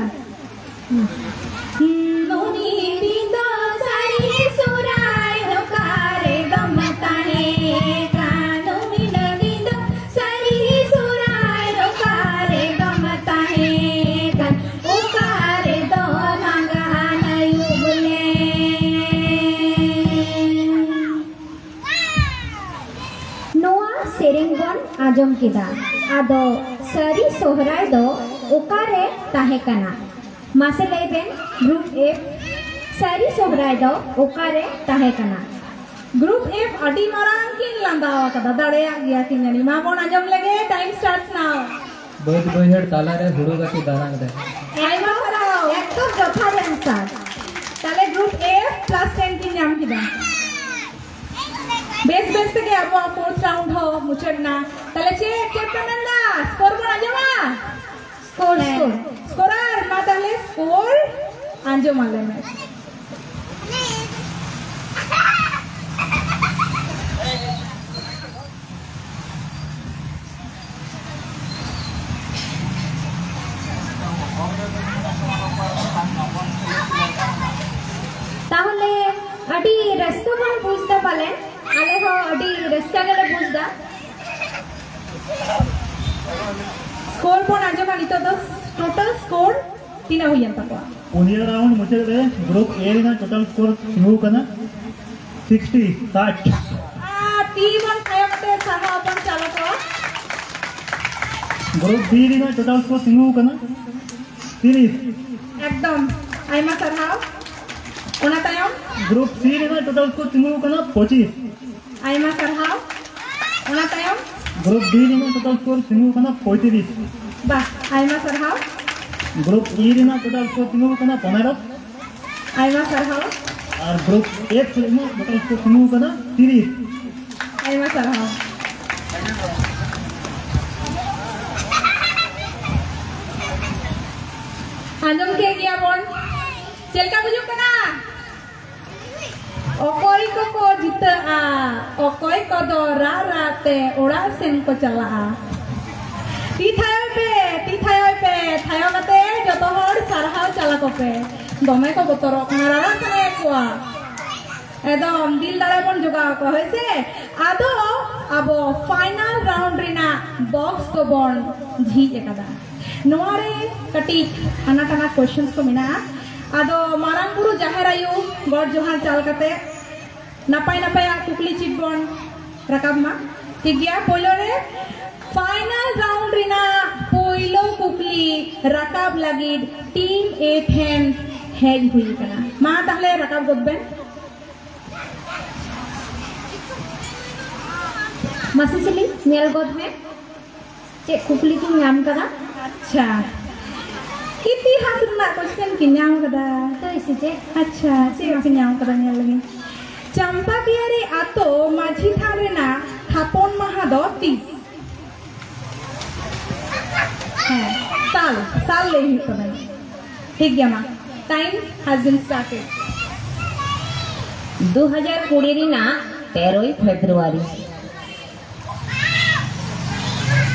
ᱱᱩᱱᱤ ᱫᱤᱱ ᱫᱚ ᱥᱟᱹᱨᱤ ᱥᱚᱦᱨᱟᱭ ᱚᱠᱟᱨᱮ ᱫᱚᱢ ᱛᱟᱦᱮᱸ ᱠᱟᱱ? ᱱᱩᱱᱤ ᱫᱤᱱ ᱫᱚ ᱥᱟᱹᱨᱤ ᱥᱚᱦᱨᱟᱭ ᱚᱠᱟᱨᱮ ᱫᱚᱢ ᱛᱟᱦᱮᱸ ᱠᱟᱱ? ᱚᱠᱟᱨᱮ ᱫᱚ ᱢᱟᱸᱜᱟᱱ ᱟᱹᱭᱩᱵ ᱞᱮ᱾ ᱱᱚᱣᱟ ᱥᱮᱨᱮᱧ ᱵᱚᱱ ᱟᱸᱡᱚᱢ ᱠᱮᱫᱟ᱾ ᱟᱫᱚ ᱥᱟᱹᱨᱤ ᱥᱚᱦᱨᱟᱭ ᱫᱚ ᱚᱠᱟᱨᱮ ᱛᱟᱦᱮᱸ ᱠᱟᱱᱟ? ᱢᱟᱥᱮ ᱞᱟᱹᱭ ᱵᱮᱱ, ᱜᱨᱩᱯ ᱮᱯᱷ, ᱥᱟᱹᱨᱤ ᱥᱚᱦᱨᱟᱭ ᱫᱚ ᱚᱠᱟᱨᱮ ᱛᱟᱦᱮᱸ ᱠᱟᱱᱟ? ᱜᱨᱩᱯ ᱮᱯᱷ ᱟᱹᱰᱤ ᱢᱟᱨᱟᱝ ᱠᱤᱱ ᱞᱟᱸᱫᱟ ᱟᱠᱟᱫᱟ, ᱫᱟᱲᱮᱭᱟᱜ ᱜᱮᱭᱟ ᱠᱤᱱ ᱡᱟᱹᱱᱤᱡ᱾ ᱢᱟ ᱵᱚᱱ ᱟᱸᱡᱚᱢ ᱞᱮᱜᱮ, time starts now. ᱵᱟᱹᱫᱽ ᱵᱟᱹᱭᱦᱟᱹᱲ ᱛᱟᱞᱟᱨᱮ ᱦᱩᱲᱩ ᱜᱟᱹᱪᱷᱤ ᱫᱟᱱᱟᱝ ᱨᱮ᱾ ᱟᱭᱢᱟ ᱥᱟᱨᱦᱟᱣ, ᱮᱠᱫᱚᱢ ᱡᱚᱛᱷᱟᱛ answer. ᱛᱟᱦᱞᱮ ᱜᱨᱩᱯ ᱮᱯᱷ ᱯᱞᱟᱥ ᱴᱮᱱ ᱠᱤᱱ ᱧᱟᱢ ᱠᱮᱫᱟ᱾ ᱵᱮᱥ ᱵᱮᱥ ᱛᱮᱜᱮ ᱟᱵᱚᱣᱟᱜ ᱯᱷᱳᱨᱛᱷ ᱨᱟᱣᱩᱱᱰ ᱦᱚᱸ ᱢᱩᱪᱟᱹᱫ ᱮᱱᱟ᱾ ᱛᱟᱦᱞᱮ ᱪᱮᱫ, ᱪᱮᱫ ᱯᱮ ᱢᱮᱱᱫᱟ? ᱥᱠᱳᱨ ᱵᱚᱱ ᱟᱸᱡᱚᱢᱟ? ᱥᱠᱳᱨ, ᱦᱮᱸ᱾ ᱥᱠᱳᱨ᱾ ᱥᱠᱳᱨᱟᱨ, ᱢᱟ ᱛᱟᱦᱞᱮ ᱥᱠᱳᱨ ᱟᱸᱡᱚᱢ ᱟᱞᱮ ᱢᱮ᱾ ᱛᱟᱦᱚᱞᱮ ᱟᱹᱰᱤ ᱨᱟᱹᱥᱠᱟᱹ ᱵᱚᱱ ᱵᱩᱡᱽ ᱫᱟ ᱯᱟᱞᱮ᱾ ᱟᱞᱮ ᱦᱚᱸ ᱟᱹᱰᱤ ᱨᱟᱹᱥᱠᱟᱹ ᱜᱮᱞᱮ ᱵᱩᱡᱽ ᱫᱟ᱾ ᱥᱠᱳᱨ ᱵᱚᱱ ᱟᱸᱡᱚᱢᱟ ᱱᱤᱛᱚᱜ ᱫᱚ᱾ ᱴᱳᱴᱟᱞ ᱥᱠᱳᱨ ᱛᱤᱱᱟᱹᱜ ᱦᱩᱭᱮᱱ ᱛᱟᱠᱚᱣᱟ? ᱯᱩᱱᱭᱟᱹ ᱨᱟᱣᱩᱱᱰ ᱢᱩᱪᱟᱹᱫ ᱨᱮ ᱜᱨᱩᱯ ᱮ ᱨᱮᱱᱟᱜ ᱴᱳᱴᱟᱞ ᱥᱠᱳᱨ ᱛᱤᱸᱜᱩ ᱠᱟᱱᱟ ᱥᱤᱠᱥᱴᱤ, ᱥᱟᱴ᱾ ᱟᱨ ᱛᱤ ᱵᱚᱱ ᱛᱷᱟᱭᱚ ᱠᱟᱛᱮ ᱥᱟᱨᱦᱟᱣ ᱵᱚᱱ ᱪᱟᱞ ᱟᱠᱚᱣᱟ᱾ ᱜᱨᱩᱯ ᱵᱤ ᱨᱮᱱᱟᱜ ᱴᱳᱴᱟᱞ ᱥᱠᱳᱨ ᱛᱤᱸᱜᱩ ᱠᱟᱱᱟ ᱛᱤᱨᱤᱥ᱾ ᱮᱠᱫᱚᱢ, ᱟᱭᱢᱟ ᱥᱟᱨᱦᱟᱣ᱾ ᱚᱱᱟ ᱛᱟᱭᱚᱢ? ᱜᱨᱩᱯ ᱥᱤ ᱨᱮᱱᱟᱜ ᱴᱳᱴᱟᱞ ᱥᱠᱳᱨ ᱛᱤᱸᱜᱩ ᱠᱟᱱᱟ ᱯᱚᱸᱪᱤᱥ᱾ ᱟᱭᱢᱟ ᱥᱟᱨᱦᱟᱣ᱾ ᱚᱱᱟ ᱛᱟᱭᱚᱢ? ᱜᱨᱩᱯ ᱰᱤ ᱨᱮᱱᱟᱜ ᱴᱳᱴᱟᱞ ᱥᱠᱳᱨ ᱛᱤᱸᱜᱩ ᱠᱟᱱᱟ ᱯᱚᱸᱭᱛᱨᱤᱥ᱾ ᱵᱟᱦ, ᱟᱭᱢᱟ ᱥᱟᱨᱦᱟᱣ᱾ ᱜᱨᱩᱯ ᱤ ᱨᱮᱱᱟᱜ ᱴᱳᱴᱟᱞ ᱥᱠᱳᱨ ᱛᱤᱸᱜᱩ ᱠᱟᱱᱟ ᱯᱚᱱᱮᱨᱚ᱾ ᱟᱭᱢᱟ ᱥᱟᱨᱦᱟᱣ᱾ ᱟᱨ ᱜᱨᱩᱯ ᱮᱯᱷ ᱨᱮᱱᱟᱜ ᱴᱳᱴᱟᱞ ᱥᱠᱳᱨ ᱛᱤᱸᱜᱩ ᱠᱟᱱᱟ ᱛᱤᱨᱤᱥ᱾ ᱟᱭᱢᱟ ᱥᱟᱨᱦᱟᱣ᱾ ᱟᱸᱡᱚᱢ ᱠᱮᱫ ᱜᱮᱭᱟ ᱵᱚᱱ᱾ ᱪᱮᱫ ᱞᱮᱠᱟ ᱵᱩᱡᱩᱜ ᱠᱟᱱᱟ? ᱚᱠᱚᱭ ᱠᱚᱠᱚ ᱡᱤᱛᱟᱹᱜᱼᱟ? ᱚᱠᱚᱭ ᱠᱚᱫᱚ ᱨᱟᱜ ᱨᱟᱜ ᱛᱮ ᱚᱲᱟᱜ ᱥᱮᱱ ᱠᱚ ᱪᱟᱞᱟᱜᱼᱟ? ᱛᱤ ᱛᱷᱟᱭᱚᱭ ᱯᱮ, ᱛᱤ ᱛᱷᱟᱭᱚᱭ ᱯᱮ, ᱛᱷᱟᱭᱚ ᱠᱟᱛᱮ ᱡᱚᱛᱚ ᱦᱚᱲ ᱥᱟᱨᱦᱟᱣ ᱪᱟᱞ ᱟᱠᱚ ᱯᱮ᱾ ᱫᱚᱢᱮ ᱠᱚ ᱵᱚᱛᱚᱨᱚᱜ ᱠᱟᱱᱟ, ᱨᱟᱨᱟ ᱥᱟᱱᱟᱭᱮᱫ ᱠᱚᱣᱟ᱾ ᱮᱠᱫᱚᱢ ᱫᱤᱞ ᱫᱟᱲᱮ ᱵᱚᱱ ᱡᱚᱜᱟᱣ ᱟᱠᱚᱣᱟ, ᱦᱳᱭ ᱥᱮ? ᱟᱫᱚ ᱟᱵᱚ ᱯᱷᱟᱭᱱᱟᱞ ᱨᱟᱣᱩᱱᱰ ᱨᱮᱱᱟᱜ ᱵᱚᱠᱥ ᱫᱚᱵᱚᱱ ᱡᱷᱤᱡ ᱟᱠᱟᱫᱟ᱾ ᱱᱚᱣᱟ ᱨᱮ ᱠᱟᱹᱴᱤᱡ ᱟᱱᱟᱴ ᱟᱱᱟᱴ ᱠᱚᱥᱪᱮᱱᱥ ᱠᱚ ᱢᱮᱱᱟᱜᱼᱟ᱾ ᱟᱫᱚ ᱢᱟᱨᱟᱝ ᱵᱩᱨᱩ ᱡᱟᱦᱮᱨ ᱟᱭᱳ ᱜᱚᱰ ᱡᱚᱦᱟᱨ ᱪᱟᱞ ᱠᱟᱛᱮ ᱱᱟᱯᱟᱭ ᱱᱟᱯᱟᱭᱟᱜ ᱠᱩᱠᱞᱤ ᱪᱤᱛ ᱵᱚᱱ ᱨᱟᱠᱟᱵ ᱢᱟ᱾ ᱴᱷᱤᱠ ᱜᱮᱭᱟ, ᱯᱳᱭᱞᱳ ᱨᱮ ᱯᱷᱟᱭᱱᱟᱞ ᱨᱟᱣᱩᱱᱰ ᱨᱮᱱᱟᱜ ᱯᱳᱭᱞᱳ ᱠᱩᱠᱞᱤ ᱨᱟᱠᱟᱵ ᱞᱟᱹᱜᱤᱫ ᱴᱤᱢ ᱮ ᱴᱷᱮᱱ ᱦᱮᱡ ᱦᱩᱭ ᱟᱠᱟᱱᱟ᱾ ᱢᱟ ᱛᱟᱦᱞᱮ ᱨᱟᱠᱟᱵ ᱜᱚᱫ ᱵᱮᱱ᱾ ᱢᱟᱥᱮ ᱥᱤᱞᱤ, ᱧᱮᱞ ᱜᱚᱫ ᱢᱮ᱾ ᱪᱮᱫ ᱠᱩᱠᱞᱤ ᱠᱤᱱ ᱧᱟᱢ ᱠᱟᱫᱟ? ᱟᱪᱪᱷᱟ, ᱤᱛᱤᱦᱟᱥ ᱨᱮᱱᱟᱜ ᱠᱚᱥᱪᱮᱱ ᱠᱤᱱ ᱧᱟᱢ ᱠᱟᱫᱟ᱾ ᱦᱳᱭ ᱥᱮ ᱪᱮᱫ? ᱟᱪᱪᱷᱟ, ᱪᱮᱫ ᱯᱮ ᱧᱟᱢ ᱠᱟᱫᱟ, ᱧᱮᱞ ᱞᱮᱜᱮ᱾ ᱪᱟᱢᱯᱟᱠᱤᱭᱟᱹᱨᱤ ᱟᱛᱳ ᱢᱟᱹᱡᱷᱤ ᱛᱷᱟᱱ ᱨᱮᱱᱟᱜ ᱛᱷᱟᱯᱚᱱ ᱢᱟᱦᱟ ᱫᱚ ᱛᱤᱥ? ᱦᱮᱸ, ᱥᱟᱞ, ᱥᱟᱞ ᱞᱟᱹᱭ ᱦᱩᱭᱩᱜ ᱛᱟᱵᱮᱱᱟ᱾ ᱴᱷᱤᱠ ᱜᱮᱭᱟ, ᱢᱟ, time has been started. ᱫᱩ ᱦᱟᱡᱟᱨ ᱠᱩᱲᱤ ᱨᱮᱱᱟᱜ ᱛᱮᱨᱚᱭ ᱯᱷᱮᱵᱽᱨᱩᱣᱟᱨᱤ᱾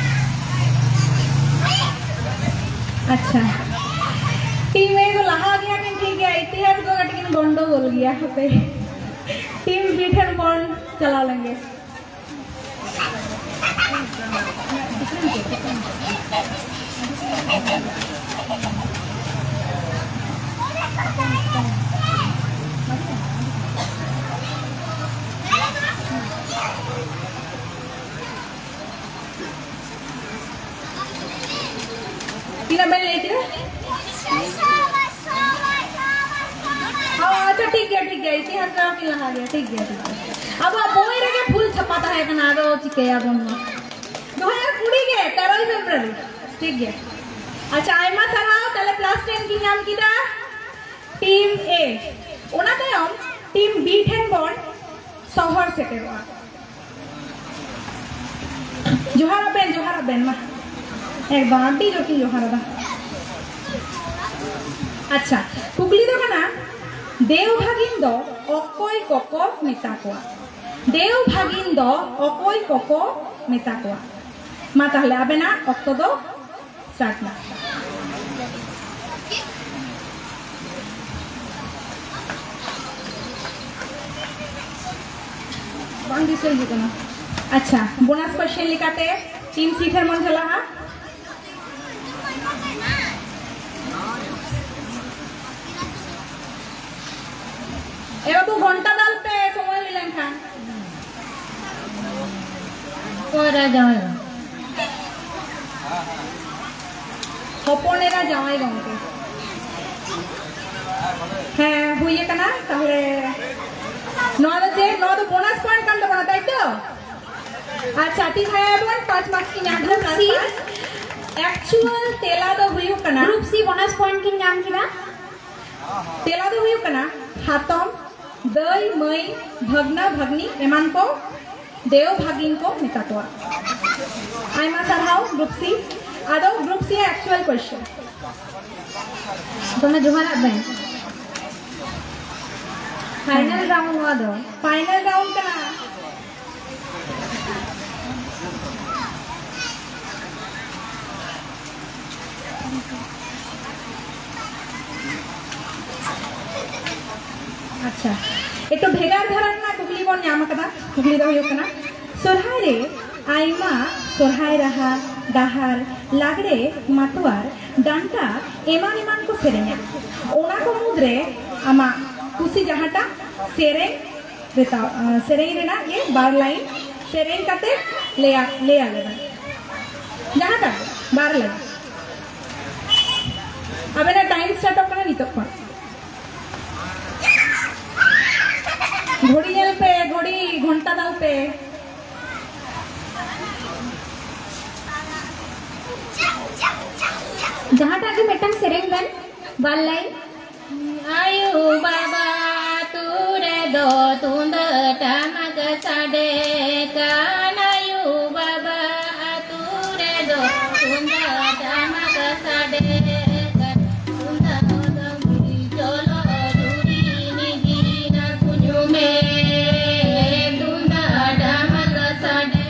ᱟᱪᱪᱷᱟ, ᱴᱤᱢ ᱮ ᱫᱚ ᱞᱟᱦᱟ ᱜᱮᱭᱟ ᱠᱤᱱ, ᱴᱷᱤᱠ ᱜᱮᱭᱟ, ᱤᱛᱤᱦᱟᱥ ᱫᱚ ᱠᱟᱹᱴᱤᱡ ᱠᱤᱱ ᱜᱚᱱᱰᱚᱜᱳᱞ ᱜᱮᱭᱟ᱾ ᱦᱟᱯᱮ, ᱴᱤᱢ ᱵᱤ ᱴᱷᱮᱱ ᱵᱚᱱ ᱪᱟᱞᱟᱣ ᱞᱮᱱ ᱜᱮ᱾ ᱛᱤᱱᱟᱹᱜ ᱵᱮᱱ ᱞᱟᱹᱭ ᱠᱮᱫᱟ? ᱚ, ᱟᱪᱪᱷᱟ, ᱴᱷᱤᱠ ᱜᱮᱭᱟ, ᱴᱷᱤᱠ ᱜᱮᱭᱟ, ᱤᱛᱤᱦᱟᱥ ᱨᱮᱦᱚᱸ ᱠᱤᱱ ᱞᱟᱦᱟ ᱜᱮᱭᱟ, ᱴᱷᱤᱠ ᱜᱮᱭᱟ, ᱴᱷᱤᱠ ᱜᱮᱭᱟ᱾ ᱟᱵᱚᱣᱟᱜ ᱵᱳᱭ ᱨᱮᱜᱮ ᱵᱷᱩᱞ ᱪᱷᱟᱯᱟ ᱛᱟᱦᱮᱸ ᱠᱟᱱᱟ, ᱟᱫᱚ ᱪᱤᱠᱟᱹᱭᱟᱵᱚᱱ ᱢᱟ᱾ ᱫᱩ ᱦᱟᱡᱟᱨ ᱠᱩᱲᱤ ᱜᱮ, ᱛᱮᱨᱚᱭ ᱯᱷᱮᱵᱽᱨᱩᱣᱟᱨᱤ᱾ ᱴᱷᱤᱠ ᱜᱮᱭᱟ᱾ ᱟᱪᱪᱷᱟ, ᱟᱭᱢᱟ ᱥᱟᱨᱦᱟᱣ, ᱛᱟᱦᱞᱮ ᱯᱞᱟᱥ ᱴᱮᱱ ᱠᱤᱱ ᱧᱟᱢ ᱠᱮᱫᱟ ᱴᱤᱢ ᱮ᱾ ᱚᱱᱟ ᱛᱟᱭᱚᱢ ᱴᱤᱢ ᱵᱤ ᱴᱷᱮᱱ ᱵᱚᱱ ᱥᱚᱦᱚᱨ ᱥᱮᱴᱮᱨᱚᱜᱼᱟ᱾ ᱡᱚᱦᱟᱨ ᱟᱵᱮᱱ, ᱡᱚᱦᱟᱨ ᱟᱵᱮᱱ ᱢᱟ᱾ ᱮᱠᱫᱚᱢ ᱟᱹᱰᱤ ᱡᱳᱨ ᱠᱤᱱ ᱡᱚᱦᱟᱨ ᱟᱫᱟ᱾ ᱟᱪᱪᱷᱟ, ᱠᱩᱠᱞᱤ ᱫᱚ ᱠᱟᱱᱟ, ᱫᱮᱣ ᱵᱷᱟᱜᱤᱱ ᱫᱚ ᱚᱠᱚᱭ ᱠᱚᱠᱚ ᱢᱮᱛᱟ ᱠᱚᱣᱟ? ᱫᱮᱣ ᱵᱷᱟᱜᱤᱱ ᱫᱚ ᱚᱠᱚᱭ ᱠᱚᱠᱚ ᱢᱮᱛᱟ ᱠᱚᱣᱟ? ᱢᱟ ᱛᱟᱦᱞᱮ ᱟᱵᱮᱱᱟᱜ ᱚᱠᱛᱚ ᱫᱚ ᱥᱴᱟᱨᱴ ᱢᱟ᱾ ᱵᱟᱝ ᱫᱤᱥᱟᱹ ᱦᱤᱡᱩᱜ ᱠᱟᱱᱟ᱾ ᱟᱪᱪᱷᱟ, ᱵᱳᱱᱟᱥ ᱠᱚᱭᱥᱮᱱ ᱞᱮᱠᱟᱛᱮ ᱴᱤᱢ ᱥᱤ ᱴᱷᱮᱱ ᱵᱚᱱ ᱪᱟᱞᱟᱜᱼᱟ᱾ ᱮ ᱵᱟᱹᱵᱩ, ᱜᱷᱚᱱᱴᱟ ᱫᱟᱞ ᱯᱮ, ᱥᱚᱢᱚᱭ ᱦᱩᱭ ᱞᱮᱱᱠᱷᱟᱱ᱾ ᱚᱠᱚᱭ ᱨᱮ ᱡᱟᱶᱟᱭ ᱫᱚ? ᱦᱚᱯᱚᱱ ᱮᱨᱟ ᱡᱟᱶᱟᱭ ᱜᱚᱢᱠᱮ᱾ ᱦᱮᱸ, ᱦᱩᱭ ᱟᱠᱟᱱᱟ᱾ ᱛᱟᱦᱞᱮ ᱱᱚᱣᱟ ᱫᱚ ᱪᱮᱫ? ᱱᱚᱣᱟ ᱫᱚ ᱵᱳᱱᱟᱥ ᱯᱚᱭᱮᱱᱴ ᱠᱟᱱ ᱛᱟᱵᱚᱱᱟ, ᱛᱟᱭ ᱛᱚ? ᱟᱪᱪᱷᱟ, ᱴᱷᱤᱠ ᱦᱮᱸ, ᱵᱚᱱ ᱯᱟᱸᱪ ᱢᱟᱨᱠᱥ ᱠᱤᱱ ᱧᱟᱢ ᱠᱮᱫᱟ, ᱜᱨᱩᱯ ᱥᱤ᱾ ᱯᱞᱟᱥ ᱯᱟᱸᱪ᱾ ᱮᱠᱪᱩᱭᱟᱞ ᱛᱮᱞᱟ ᱫᱚ ᱦᱩᱭᱩᱜ ᱠᱟᱱᱟ, ᱜᱨᱩᱯ ᱥᱤ ᱵᱳᱱᱟᱥ ᱯᱚᱭᱮᱱᱴ ᱠᱤᱱ ᱧᱟᱢ ᱠᱮᱫᱟ᱾ ᱛᱮᱞᱟ ᱫᱚ ᱦᱩᱭᱩᱜ ᱠᱟᱱᱟ ᱦᱟᱛᱚᱢ, ᱫᱟᱹᱭ, ᱢᱟᱹᱭ, ᱵᱷᱟᱹᱜᱽᱱᱟᱹ, ᱵᱷᱟᱹᱜᱽᱱᱤ ᱮᱢᱟᱱ ᱠᱚ ᱫᱮᱣ ᱵᱷᱟᱹᱜᱤᱱ ᱠᱚ ᱢᱮᱛᱟ ᱠᱚᱣᱟ᱾ ᱟᱭᱢᱟ ᱥᱟᱨᱦᱟᱣ ᱜᱨᱩᱯ ᱥᱤ᱾ ᱟᱫᱚ ᱜᱨᱩᱯ ᱥᱤ ᱮᱠᱪᱩᱭᱟᱞ ᱠᱚᱭᱥᱮᱱ᱾ ᱫᱚᱢᱮ ᱡᱚᱦᱟᱨᱟᱜ ᱵᱮᱱ᱾ ᱯᱷᱟᱭᱱᱟᱞ ᱨᱟᱣᱩᱱᱰ ᱱᱚᱣᱟ ᱫᱚ᱾ ᱯᱷᱟᱭᱱᱟᱞ ᱨᱟᱣᱩᱱᱰ ᱠᱟᱱᱟ᱾ ᱟᱪᱪᱷᱟ, ᱮᱠᱴᱩ ᱵᱷᱮᱜᱟᱨ ᱫᱷᱟᱨᱟ ᱨᱮᱱᱟᱜ ᱠᱩᱠᱞᱤ ᱵᱚᱱ ᱧᱟᱢ ᱟᱠᱟᱫᱟ᱾ ᱠᱩᱠᱞᱤ ᱫᱚ ᱦᱩᱭᱩᱜ ᱠᱟᱱᱟ, ᱥᱚᱨᱦᱟᱭ ᱨᱮ ᱟᱭᱢᱟ ᱥᱚᱨᱦᱟᱭ ᱨᱟᱦᱟ, ᱰᱟᱦᱟᱨ, ᱞᱟᱜᱽᱲᱮ, ᱢᱟᱛᱣᱟᱨ, ᱰᱟᱱᱴᱟ ᱮᱢᱟᱱ ᱮᱢᱟᱱ ᱠᱚ ᱥᱮᱨᱮᱧᱟ᱾ ᱚᱱᱟ ᱠᱚ ᱢᱩᱫᱽᱨᱮ ᱟᱢᱟᱜ ᱠᱩᱥᱤ ᱡᱟᱦᱟᱸᱴᱟᱜ ᱥᱮᱨᱮᱧ ᱨᱮᱛᱟ-, ᱟᱸ, ᱥᱮᱨᱮᱧ ᱨᱮᱱᱟᱜ ᱜᱮ ᱵᱟᱨ ᱞᱟᱭᱤᱱ ᱥᱮᱨᱮᱧ ᱠᱟᱛᱮ ᱞᱟᱹᱭᱟ-, ᱞᱟᱹᱭ ᱟᱞᱮ ᱢᱮ᱾ ᱡᱟᱦᱟᱸᱴᱟᱜ ᱵᱟᱨ ᱞᱟᱭᱤᱱ᱾ ᱟᱵᱮᱱᱟᱜ ᱴᱟᱭᱤᱢ ᱥᱴᱟᱨᱴᱚᱜ ᱠᱟᱱᱟ ᱱᱤᱛᱚᱜ ᱠᱷᱚᱱ᱾ ᱜᱷᱚᱲᱤ ᱧᱮᱞ ᱯᱮ, ᱜᱷᱚᱲᱤ, ᱜᱷᱚᱱᱴᱟ ᱫᱟᱞ ᱯᱮ᱾ ᱡᱟᱦᱟᱸᱴᱟᱜ ᱜᱮ ᱢᱤᱫᱴᱟᱝ ᱥᱮᱨᱮᱧ ᱵᱮᱱ, ᱵᱟᱨ ᱞᱟᱭᱤᱱ᱾ ᱟᱭᱳ ᱵᱟᱵᱟ ᱟᱹᱛᱩ ᱨᱮᱫᱚ ᱛᱩᱢᱫᱟᱜ ᱴᱟᱢᱟᱠ ᱥᱟᱰᱮ ᱠᱟᱱ, ᱟᱭᱳ ᱵᱟᱵᱟ ᱟᱹᱛᱩ ᱨᱮᱫᱚ ᱛᱩᱢᱫᱟᱜ ᱴᱟᱢᱟᱠ ᱥᱟᱰᱮ ᱠᱟᱱ, ᱛᱩᱢᱫᱟᱜ ᱴᱟᱢᱟᱠ ᱪᱚᱞᱚ ᱫᱩᱨᱤ ᱱᱤᱡᱤᱨᱟ ᱠᱩᱧᱩᱢᱮ, ᱛᱩᱢᱫᱟᱜ ᱴᱟᱢᱟᱠ ᱥᱟᱰᱮ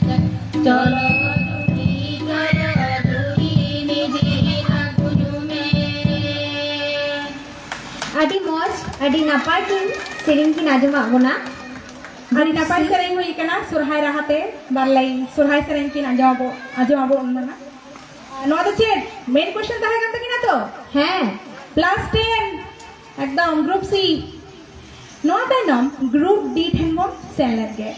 ᱠᱟᱱ, ᱪᱚᱞᱚ ᱫᱩᱨᱤ, ᱪᱚᱞᱚ ᱫᱩᱨᱤ ᱱᱤᱡᱤᱨᱟ ᱠᱩᱧᱩᱢᱮ᱾ ᱟᱹᱰᱤ ᱢᱚᱡᱽ, ᱟᱹᱰᱤ ᱱᱟᱯᱟᱭ ᱠᱤᱱ ᱥᱮᱨᱮᱧ ᱠᱤᱱ ᱟᱸᱡᱚᱢᱟᱜ ᱵᱚᱱᱟ᱾ ᱟᱹᱰᱤ ᱱᱟᱯᱟᱭ ᱥᱮᱨᱮᱧ ᱦᱩᱭ ᱠᱟᱱᱟ ᱥᱚᱨᱦᱟᱭ ᱨᱟᱦᱟᱛᱮ, ᱵᱟᱨ ᱞᱟᱭᱤᱱ ᱥᱚᱨᱦᱟᱭ ᱥᱮᱨᱮᱧ ᱠᱤᱱ ᱟᱸᱡᱚᱢ ᱟᱵᱚ-, ᱟᱸᱡᱚᱢ ᱟᱵᱚᱱ ᱠᱟᱱᱟ᱾ ᱱᱚᱣᱟ ᱫᱚ ᱪᱮᱫ ᱢᱮᱱ ᱠᱚᱥᱪᱮᱱ ᱛᱟᱦᱮᱸ ᱠᱟᱱ ᱛᱟᱹᱠᱤᱱᱟ ᱛᱚ? ᱦᱮᱸ᱾ ᱯᱞᱟᱥ ᱴᱮᱱ, ᱮᱠᱫᱚᱢ ᱜᱨᱩᱯ ᱥᱤ᱾ ᱱᱚᱣᱟ ᱛᱟᱭᱱᱚᱢ ᱜᱨᱩᱯ ᱰᱤ ᱴᱷᱮᱱ ᱵᱚᱱ ᱥᱮᱱ ᱞᱮᱱ ᱜᱮ᱾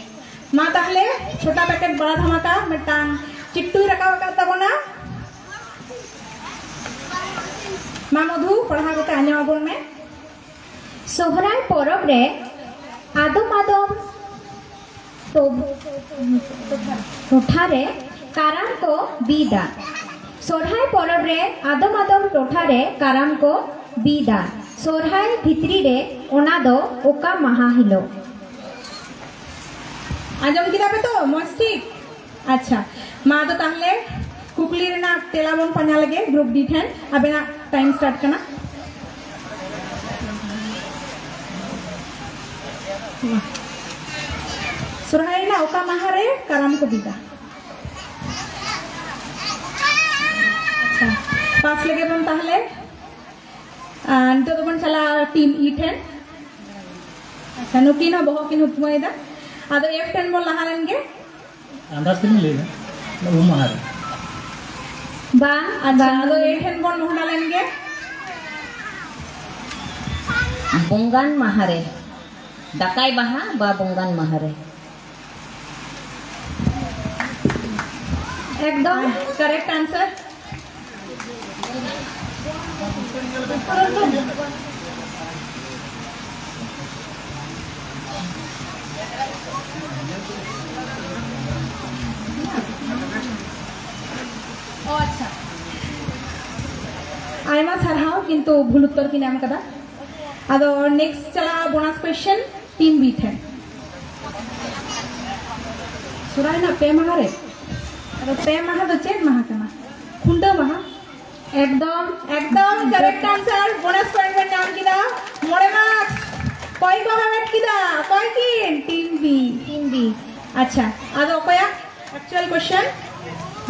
ᱢᱟ ᱛᱟᱦᱞᱮ ᱪᱷᱳᱴᱟ ᱯᱮᱠᱮᱴ ᱵᱟᱲᱟ ᱫᱷᱟᱢᱟᱠᱟ ᱢᱤᱫᱴᱟᱝ ᱪᱤᱴᱴᱩᱭ ᱨᱟᱠᱟᱵ ᱟᱠᱟᱫ ᱛᱟᱵᱚᱱᱟ᱾ ᱢᱟ ᱢᱚᱫᱷᱩ, ᱯᱟᱲᱦᱟᱣ ᱠᱟᱛᱮ ᱟᱸᱡᱚᱢ ᱟᱵᱚᱱ ᱢᱮ᱾ ᱥᱚᱦᱨᱟᱭ ᱯᱚᱨᱚᱵᱽ ᱨᱮ ᱟᱫᱚᱢ ᱟᱫᱚᱢ ᱴᱚ-, ᱴᱚᱴᱷᱟ ᱨᱮ ᱠᱟᱨᱟᱢ ᱠᱚ ᱵᱤᱫᱟ᱾ ᱥᱚᱨᱦᱟᱭ ᱯᱚᱨᱚᱵᱽ ᱨᱮ ᱟᱫᱚᱢ ᱟᱫᱚᱢ ᱴᱚᱴᱷᱟ ᱨᱮ ᱠᱟᱨᱟᱢ ᱠᱚ ᱵᱤᱫᱟ᱾ ᱥᱚᱨᱦᱟᱭ ᱵᱷᱤᱛᱨᱤ ᱨᱮ ᱚᱱᱟ ᱫᱚ ᱚᱠᱟ ᱢᱟᱦᱟ ᱦᱤᱞᱳᱜ? ᱟᱸᱡᱚᱢ ᱠᱮᱫᱟ ᱯᱮ ᱛᱚ ᱢᱚᱡᱽ ᱴᱷᱤᱠ? ᱟᱪᱪᱷᱟ, ᱢᱟ ᱟᱫᱚ ᱛᱟᱦᱞᱮ ᱠᱩᱠᱞᱤ ᱨᱮᱱᱟᱜ ᱛᱮᱞᱟ ᱵᱚᱱ ᱯᱟᱸᱡᱟ ᱞᱮᱜᱮ ᱜᱨᱩᱯ ᱰᱤ ᱴᱷᱮᱱ᱾ ᱟᱵᱮᱱᱟᱜ ᱴᱟᱭᱤᱢ ᱥᱴᱟᱨᱴ ᱠᱟᱱᱟ᱾ ᱥᱚᱨᱦᱟᱭ ᱨᱮᱱᱟᱜ ᱚᱠᱟ ᱢᱟᱦᱟ ᱨᱮ ᱠᱟᱨᱟᱢ ᱠᱚ ᱵᱤᱫᱟ? ᱟᱪᱪᱷᱟ, ᱯᱟᱥ ᱞᱮᱜᱮ ᱵᱚᱱ ᱛᱟᱦᱞᱮ᱾ ᱟᱨ ᱱᱤᱛᱚᱜ ᱫᱚᱵᱚᱱ ᱪᱟᱞᱟᱜᱼᱟ ᱴᱤᱢ ᱤ ᱴᱷᱮᱱ᱾ ᱟᱪᱪᱷᱟ, ᱱᱩᱠᱤᱱ ᱦᱚᱸ ᱵᱚᱦᱚᱜ ᱠᱤᱱ ᱦᱩᱛᱢᱟᱹᱭᱮᱫᱟ᱾ ᱟᱫᱚ F ᱴᱷᱮᱱ ᱵᱚᱱ ᱞᱟᱦᱟ ᱞᱮᱱ ᱜᱮ᱾ ᱟᱱᱫᱟᱡ ᱛᱮᱞᱤᱧ ᱞᱟᱹᱭᱫᱟ, ᱩᱢ ᱢᱟᱦᱟ ᱨᱮ᱾ ᱵᱟᱝ, ᱟᱪᱪᱷᱟ, ᱵᱟᱝ᱾ ᱟᱫᱚ A ᱴᱷᱮᱱ ᱵᱚᱱ ᱢᱚᱦᱰᱟ ᱞᱮᱱ ᱜᱮ᱾ ᱵᱚᱸᱜᱟᱱ ᱢᱟᱦᱟ ᱨᱮ, ᱫᱟᱠᱟᱭ ᱢᱟᱦᱟ ᱵᱟ ᱵᱚᱸᱜᱟᱱ ᱢᱟᱦᱟ ᱨᱮ᱾ ᱮᱠᱫᱚᱢ correct answer. ᱚ, ᱟᱪᱪᱷᱟ᱾ ᱟᱭᱢᱟ ᱥᱟᱨᱦᱟᱣ, ᱠᱤᱱᱛᱩ ᱵᱷᱩᱞ ᱩᱛᱛᱚᱨ ᱠᱤᱱ ᱮᱢ ᱠᱟᱫᱟ᱾ ᱟᱫᱚ next ᱪᱟᱞᱟᱜᱼᱟ bonus question team B ᱴᱷᱮᱱ᱾ ᱥᱚᱨᱦᱟᱭ ᱨᱮᱱᱟᱜ ᱯᱮ ᱢᱟᱦᱟ ᱨᱮ? ᱟᱫᱚ ᱯᱮ ᱢᱟᱦᱟ ᱫᱚ ᱪᱮᱫ ᱢᱟᱦᱟ ᱠᱟᱱᱟ? ᱠᱷᱩᱱᱴᱟᱹᱣ ᱢᱟᱦᱟ᱾ ᱮᱠᱫᱚᱢ, ᱮᱠᱫᱚᱢ correct answer. Bonus point ᱵᱮᱱ ᱧᱟᱢ ᱠᱮᱫᱟ᱾ ᱢᱚᱬᱮ marks. ᱚᱠᱚᱭ ᱠᱚ ᱦᱟᱢᱮᱴ ᱠᱮᱫᱟ? ᱚᱠᱚᱭ ᱠᱤᱱ? Team B. Team B. ᱟᱪᱪᱷᱟ, ᱟᱫᱚ ᱚᱠᱚᱭᱟᱜ actual question?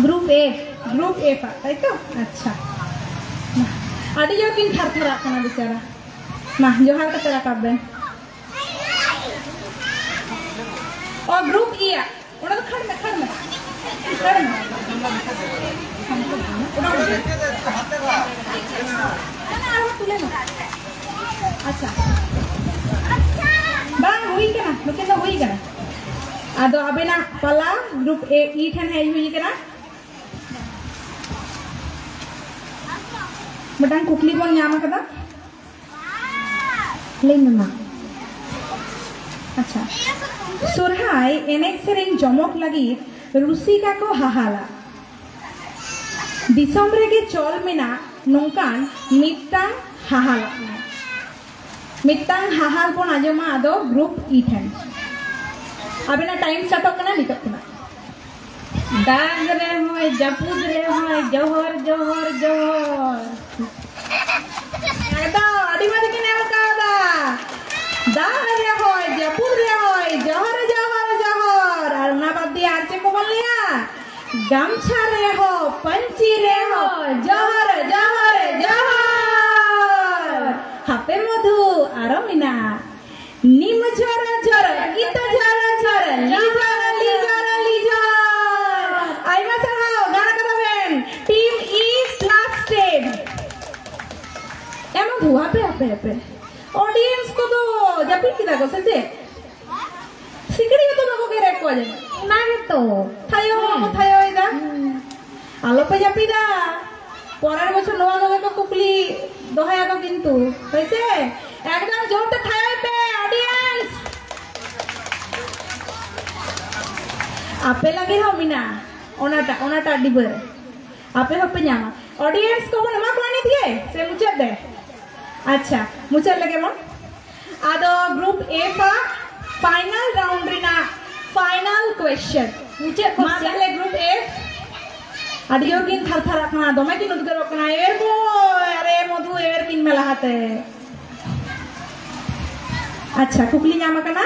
Group A. Group A ᱯᱟ, ᱛᱟᱭ ᱛᱚ? ᱟᱪᱪᱷᱟ, ᱢᱟ, ᱟᱹᱰᱤ ᱡᱳᱨ ᱠᱤᱱ ᱛᱷᱟᱨ ᱛᱷᱟᱨᱟᱜ ᱠᱟᱱᱟ ᱵᱮᱪᱟᱨᱟ᱾ ᱢᱟ, ᱡᱚᱦᱟᱨ ᱠᱟᱛᱮ ᱨᱟᱠᱟᱵ ᱵᱮᱱ᱾ ᱚ, group E ᱭᱟ᱾ ᱚᱸᱰᱮ ᱫᱚ ᱠᱷᱟᱹᱲ ᱢᱮ, ᱠᱷᱟᱹᱲ ᱢᱮ᱾ ᱠᱷᱟᱹᱲ ᱢᱮ᱾ ᱚᱱᱟ ᱚᱸᱰᱮ᱾ ᱚᱱᱟ ᱟᱨᱦᱚᱸ ᱛᱩᱞᱟᱹ ᱢᱮ᱾ ᱟᱪᱪᱷᱟ᱾ ᱵᱟᱝ, ᱦᱩᱭ ᱠᱟᱱᱟ᱾ ᱱᱩᱠᱤᱱ ᱫᱚ ᱦᱩᱭ ᱠᱟᱱᱟ᱾ ᱟᱫᱚ ᱟᱵᱮᱱᱟᱜ ᱯᱟᱞᱟ group A, E ᱴᱷᱮᱱ ᱦᱮᱡ ᱦᱩᱭ ᱠᱟᱱᱟ᱾ ᱢᱤᱫᱴᱟᱝ ᱠᱩᱠᱞᱤ ᱵᱚᱱ ᱧᱟᱢ ᱟᱠᱟᱫᱟ᱾ ᱞᱟᱹᱭ ᱢᱮ ᱢᱟ᱾ ᱟᱪᱪᱷᱟ, ᱥᱚᱨᱦᱟᱭ ᱮᱱᱮᱡ ᱥᱮᱨᱮᱧ ᱡᱚᱢᱚᱠ ᱞᱟᱹᱜᱤᱫ ᱨᱩᱥᱤᱠᱟ ᱠᱚ ᱦᱟᱦᱟᱞᱟ᱾ ᱫᱤᱥᱚᱢ ᱨᱮᱜᱮ ᱪᱚᱞ ᱢᱮᱱᱟᱜ ᱱᱚᱝᱠᱟᱱ ᱢᱤᱫᱴᱟᱝ ᱦᱟᱦᱟᱞ᱾ ᱢᱤᱫᱴᱟᱝ ᱦᱟᱦᱟᱞ ᱵᱚᱱ ᱟᱸᱡᱚᱢᱟ, ᱟᱫᱚ group E ᱴᱷᱮᱱ᱾ ᱟᱵᱮᱱᱟᱜ time startᱚᱜ ᱠᱟᱱᱟ ᱱᱤᱛᱚᱜ ᱠᱷᱚᱱᱟᱜ᱾ ᱫᱟᱜ ᱨᱮᱦᱚᱸᱭ, ᱡᱟᱹᱯᱩᱫ ᱨᱮᱦᱚᱸᱭ, ᱡᱚᱦᱚᱨ, ᱡᱚᱦᱚᱨ, ᱡᱚᱦᱚᱨ᱾ ᱮᱠᱫᱚᱢ, ᱟᱹᱰᱤ ᱢᱚᱡᱽ ᱜᱮ ᱧᱟᱢ ᱠᱟᱣᱫᱟ᱾ ᱫᱟᱜ ᱨᱮᱦᱚᱸᱭ, ᱡᱟᱹᱯᱩᱫ ᱨᱮᱦᱚᱸᱭ, ᱡᱚᱦᱚᱨ, ᱡᱚᱦᱚᱨ, ᱡᱚᱦᱚᱨ᱾ ᱟᱨ ᱚᱱᱟ ᱵᱟᱫ ᱫᱤᱭᱮ ᱟᱨ ᱪᱮᱫ ᱠᱚᱵᱚᱱ ᱞᱟᱹᱭᱟ? ᱜᱟᱢᱪᱷᱟ ᱨᱮᱦᱚᱸ, ᱯᱟᱹᱧᱪᱤ ᱨᱮᱦᱚᱸ, ᱡᱚᱦᱚᱨ, ᱡᱚᱦᱚᱨ, ᱡᱚᱦᱚᱨ᱾ ᱦᱟᱯᱮ ᱢᱚᱫᱷᱩ, ᱟᱨᱚ ᱢᱮᱱᱟᱜᱼᱟ᱾ ᱱᱤᱢ ᱡᱷᱚᱨ ᱡᱷᱚᱨ, ᱤᱛᱟᱹ ᱡᱷᱚᱨ ᱡᱷᱚᱨ, ᱞᱤᱡᱷᱚᱨ ᱞᱤᱡᱷᱚᱨ ᱞᱤᱡᱷᱚᱨ᱾ ᱟᱭᱢᱟ ᱥᱟᱨᱦᱟᱣ, ᱜᱟᱱ ᱠᱟᱫᱟ ᱵᱮᱱ, team E plus ten᱾ ᱮ ᱢᱚᱫᱷᱩ, ᱦᱟᱯᱮ, ᱦᱟᱯᱮ, ᱦᱟᱯᱮ᱾ Audience ᱠᱚᱫᱚ ᱡᱟᱹᱯᱤᱫ ᱠᱮᱫᱟ ᱠᱚ ᱥᱮ ᱪᱮᱫ? ᱥᱤᱠᱲᱤ ᱦᱚᱸᱛᱚ ᱵᱟᱠᱚ ᱜᱮᱨᱮᱫ ᱠᱚᱣᱟ ᱡᱟᱹᱱᱤᱡ᱾ ᱚᱱᱟ ᱜᱮᱛᱚ᱾ ᱛᱷᱟᱭᱚ ᱦᱚᱸ ᱵᱟᱠᱚ ᱦᱮᱸ᱾ ᱛᱷᱟᱭᱚᱭᱮᱫᱟ᱾ ᱦᱩᱸ᱾ ᱟᱞᱚᱯᱮ ᱡᱟᱹᱯᱤᱫᱟ᱾ ᱯᱚᱨᱮᱨ ᱵᱚᱪᱷᱚᱨ ᱱᱚᱣᱟ ᱠᱚᱜᱮ ᱠᱚ ᱠᱩᱠᱞᱤ ᱫᱚᱦᱚᱭᱟᱠᱚ ᱠᱤᱱᱛᱩ᱾ ᱦᱳᱭ ᱥᱮ? ᱮᱠᱫᱚᱢ ᱡᱳᱨ ᱛᱮ ᱛᱷᱟᱭᱚᱭ ᱯᱮ, audience᱾ ᱟᱯᱮ ᱞᱟᱹᱜᱤᱫ ᱦᱚᱸ ᱢᱮᱱᱟᱜᱼᱟ ᱚᱱᱟᱴᱟᱜ, ᱚᱱᱟᱴᱟᱜ ᱰᱤᱵᱟᱹ ᱨᱮ᱾ ᱟᱯᱮ ᱦᱚᱸᱯᱮ ᱧᱟᱢᱟ᱾ Audience ᱠᱚᱵᱚᱱ ᱮᱢᱟ ᱠᱚᱣᱟ ᱱᱤᱛ ᱜᱮ ᱥᱮ ᱢᱩᱪᱟᱹᱫ ᱨᱮ? ᱟᱪᱪᱷᱟ, ᱢᱩᱪᱟᱹᱫ ᱞᱮᱜᱮ ᱵᱚᱱ᱾ ᱟᱫᱚ group F ᱟᱜ final round ᱨᱮᱱᱟᱜ final question᱾ ᱢᱩᱪᱟᱹᱫ ᱢᱟ question᱾ ᱛᱟᱦᱞᱮ group F᱾ ᱟᱹᱰᱤ ᱡᱳᱨ ᱠᱤᱱ ᱛᱷᱟᱨ ᱛᱷᱟᱨᱟᱜ ᱠᱟᱱᱟ, ᱫᱚᱢᱮ ᱠᱤᱱ ᱩᱫᱽᱜᱟᱹᱨᱚᱜ ᱠᱟᱱᱟ᱾ ᱮᱵᱮᱨ ᱠᱚ, ᱟᱨᱮ ᱢᱚᱫᱷᱩ, ᱮᱵᱮᱨ ᱠᱤᱱ ᱢᱮ ᱞᱟᱦᱟᱛᱮ᱾ ᱟᱪᱪᱷᱟ, ᱠᱩᱠᱞᱤ ᱧᱟᱢ ᱟᱠᱟᱱᱟ᱾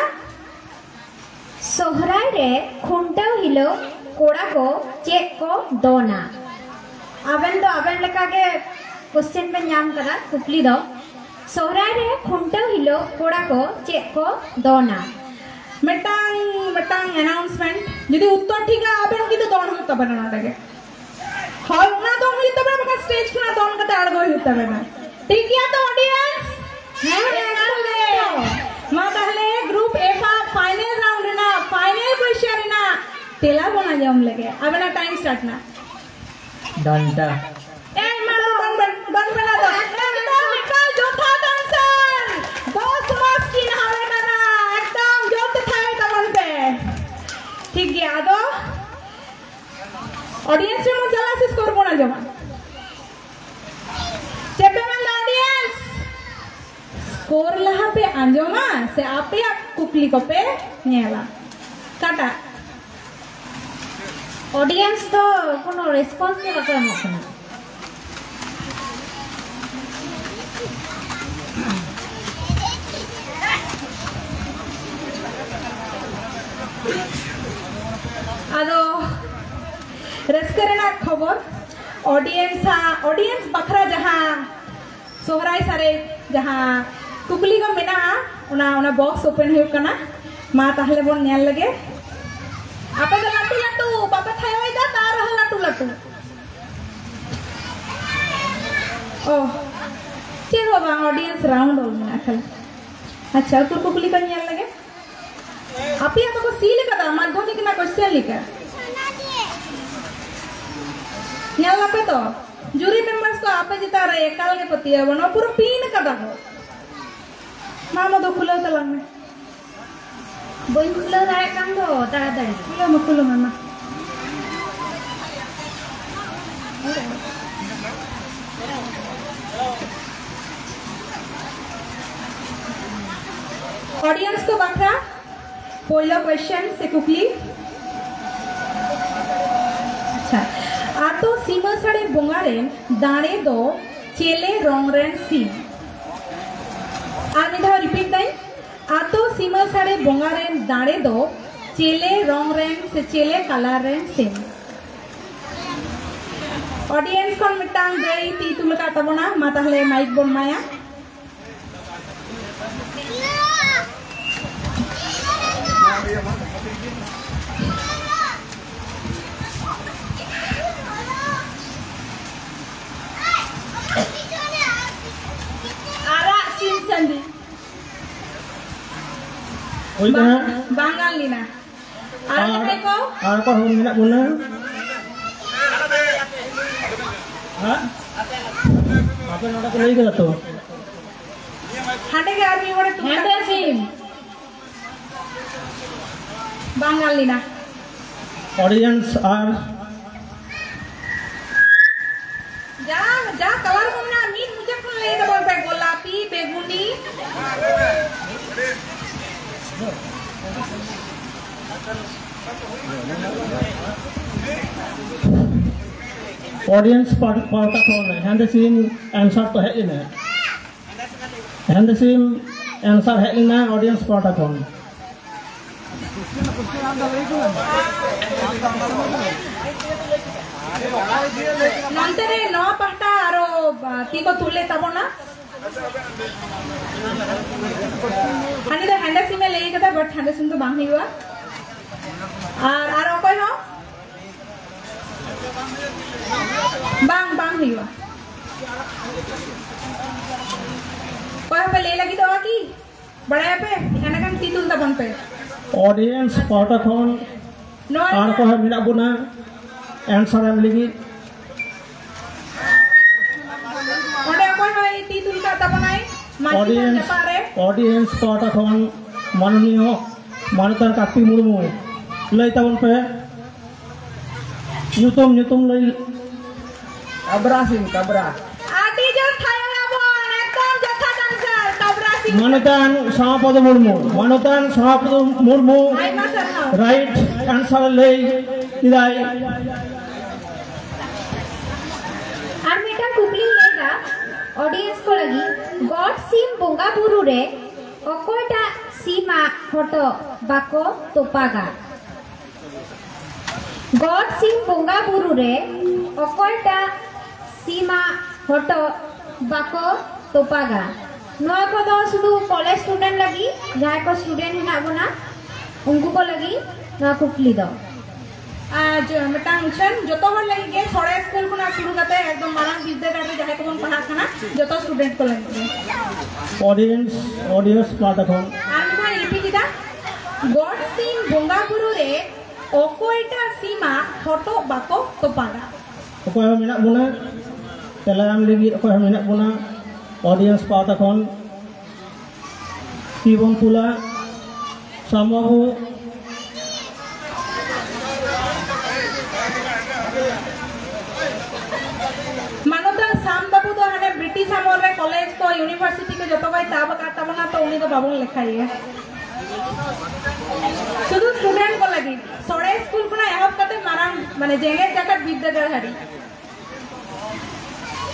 ᱥᱚᱦᱨᱟᱭ ᱨᱮ ᱠᱷᱩᱱᱴᱟᱹᱣ ᱦᱤᱞᱳᱜ ᱠᱚᱲᱟ ᱠᱚ ᱪᱮᱫ ᱠᱚ ᱫᱚᱱᱟ? ᱟᱵᱮᱱ ᱫᱚ ᱟᱵᱮᱱ ᱞᱮᱠᱟ ᱜᱮ question ᱵᱮᱱ ᱧᱟᱢ ᱠᱟᱫᱟ, ᱠᱩᱠᱞᱤ ᱫᱚ, ᱥᱚᱦᱨᱟᱭ ᱨᱮ ᱠᱷᱩᱱᱴᱟᱹᱣ ᱦᱤᱞᱳᱜ ᱠᱚᱲᱟ ᱠᱚ ᱪᱮᱫ ᱠᱚ ᱫᱚᱱᱟ? ᱢᱤᱫᱴᱟᱝ, ᱢᱤᱫᱴᱟᱝ announcement, ᱡᱩᱫᱤ ᱩᱛᱛᱚᱨ ᱴᱷᱤᱠᱟ, ᱟᱵᱮᱱ ᱠᱤᱱᱛᱩ ᱫᱚᱱ ᱦᱩᱭᱩᱜ ᱛᱟᱵᱮᱱᱟ ᱱᱚᱰᱮ ᱜᱮ᱾ ᱦᱳᱭ, ᱚᱱᱟ ᱫᱚᱱ ᱦᱩᱭᱩᱜ ᱛᱟᱵᱮᱱᱟ, ᱵᱟᱠᱷᱟᱱ stage ᱠᱷᱚᱱᱟᱜ ᱫᱚᱱ ᱠᱟᱛᱮ ᱟᱬᱜᱚ ᱦᱩᱭᱩᱜ ᱛᱟᱵᱮᱱᱟ᱾ ᱴᱷᱤᱠ ᱜᱮᱭᱟ ᱛᱚ, audience? ᱦᱮᱸ, ᱦᱮᱸ, ᱮᱠᱟᱞ ᱜᱮ᱾ ᱢᱟ ᱛᱟᱦᱞᱮ group F ᱟᱜ final round ᱨᱮᱱᱟᱜ final question ᱨᱮᱱᱟᱜ ᱛᱮᱞᱟ ᱵᱚᱱ ᱟᱸᱡᱚᱢ ᱞᱮᱜᱮ᱾ ᱟᱵᱮᱱᱟᱜ time start ᱱᱟ᱾ ᱰᱟᱱᱴᱟ᱾ ᱮᱭ, ᱢᱟ ᱫᱚ ᱫᱚᱱ ᱵᱮᱱ, ᱫᱚᱱ ᱵᱮᱱ ᱟᱫᱚ᱾ ᱮᱠᱫᱚᱢ, ᱮᱠᱟᱞ ᱡᱚᱛᱷᱟᱛ answer᱾ ᱫᱚᱥ marks ᱠᱤᱱ ᱦᱟᱢᱮᱴ ᱟᱠᱟᱫᱟ᱾ ᱮᱠᱫᱚᱢ ᱡᱳᱨ ᱛᱮ ᱛᱷᱟᱭᱚ ᱛᱟᱵᱚᱱ ᱯᱮ᱾ ᱴᱷᱤᱠ ᱜᱮᱭᱟ, ᱟᱫᱚ audience ᱨᱮ ᱵᱚᱱ ᱪᱟᱞᱟᱜᱼᱟ ᱥᱮ score ᱵᱚᱱ ᱟᱸᱡᱚᱢᱟ? ᱪᱮᱫ ᱯᱮ ᱢᱮᱱᱫᱟ audience? Score ᱞᱟᱦᱟ ᱯᱮ ᱟᱸᱡᱚᱢᱟ ᱥᱮ ᱟᱯᱮᱭᱟᱜ ᱠᱩᱠᱞᱤ ᱠᱚᱯᱮ ᱧᱮᱞᱟ? ᱚᱠᱟᱴᱟᱜ? Audience ᱫᱚ ᱠᱳᱱᱳ response ᱜᱮ ᱵᱟᱠᱚ ᱮᱢᱚᱜ ᱠᱟᱱᱟ᱾ ᱟᱫᱚ ᱨᱟᱹᱥᱠᱟᱹ ᱨᱮᱱᱟᱜ ᱠᱷᱚᱵᱚᱨ, audience ᱟᱜ, audience ᱵᱟᱠᱷᱨᱟ ᱡᱟᱦᱟᱸ ᱥᱚᱦᱨᱟᱭ ᱥᱟᱨᱮᱡ ᱡᱟᱦᱟᱸ ᱠᱩᱠᱞᱤ ᱠᱚ ᱢᱮᱱᱟᱜᱼᱟ, ᱚᱱᱟ, ᱚᱱᱟ ᱵᱚᱠᱥ ᱳᱯᱮᱱ ᱦᱩᱭᱩᱜ ᱠᱟᱱᱟ᱾ ᱢᱟ ᱛᱟᱦᱞᱮ ᱵᱚᱱ ᱧᱮᱞ ᱞᱮᱜᱮ᱾ ᱟᱯᱮ ᱫᱚ ᱞᱟᱹᱴᱩ ᱞᱟᱹᱴᱩ ᱵᱟᱯᱮ ᱛᱷᱟᱭᱚᱭᱮᱫᱟ, ᱛᱟᱣ ᱨᱮᱦᱚᱸ ᱞᱟᱹᱴᱩ ᱞᱟᱹᱴᱩ᱾ ᱚ, ᱪᱮᱫ ᱦᱚᱸ ᱵᱟᱝ, ᱚᱰᱤᱭᱮᱱᱥ ᱨᱟᱣᱩᱱᱰ ᱚᱞ ᱢᱮᱱᱟᱜᱼᱟ ᱠᱷᱟᱹᱞᱤ᱾ ᱟᱪᱪᱷᱟ, ᱩᱠᱩᱨ ᱠᱩᱠᱞᱤ ᱠᱚ ᱧᱮᱞ ᱞᱮᱜᱮ᱾ ᱟᱯᱮᱭᱟᱜ ᱫᱚᱠᱚ ᱥᱤᱞ ᱟᱠᱟᱫᱟ ᱢᱟᱫᱽᱫᱷᱚᱢᱤᱠ ᱨᱮᱱᱟᱜ ᱠᱚᱥᱪᱮᱱ ᱞᱮᱠᱟ᱾ ᱧᱮᱞ ᱟᱯᱮ ᱛᱚ, ᱡᱩᱨᱤ ᱢᱮᱢᱵᱟᱨᱥ ᱠᱚ ᱟᱯᱮ ᱪᱮᱛᱟᱱ ᱨᱮ ᱮᱠᱟᱞ ᱜᱮ ᱯᱟᱹᱛᱭᱟᱹᱣ ᱵᱟᱹᱱᱩᱜᱼᱟ, ᱯᱩᱨᱟᱹ ᱯᱤᱱ ᱟᱠᱟᱫᱟ ᱠᱚ᱾ ᱢᱟ, ᱟᱢ ᱫᱚ ᱠᱷᱩᱞᱟᱹᱣ ᱛᱟᱞᱟᱝ ᱢᱮ᱾ ᱵᱟᱹᱧ ᱠᱷᱩᱞᱟᱹᱣ ᱫᱟᱲᱮᱭᱟᱜ ᱠᱟᱱ ᱫᱚ ᱛᱟᱲᱟᱛᱟᱲᱤ᱾ ᱠᱷᱩᱞᱟᱹᱣ ᱢᱮ, ᱠᱷᱩᱞᱟᱹᱣ ᱢᱮ, ᱢᱟ᱾ ᱚᱰᱤᱭᱮᱱᱥ ᱠᱚ ᱵᱟᱠᱷᱨᱟ ᱯᱳᱭᱞᱳ ᱠᱚᱭᱥᱪᱮᱱ ᱥᱮ ᱠᱩᱠᱞᱤ᱾ ᱟᱪᱪᱷᱟ, ᱟᱛᱳ ᱥᱤᱢᱟᱹ ᱥᱟᱹᱲᱮ ᱵᱚᱸᱜᱟ ᱨᱮᱱ ᱫᱟᱲᱮ ᱫᱚ ᱪᱮᱞᱮ ᱨᱚᱝ ᱨᱮᱱ ᱥᱤᱢ? ᱟᱨ ᱢᱤᱫ ᱫᱷᱟᱣ ᱨᱤᱯᱤᱴ ᱫᱟᱹᱧ, ᱟᱛᱳ ᱥᱤᱢᱟᱹ ᱥᱟᱹᱲᱮ ᱵᱚᱸᱜᱟ ᱨᱮᱱ ᱫᱟᱲᱮ ᱫᱚ ᱪᱮᱞᱮ ᱨᱚᱝ ᱨᱮᱱ ᱥᱮ ᱪᱮᱞᱮ ᱠᱟᱞᱟᱨ ᱨᱮᱱ ᱥᱤᱢ? ᱚᱰᱤᱭᱮᱱᱥ ᱠᱷᱚᱱ ᱢᱤᱫᱴᱟᱝ ᱫᱟᱹᱭ ᱛᱤ ᱛᱩᱞ ᱟᱠᱟᱫ ᱛᱟᱵᱚᱱᱟ, ᱢᱟ ᱛᱟᱦᱞᱮ ᱢᱟᱭᱤᱠ ᱵᱚᱱ ᱮᱢᱟᱭᱟ᱾ ᱟᱨᱟᱜ ᱥᱤᱢ ᱥᱟᱺᱰᱤ᱾ ᱦᱩᱭ ᱠᱟᱱᱟ᱾ ᱵᱟᱝ, ᱵᱟᱝ ᱜᱟᱱ ᱞᱮᱱᱟ᱾ ᱟᱨ ᱟᱨ, ᱡᱟᱦᱟᱸᱭ ᱠᱚ? ᱟᱨ ᱚᱠᱚᱭ ᱦᱚᱸ ᱢᱮᱱᱟᱜ ᱵᱚᱱᱟ? ᱦᱮᱸ? ᱟᱯᱮ ᱱᱚᱰᱮ ᱠᱚ ᱞᱟᱹᱭ ᱠᱟᱫᱟ ᱛᱚ? ᱦᱟᱸᱰᱮ ᱜᱮ ᱟᱨ ᱢᱤᱫ ᱦᱚᱲᱮ ᱛᱩᱞ ᱦᱮᱸᱫᱮ ᱠᱟᱜ ᱥᱤᱢ᱾ ᱵᱟᱝ ᱜᱟᱱ ᱞᱮᱱᱟ᱾ ᱚᱰᱤᱭᱮᱱᱥ ᱟᱨ ᱡᱟ, ᱡᱟ ᱠᱟᱞᱟᱨ ᱠᱚ ᱢᱮᱱᱟᱜᱼᱟ, ᱢᱤᱫ ᱢᱩᱪᱟᱹᱫ ᱠᱷᱚᱱ ᱞᱟᱹᱭ ᱛᱟᱵᱚᱱ ᱯᱮ, ᱜᱳᱞᱟᱯᱤ, ᱵᱮᱜᱩᱱᱤ᱾ ᱚᱰᱤᱭᱮᱱᱥ ᱯᱟᱦ-, ᱯᱟᱦᱴᱟ ᱠᱷᱚᱱ ᱦᱮᱸᱫᱮ ᱥᱤᱢ ᱮᱱᱥᱟᱨ ᱠᱚ ᱦᱮᱡ ᱮᱱᱟ᱾ ᱦᱮᱸᱫᱮ ᱥᱤᱢ ᱮᱱᱥᱟᱨ ᱦᱮᱡ ᱞᱮᱱᱟ ᱚᱰᱤᱭᱮᱱᱥ ᱯᱟᱦᱴᱟ ᱠᱷᱚᱱ᱾ ᱱᱚᱱᱛᱮ ᱨᱮ ᱱᱚᱣᱟ ᱯᱟᱦᱴᱟ ᱟᱨᱚ, ᱟ, ᱛᱤ ᱠᱚ ᱛᱩᱞ ᱞᱮᱫ ᱛᱟᱵᱚᱱᱟ᱾ ᱦᱟᱹᱱᱤ ᱫᱚ ᱦᱟᱸᱰᱮ ᱥᱤᱢ ᱮ ᱞᱟᱹᱭ ᱠᱟᱫᱟ, but ᱦᱟᱸᱰᱮ ᱥᱤᱢ ᱫᱚ ᱵᱟᱝ ᱦᱩᱭᱩᱜᱼᱟ᱾ ᱟᱨ, ᱟᱨ ᱚᱠᱚᱭ ᱦᱚᱸ? ᱵᱟᱝ, ᱵᱟᱝ ᱦᱩᱭᱩᱜᱼᱟ᱾ ᱚᱠᱚᱭ ᱦᱚᱸᱯᱮ ᱞᱟᱹᱭ ᱞᱟᱹᱜᱤᱫᱚᱜᱼᱟ ᱠᱤ? ᱵᱟᱲᱟᱭᱟᱯᱮ? ᱮᱸᱰᱮᱠᱷᱟᱱ ᱛᱤ ᱛᱩᱞ ᱛᱟᱵᱚᱱ ᱯᱮ᱾ ᱚᱰᱤᱭᱮᱱᱥ ᱯᱟᱦᱴᱟ ᱠᱷᱚᱱ ᱱᱚᱣᱟ ᱟᱨ ᱚᱠᱚᱭ ᱦᱚᱸ ᱢᱮᱱᱟᱜ ᱵᱚᱱᱟ ᱮᱱᱥᱟᱨ ᱮᱢ ᱞᱟᱹᱜᱤᱫ? ᱚᱸᱰᱮ ᱚᱠᱚᱭ ᱦᱚᱸ ᱛᱤ ᱛᱩᱞ ᱠᱟᱜ ᱛᱟᱵᱚᱱᱟᱭ ᱢᱟᱹᱡᱷᱤ ᱛᱷᱟᱱ ᱚᱰᱤᱭᱮᱱᱥ, ᱡᱟᱯᱟᱜ ᱨᱮ᱾ ᱚᱰᱤᱭᱮᱱᱥ ᱯᱟᱦᱴᱟ ᱠᱷᱚᱱ ᱢᱟᱱᱚᱱᱤᱭᱚ ᱢᱟᱱᱚᱛᱟᱱ ᱠᱟᱨᱛᱤᱠ ᱢᱩᱨᱢᱩ, ᱞᱟᱹᱭ ᱛᱟᱵᱚᱱ ᱯᱮ᱾ ᱧᱩᱛᱩᱢ, ᱧᱩᱛᱩᱢ ᱞᱟᱹᱭ᱾ ᱠᱟᱵᱨᱟ ᱥᱤᱝ, ᱠᱟᱵᱨᱟ᱾ ᱟᱹᱰᱤ ᱡᱳᱨ ᱛᱷᱟᱭᱚ ᱟᱵᱚᱱ, ᱮᱠᱫᱚᱢ ᱡᱚᱛᱷᱟᱛ answer, ᱠᱟᱵᱨᱟ ᱥᱤᱝ᱾ ᱢᱟᱱᱚᱛᱟᱱ ᱥᱟᱢᱟᱯᱚᱫᱚ ᱢᱩᱨᱢᱩ, ᱢᱟᱱᱚᱛᱟᱱ ᱥᱟᱢᱟᱯᱚᱫᱚ ᱢᱩᱨᱢᱩ ᱟᱭᱢᱟ ᱥᱟᱨᱦᱟᱣ᱾ Right answer ᱞᱟᱹᱭ ᱠᱮᱫᱟᱭ᱾ ᱟᱨ ᱢᱤᱫᱴᱟᱝ ᱠᱩᱠᱞᱤᱧ ᱞᱟᱹᱭᱫᱟ audience ᱠᱚ ᱞᱟᱹᱜᱤᱫ, ᱜᱚᱰ ᱥᱤᱢ ᱵᱚᱸᱜᱟ ᱵᱩᱨᱩ ᱨᱮ ᱚᱠᱚᱭᱴᱟᱜ ᱥᱤᱢᱟᱜ ᱦᱚᱴᱚᱜ ᱵᱟᱠᱚ ᱛᱚᱯᱟᱜᱟ? ᱜᱚᱰ ᱥᱤᱢ ᱵᱚᱸᱜᱟ ᱵᱩᱨᱩ ᱨᱮ ᱚᱠᱚᱭᱴᱟᱜ ᱥᱤᱢᱟᱜ ᱦᱚᱴᱚᱜ ᱵᱟᱠᱚ ᱛᱚᱯᱟᱜᱟ? ᱱᱚᱣᱟ ᱠᱚᱫᱚ ᱥᱩᱫᱷᱩ ᱠᱚᱞᱮᱡᱽ student ᱞᱟᱹᱜᱤᱫ, ᱡᱟᱦᱟᱸᱭ ᱠᱚ student ᱦᱮᱱᱟᱜ ᱵᱚᱱᱟ, ᱩᱱᱠᱩ ᱠᱚ ᱞᱟᱹᱜᱤᱫ ᱱᱚᱣᱟ ᱠᱩᱠᱞᱤ ᱫᱚ᱾ ᱟᱨ ᱡᱚ-, ᱢᱤᱫᱴᱟᱝ ᱩᱪᱷᱟᱹᱱ, ᱡᱚᱛᱚ ᱦᱚᱲ ᱞᱟᱹᱜᱤᱫ ᱜᱮ, ᱥᱚᱲᱮ ᱥᱠᱩᱞ ᱠᱷᱚᱱᱟᱜ ᱥᱩᱨᱩ ᱠᱟᱛᱮ ᱮᱠᱫᱚᱢ ᱢᱟᱨᱟᱝ ᱵᱤᱨᱫᱟᱹᱜᱟᱲ ᱨᱮ ᱡᱟᱦᱟᱸᱭ ᱠᱚᱵᱚᱱ ᱯᱟᱲᱦᱟᱜ ᱠᱟᱱᱟ, ᱡᱚᱛᱚ student ᱠᱚ ᱞᱟᱹᱜᱤᱫ ᱜᱮ᱾ Audience, audience ᱯᱟᱦᱴᱟ ᱠᱷᱚᱱ᱾ ᱟᱨ ᱢᱤᱫ ᱫᱷᱟᱣ repeat ᱮᱫᱟ, ᱜᱚᱰ ᱥᱤᱢ ᱵᱚᱸᱜᱟ ᱵᱩᱨᱩ ᱨᱮ ᱚᱠᱚᱭᱴᱟᱜ ᱥᱤᱢᱟᱜ ᱦᱚᱴᱚᱜ ᱵᱟᱠᱚ ᱛᱚᱯᱟᱜᱟ? ᱚᱠᱚᱭ ᱦᱚᱸ ᱢᱮᱱᱟᱜ ᱵᱚᱱᱟ ᱛᱮᱞᱟ ᱮᱢ ᱞᱟᱹᱜᱤᱫ? ᱚᱠᱚᱭ ᱦᱚᱸ ᱢᱮᱱᱟᱜ ᱵᱚᱱᱟ audience ᱯᱟᱦᱴᱟ ᱠᱷᱚᱱ? ᱛᱤ ᱵᱚᱱ ᱛᱩᱞᱟ᱾ ᱥᱟᱢ ᱵᱟᱹᱵᱩ᱾ ᱢᱟᱱᱚᱛᱟᱱ ᱥᱟᱢ ᱵᱟᱹᱵᱩ ᱫᱚ ᱦᱟᱱᱮ ᱵᱨᱤᱴᱤᱥ ᱟᱢᱚᱞ ᱨᱮ ᱠᱚᱞᱮᱡᱽ ᱠᱚ, university ᱠᱚ ᱡᱚᱛᱚ ᱠᱚᱭ ᱛᱟᱵ ᱟᱠᱟᱫ ᱛᱟᱵᱚᱱᱟ, ᱛᱚ ᱩᱱᱤ ᱫᱚ ᱵᱟᱵᱚᱱ ᱞᱮᱠᱷᱟᱭᱮᱭᱟ᱾ ᱥᱩᱫᱷᱩ student ᱠᱚ ᱞᱟᱹᱜᱤᱫ, ᱥᱚᱲᱮ ᱥᱠᱩᱞ ᱠᱷᱚᱱᱟᱜ ᱮᱦᱚᱵ ᱠᱟᱛᱮ ᱢᱟᱨᱟᱝ, ᱢᱟᱱᱮ, ᱡᱮᱜᱮᱛ ᱡᱟᱠᱟᱛ ᱵᱤᱨᱫᱟᱹᱜᱟᱲ ᱦᱟᱹᱨᱤᱡ᱾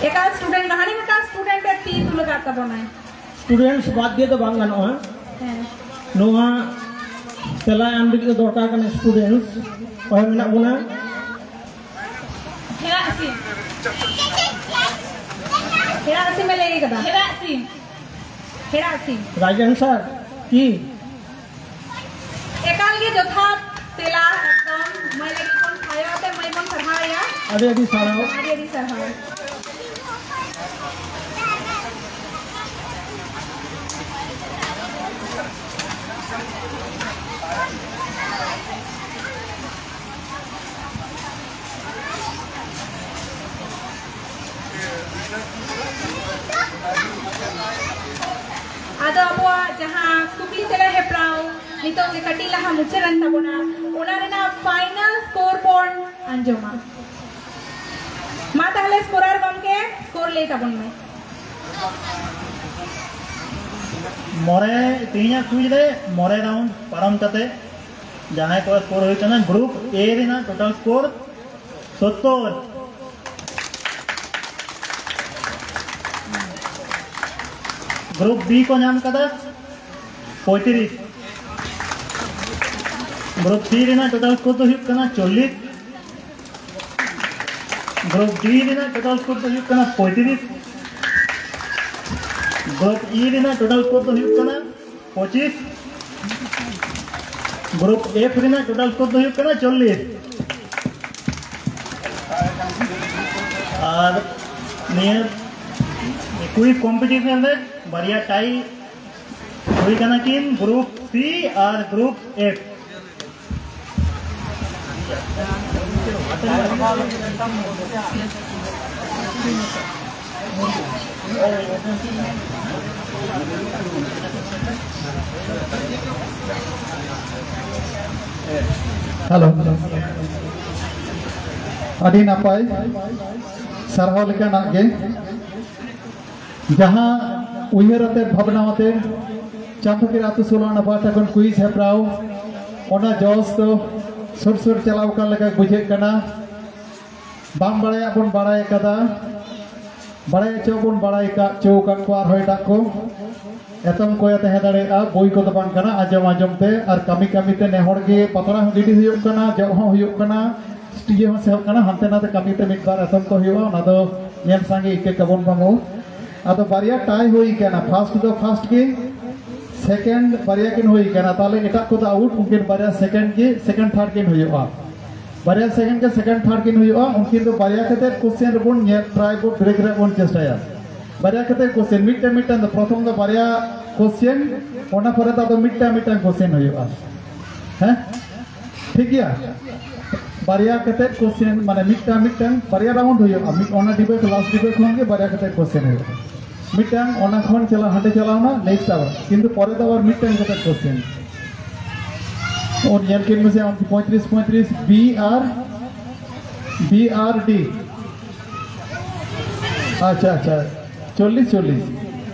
ᱮᱠᱟᱞ student, ᱦᱟᱹᱱᱤ ᱢᱤᱫᱴᱟᱝ student ᱮ ᱛᱤ ᱛᱩᱞ ᱟᱠᱟᱫ ᱛᱟᱵᱚᱱᱟᱭ᱾ Students ᱵᱟᱫ ᱫᱤᱭᱮ ᱫᱚ ᱵᱟᱝ ᱜᱟᱱᱚᱜᱼᱟ᱾ ᱦᱮᱸ᱾ ᱱᱚᱣᱟ ᱛᱮᱞᱟ ᱮᱢ ᱞᱟᱹᱜᱤᱫ ᱫᱚ ᱫᱚᱨᱠᱟᱨ ᱠᱟᱱᱟ students᱾ ᱚᱠᱚᱭ ᱢᱮᱱᱟᱜ ᱵᱚᱱᱟ? ᱦᱮᱱᱟᱜ ᱥᱮ? ᱦᱮᱱᱟᱜ ᱥᱮ ᱮ ᱞᱟᱹᱭ ᱠᱟᱫᱟ? ᱦᱮᱲᱟᱜ ᱥᱤᱢ᱾ ᱦᱮᱲᱟᱜ ᱥᱤᱢ᱾ ᱨᱟᱡᱮᱱ ᱥᱟᱨ, ᱠᱤ? ᱮᱠᱟᱞ ᱜᱮ ᱡᱚᱛᱷᱟᱛ ᱛᱮᱞᱟ, ᱮᱠᱫᱚᱢ᱾ ᱢᱟᱹᱭ ᱞᱟᱹᱜᱤᱫ ᱵᱚᱱ ᱛᱷᱟᱭᱚ ᱟᱛᱮ ᱢᱟᱹᱭ ᱵᱚᱱ ᱥᱟᱨᱦᱟᱣ ᱮᱭᱟ᱾ ᱟᱹᱰᱤ ᱟᱹᱰᱤ ᱥᱟᱨᱦᱟᱣ᱾ ᱟᱹᱰᱤ ᱟᱹᱰᱤ ᱥᱟᱨᱦᱟᱣ᱾ ᱟᱫᱚ ᱟᱵᱚᱣᱟᱜ ᱡᱟᱦᱟᱸ ᱠᱩᱠᱞᱤ ᱛᱮᱞᱟ ᱦᱮᱯᱨᱟᱣ ᱱᱤᱛᱚᱜ ᱜᱮ ᱠᱟᱹᱴᱤᱡ ᱞᱟᱦᱟ ᱢᱩᱪᱟᱹᱫ ᱮᱱ ᱛᱟᱵᱚᱱᱟ, ᱚᱱᱟ ᱨᱮᱱᱟᱜ final score ᱵᱚᱱ ᱟᱸᱡᱚᱢᱟ᱾ ᱢᱟ ᱛᱟᱦᱞᱮ scorer ᱜᱚᱢᱠᱮ, score ᱞᱟᱹᱭ ᱛᱟᱵᱚᱱ ᱢᱮ᱾ ᱢᱚᱬᱮ, ᱛᱮᱦᱮᱧᱟᱜ ᱠᱩᱭᱤᱡᱽ ᱨᱮ ᱢᱚᱬᱮ round ᱯᱟᱨᱚᱢ ᱠᱟᱛᱮ ᱡᱟᱦᱟᱸᱭ ᱠᱚᱣᱟᱜ score ᱦᱩᱭᱩᱜ ᱠᱟᱱᱟ, group A ᱨᱮᱱᱟᱜ total score ᱥᱚᱛᱛᱚᱨ᱾ Group B ᱠᱚ ᱧᱟᱢ ᱠᱟᱫᱟ ᱯᱚᱸᱭᱛᱨᱤᱥ᱾ Group C ᱨᱮᱱᱟᱜ total score ᱫᱚ ᱦᱩᱭᱩᱜ ᱠᱟᱱᱟ ᱪᱚᱞᱞᱤᱥ᱾ Group D ᱨᱮᱱᱟᱜ total score ᱫᱚ ᱦᱩᱭᱩᱜ ᱠᱟᱱᱟ ᱯᱚᱸᱭᱛᱨᱤᱥ᱾ Group E ᱨᱮᱱᱟᱜ total score ᱫᱚ ᱦᱩᱭᱩᱜ ᱠᱟᱱᱟ ᱯᱚᱸᱪᱤᱥ᱾ Group F ᱨᱮᱱᱟᱜ total score ᱫᱚ ᱦᱩᱭᱩᱜ ᱠᱟᱱᱟ ᱪᱚᱞᱞᱤᱥ᱾ ᱟᱨ ᱱᱤᱭᱟᱹ quiz competition ᱨᱮ ᱵᱟᱨᱭᱟ tie ᱦᱩᱭ ᱠᱟᱱᱟ ᱠᱤᱱ, group C ᱟᱨ group F᱾ Hello. ᱟᱹᱰᱤ ᱱᱟᱯᱟᱭ, ᱥᱟᱨᱦᱟᱣ ᱞᱮᱠᱟᱱᱟᱜ ᱜᱮ᱾ ᱡᱟᱦᱟᱸ ᱩᱭᱦᱟᱹᱨ ᱟᱛᱮ, ᱵᱷᱟᱵᱽᱱᱟ ᱟᱛᱮ ᱪᱟᱸᱫᱚᱠᱤᱭᱟᱹ ᱟᱹᱛᱩ ᱥᱳᱞᱳ ᱟᱱᱟ ᱯᱟᱦᱴᱟ ᱠᱷᱚᱱ quiz ᱦᱮᱯᱨᱟᱣ, ᱚᱱᱟ ᱡᱚᱥ ᱫᱚ ᱥᱩᱨ ᱥᱩᱨ ᱪᱟᱞᱟᱣ ᱟᱠᱟᱱ ᱞᱮᱠᱟ ᱵᱩᱡᱷᱟᱹᱜ ᱠᱟᱱᱟ᱾ ᱵᱟᱝ ᱵᱟᱲᱟᱭᱟᱜ ᱵᱚᱱ ᱵᱟᱲᱟᱭ ᱟᱠᱟᱫᱟ, ᱵᱟᱲᱟᱭ ᱦᱚᱪᱚ ᱵᱚᱱ ᱵᱟᱲᱟᱭ ᱟᱠᱟᱫ, ᱦᱚᱪᱚ ᱟᱠᱟᱫ ᱠᱚᱣᱟ ᱟᱨᱦᱚᱸ ᱮᱴᱟᱜ ᱠᱚ᱾ ᱮᱛᱚᱢ ᱠᱚᱭᱟ ᱛᱟᱦᱮᱸ ᱫᱟᱲᱮᱭᱟᱜᱼᱟ, ᱵᱳᱭ ᱠᱚᱫᱚ ᱵᱟᱝ ᱠᱟᱱᱟ, ᱟᱸᱡᱚᱢ ᱟᱸᱡᱚᱢ ᱛᱮ ᱟᱨ ᱠᱟᱹᱢᱤ ᱠᱟᱹᱢᱤ ᱛᱮ ᱱᱮ ᱦᱚᱲ ᱜᱮ ᱯᱟᱛᱲᱟ ᱦᱚᱸ ᱜᱤᱰᱤ ᱦᱩᱭᱩᱜ ᱠᱟᱱᱟ, ᱡᱚᱜ ᱦᱚᱸ ᱦᱩᱭᱩᱜ ᱠᱟᱱᱟ, ᱤᱭᱟᱹ ᱦᱚᱸ ᱥᱮᱱᱚᱜ ᱠᱟᱱᱟ, ᱦᱟᱱᱛᱮ ᱱᱟᱛᱮ ᱠᱟᱹᱢᱤ ᱛᱮ ᱢᱤᱫ ᱵᱟᱨ ᱮᱛᱚᱢ ᱠᱚ ᱦᱩᱭᱩᱜᱼᱟ, ᱚᱱᱟ ᱫᱚ ᱧᱮᱞ ᱥᱟᱸᱜᱮ ᱤᱠᱟᱹ ᱠᱟᱵᱚᱱ ᱵᱟᱹᱵᱩ᱾ ᱟᱫᱚ ᱵᱟᱨᱭᱟ ᱴᱟᱭ ᱦᱩᱭ ᱠᱟᱱᱟ, ᱯᱷᱟᱨᱥᱴ ᱫᱚ ᱯᱷᱟᱨᱥᱴ ᱜᱮ, ᱥᱮᱠᱮᱱᱰ ᱵᱟᱨᱭᱟ ᱠᱤᱱ ᱦᱩᱭ ᱠᱟᱱᱟ, ᱛᱟᱦᱞᱮ ᱮᱴᱟᱜ ᱠᱚᱫᱚ ᱟᱣᱩᱴ, ᱩᱱᱠᱤᱱ ᱵᱟᱨᱭᱟ ᱥᱮᱠᱮᱱᱰ ᱜᱮ, ᱥᱮᱠᱮᱱᱰ ᱛᱷᱟᱨᱰ ᱠᱤᱱ ᱦᱩᱭᱩᱜᱼᱟ᱾ ᱵᱟᱨᱭᱟ ᱥᱮᱠᱮᱱᱰ ᱜᱮ ᱥᱮᱠᱮᱱᱰ ᱛᱷᱟᱨᱰ ᱠᱤᱱ ᱦᱩᱭᱩᱜᱼᱟ, ᱩᱱᱠᱤᱱ ᱫᱚ ᱵᱟᱨᱭᱟ ᱠᱟᱛᱮ ᱠᱚᱥᱪᱮᱱ ᱨᱮᱵᱚᱱ ᱧᱮᱞ, ᱴᱨᱟᱭ ᱵᱚᱱ ᱵᱨᱮᱠ ᱨᱮᱭᱟᱜ ᱵᱚᱱ ᱪᱮᱥᱴᱟᱭᱟ᱾ ᱵᱟᱨᱭᱟ ᱠᱟᱛᱮ ᱠᱚᱥᱪᱮᱱ, ᱢᱤᱫᱴᱟᱝ ᱢᱤᱫᱴᱟᱝ ᱫᱚ, ᱯᱨᱚᱛᱷᱚᱢ ᱫᱚ ᱵᱟᱨᱭᱟ ᱠᱚᱥᱪᱮᱱ, ᱚᱱᱟ ᱯᱚᱨᱮ ᱫᱚ ᱟᱫᱚ ᱢᱤᱫᱴᱟᱝ ᱢᱤᱫᱴᱟᱝ ᱠᱚᱥᱪᱮᱱ ᱦᱩᱭᱩᱜᱼᱟ᱾ ᱦᱮᱸ, ᱴᱷᱤᱠ ᱜᱮᱭᱟ᱾ ᱵᱟᱨᱭᱟ ᱠᱟᱛᱮ ᱠᱚᱥᱪᱮᱱ, ᱢᱟᱱᱮ ᱢᱤᱫᱴᱟᱝ ᱢᱤᱫᱴᱟᱝ ᱵᱟᱨᱭᱟ ᱨᱟᱣᱩᱱᱰ ᱦᱩᱭᱩᱜᱼᱟ, ᱢᱤᱫ, ᱚᱱᱟ ᱰᱤᱵᱮᱴ, ᱞᱟᱥᱴ ᱰᱤᱵᱮᱴ ᱠᱷᱚᱱ ᱜᱮ ᱵᱟᱨᱭᱟ ᱠᱟᱛᱮ ᱠᱚᱥᱪᱮᱱ ᱦᱩᱭᱩᱜᱼᱟ᱾ ᱢᱤᱫᱴᱟᱝ ᱚᱱᱟ ᱠᱷᱚᱱ ᱪᱟᱞᱟᱣ, ᱦᱟᱸᱰᱮ ᱪᱟᱞᱟᱣ ᱮᱱᱟ, ᱱᱮᱠᱥᱴ ᱟᱵᱟᱨ, ᱠᱤᱱᱛᱩ ᱯᱚᱨᱮ ᱫᱚ ᱟᱵᱟᱨ ᱢᱤᱫᱴᱟᱝ ᱠᱟᱛᱮ ᱠᱚᱥᱪᱮᱱ᱾ ᱚᱱ ᱧᱮᱞ ᱠᱤᱱ ᱢᱮᱥᱮ, ᱚᱱ ᱯᱚᱸᱭᱛᱨᱤᱥ ᱯᱚᱸᱭᱛᱨᱤᱥ ᱵᱤ ᱟᱨ ᱵᱤ ᱟᱨ ᱰᱤ᱾ ᱟᱪᱪᱷᱟ, ᱟᱪᱪᱷᱟ, ᱪᱚᱞᱞᱤᱥ ᱪᱚᱞᱞᱤᱥ᱾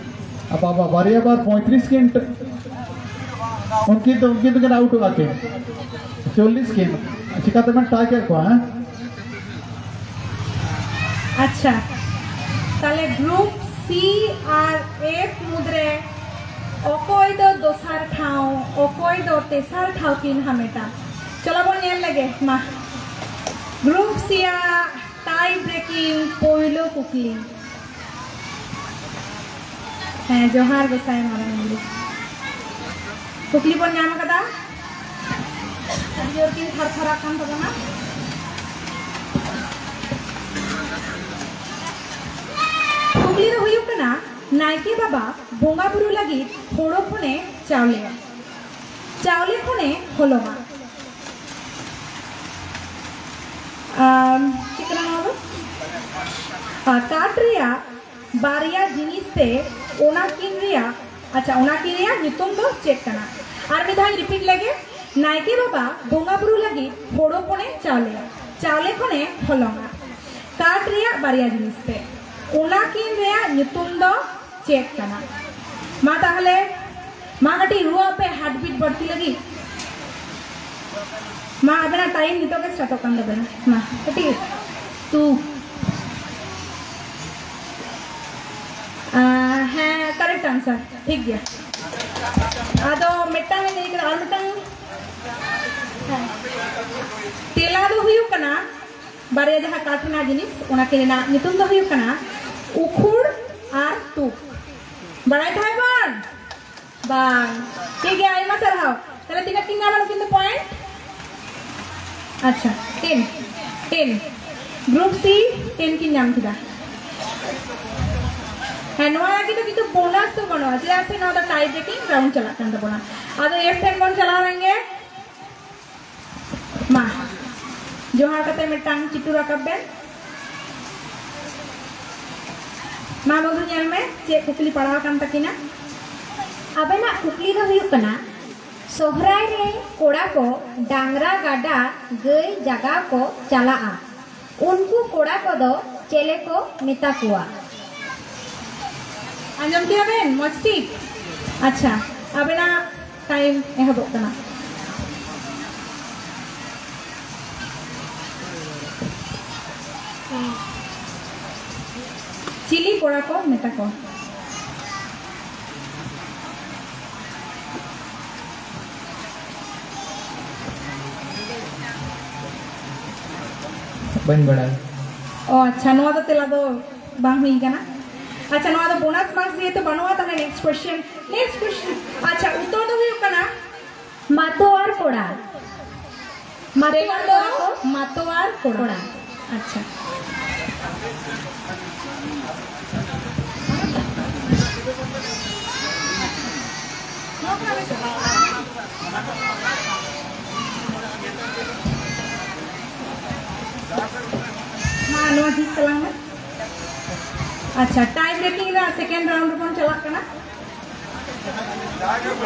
ᱟ, ᱵᱟᱵᱟ, ᱵᱟᱨᱭᱟ ᱵᱟᱨ ᱯᱚᱸᱭᱛᱨᱤᱥ ᱠᱤᱱ ᱴ-, ᱩᱱᱠᱤᱱ ᱫᱚ, ᱩᱱᱠᱤᱱ ᱫᱚᱠᱤᱱ ᱟᱣᱩᱴᱚᱜᱼᱟ ᱠᱤᱱ᱾ ᱪᱚᱞᱞᱤᱥ ᱠᱤᱱ᱾ ᱪᱤᱠᱟᱹᱛᱮᱵᱮᱱ ᱴᱟᱭ ᱠᱮᱫ ᱠᱚᱣᱟ, ᱦᱮᱸ? ᱟᱪᱪᱷᱟ, ᱛᱟᱦᱞᱮ ᱜᱨᱩᱯ ᱥᱤ ᱟᱨ ᱮᱯᱷ ᱢᱩᱫᱽᱨᱮ ᱚᱠᱚᱭ ᱫᱚ ᱫᱚᱥᱟᱨ ᱴᱷᱟᱶ, ᱚᱠᱚᱭ ᱫᱚ ᱛᱮᱥᱟᱨ ᱴᱷᱟᱶ ᱠᱤᱱ ᱦᱟᱢᱮᱴᱟ? ᱪᱚᱞᱚ ᱵᱚᱱ ᱧᱮᱞ ᱞᱮᱜᱮ, ᱢᱟ᱾ ᱜᱨᱩᱯ ᱥᱤ ᱟᱜ ᱴᱟᱭ ᱵᱨᱮᱠᱤᱝ ᱯᱳᱭᱞᱳ ᱠᱩᱠᱞᱤ᱾ ᱦᱮᱸ, ᱡᱚᱦᱟᱨ ᱜᱚᱸᱥᱟᱭ ᱢᱟᱨᱟᱝ ᱵᱩᱨᱩ᱾ ᱠᱩᱠᱞᱤ ᱵᱚᱱ ᱧᱟᱢ ᱟᱠᱟᱫᱟ᱾ ᱟᱹᱰᱤ ᱡᱳᱨ ᱠᱤᱱ ᱛᱷᱟᱨ ᱛᱷᱟᱨᱟᱜ ᱠᱟᱱ ᱛᱟᱵᱚᱱᱟ᱾ ᱠᱩᱠᱞᱤ ᱫᱚ ᱦᱩᱭᱩᱜ ᱠᱟᱱᱟ, ᱱᱟᱭᱠᱮ ᱵᱟᱵᱟ ᱵᱚᱸᱜᱟ ᱵᱩᱨᱩ ᱞᱟᱹᱜᱤᱫ ᱦᱳᱲᱳ ᱠᱷᱚᱱᱮ ᱪᱟᱣᱞᱮᱭᱟ, ᱪᱟᱣᱞᱮ ᱠᱷᱚᱱᱮ ᱦᱚᱞᱚᱝᱟ᱾ ᱟᱢ, ᱪᱮᱫ ᱠᱟᱱᱟ ᱱᱚᱣᱟ ᱫᱚ? ᱟᱨ ᱠᱟᱴ ᱨᱮᱭᱟᱜ ᱵᱟᱨᱭᱟ ᱡᱤᱱᱤᱥ ᱛᱮ ᱚᱱᱟ ᱠᱤᱱ ᱨᱮᱭᱟᱜ, ᱟᱪᱪᱷᱟ, ᱚᱱᱟ ᱠᱤᱱ ᱨᱮᱭᱟᱜ ᱧᱩᱛᱩᱢ ᱫᱚ ᱪᱮᱫ ᱠᱟᱱᱟ? ᱟᱨ ᱢᱤᱫ ᱫᱷᱟᱣ ᱤᱧ ᱨᱤᱯᱤᱴ ᱞᱮᱜᱮ, ᱱᱟᱭᱠᱮ ᱵᱟᱵᱟ ᱵᱚᱸᱜᱟ ᱵᱩᱨᱩ ᱞᱟᱹᱜᱤᱫ ᱦᱳᱲᱳ ᱠᱷᱚᱱᱮ ᱪᱟᱣᱞᱮᱭᱟ, ᱪᱟᱣᱞᱮ ᱠᱷᱚᱱᱮ ᱦᱚᱞᱚᱝᱟ, ᱠᱟᱴ ᱨᱮᱭᱟᱜ ᱵᱟᱨᱭᱟ ᱡᱤᱱᱤᱥ ᱛᱮ ᱚᱱᱟ ᱠᱤᱱ ᱨᱮᱭᱟᱜ ᱧᱩᱛᱩᱢ ᱫᱚ ᱪᱮᱫ ᱠᱟᱱᱟ? ᱢᱟ ᱛᱟᱦᱚᱞᱮ, ᱢᱟ ᱠᱟᱹᱴᱤᱡ ᱨᱩᱣᱟᱹᱜ ᱯᱮ, ᱦᱟᱨᱴᱵᱤᱴ ᱵᱟᱹᱲᱛᱤ ᱞᱟᱹᱜᱤᱫ᱾ ᱢᱟ, ᱟᱵᱮᱱᱟᱜ ᱴᱟᱭᱤᱢ ᱱᱤᱛᱚᱜ ᱜᱮ ᱥᱴᱟᱨᱴᱚᱜ ᱠᱟᱱ ᱛᱟᱵᱮᱱᱟ᱾ ᱢᱟ ᱠᱟᱹᱴᱤᱡ ᱛᱩ᱾ ᱟᱸ, ᱦᱮᱸ, ᱠᱟᱨᱮᱠᱴ ᱟᱱᱥᱟᱨ, ᱴᱷᱤᱠ ᱜᱮᱭᱟ᱾ ᱟᱫᱚ ᱢᱤᱫᱴᱟᱝ ᱤᱧ ᱞᱟᱹᱭ ᱠᱮᱫᱟ, ᱟᱨ ᱢᱤᱫᱴᱟᱝ, ᱦᱮᱸ᱾ ᱛᱮᱞᱟ ᱫᱚ ᱦᱩᱭᱩᱜ ᱠᱟᱱᱟ, ᱵᱟᱨᱭᱟ ᱡᱟᱦᱟᱸ ᱠᱟᱴ ᱨᱮᱱᱟᱜ ᱡᱤᱱᱤᱥ, ᱚᱱᱟ ᱠᱤᱱ ᱨᱮᱱᱟᱜ ᱧᱩᱛᱩᱢ ᱫᱚ ᱦᱩᱭᱩᱜ ᱠᱟᱱᱟ ᱩᱠᱷᱩᱲ ᱟᱨ ᱵᱟᱲᱟᱭ ᱛᱟᱦᱮᱸ ᱵᱚᱱ? ᱵᱟᱝ᱾ ᱴᱷᱤᱠ ᱜᱮᱭᱟ, ᱟᱭᱢᱟ ᱥᱟᱨᱦᱟᱣ᱾ ᱛᱟᱦᱞᱮ ᱛᱤᱱᱟᱹᱜ ᱠᱤᱱ ᱧᱟᱢᱟ ᱱᱩᱠᱤᱱ ᱫᱚ ᱯᱚᱭᱮᱱᱴ? ᱟᱪᱪᱷᱟ, ᱴᱮᱱ, ᱴᱮᱱ᱾ ᱜᱨᱩᱯ ᱥᱤ ᱴᱮᱱ ᱠᱤᱱ ᱧᱟᱢ ᱠᱮᱫᱟ᱾ ᱦᱮᱸ, ᱱᱚᱣᱟ ᱞᱟᱹᱜᱤᱫ ᱫᱚ ᱠᱤᱱᱛᱩ ᱵᱳᱱᱟᱥ ᱫᱚ ᱵᱟᱹᱱᱩᱜᱼᱟ, ᱪᱮᱫᱟᱜ ᱥᱮ ᱱᱚᱣᱟ ᱫᱚ ᱴᱟᱭ ᱵᱨᱮᱠᱤᱝ ᱨᱟᱣᱩᱱᱰ ᱪᱟᱞᱟᱜ ᱠᱟᱱ ᱛᱟᱵᱚᱱᱟ᱾ ᱟᱫᱚ ᱮᱯᱷ ᱴᱷᱮᱱ ᱵᱚᱱ ᱪᱟᱞᱟᱣ ᱞᱮᱱ ᱜᱮ᱾ ᱢᱟ, ᱡᱚᱦᱟᱨ ᱠᱟᱛᱮ ᱢᱤᱫᱴᱟᱝ ᱪᱤᱴᱩ ᱨᱟᱠᱟᱵ ᱵᱮᱱ᱾ ᱢᱟ ᱵᱚᱱᱫᱷᱩ, ᱧᱮᱞ ᱢᱮ ᱪᱮᱫ ᱠᱩᱠᱞᱤ ᱯᱟᱲᱟᱣ ᱟᱠᱟᱱ ᱛᱟᱹᱠᱤᱱᱟ᱾ ᱟᱵᱮᱱᱟᱜ ᱠᱩᱠᱞᱤ ᱫᱚ ᱦᱩᱭᱩᱜ ᱠᱟᱱᱟ, ᱥᱚᱦᱨᱟᱭ ᱨᱮ ᱠᱚᱲᱟ ᱠᱚ ᱰᱟᱝᱨᱟ ᱜᱟᱰᱟ ᱜᱟᱹᱭ ᱡᱟᱜᱟᱣ ᱠᱚ ᱪᱟᱞᱟᱜᱼᱟ, ᱩᱱᱠᱩ ᱠᱚᱲᱟ ᱠᱚᱫᱚ ᱪᱮᱞᱮ ᱠᱚ ᱢᱮᱛᱟ ᱠᱚᱣᱟ? ᱟᱸᱡᱚᱢ ᱠᱮᱫᱟ ᱵᱮᱱ ᱢᱚᱡᱽ ᱴᱷᱤᱠ? ᱟᱪᱪᱷᱟ, ᱟᱵᱮᱱᱟᱜ ᱴᱟᱭᱤᱢ ᱮᱦᱚᱵᱚᱜ ᱠᱟᱱᱟ᱾ ᱪᱤᱞᱤ ᱠᱚᱲᱟ ᱠᱚ ᱢᱮᱛᱟ ᱠᱚᱣᱟ? ᱵᱟᱹᱧ ᱵᱟᱲᱟᱭᱟ᱾ ᱚ, ᱟᱪᱪᱷᱟ, ᱱᱚᱣᱟ ᱫᱚ ᱛᱮᱞᱟ ᱫᱚ ᱵᱟᱝ ᱦᱩᱭ ᱠᱟᱱᱟ᱾ ᱟᱪᱪᱷᱟ, ᱱᱚᱣᱟ ᱫᱚ ᱵᱳᱱᱟᱥ ᱢᱟᱨᱠᱥ ᱡᱮᱦᱮᱛᱩ ᱵᱟᱹᱱᱩᱜᱼᱟ, ᱛᱟᱦᱞᱮ ᱱᱮᱠᱥᱴ ᱠᱚᱭᱮᱥᱪᱮᱱ, ᱱᱮᱠᱥᱴ ᱠᱚᱭᱮᱥᱪᱮᱱ᱾ ᱟᱪᱪᱷᱟ, ᱩᱛᱛᱚᱨ ᱫᱚ ᱦᱩᱭᱩᱜ ᱠᱟᱱᱟ ᱢᱟᱛᱳᱣᱟᱨ ᱠᱚᱲᱟ᱾ ᱢᱟᱛᱳᱣᱟᱨ ᱛᱮᱞᱟ ᱫᱚ ᱠᱚᱲᱟ ᱠᱚ? ᱢᱟᱛᱳᱣᱟᱨ ᱠᱚᱲᱟ᱾ ᱠᱚᱲᱟ᱾ ᱟᱪᱪᱷᱟ᱾ ᱢᱟ, ᱱᱚᱣᱟ ᱡᱷᱤᱡ ᱛᱟᱞᱟᱝ ᱢᱮ᱾ ᱟᱪᱪᱷᱟ, ᱴᱟᱭ ᱵᱨᱮᱠᱤᱝ ᱨᱮ ᱥᱮᱠᱮᱱᱰ ᱨᱟᱣᱩᱱᱰ ᱨᱮᱵᱚᱱ ᱪᱟᱞᱟᱜ ᱠᱟᱱᱟ᱾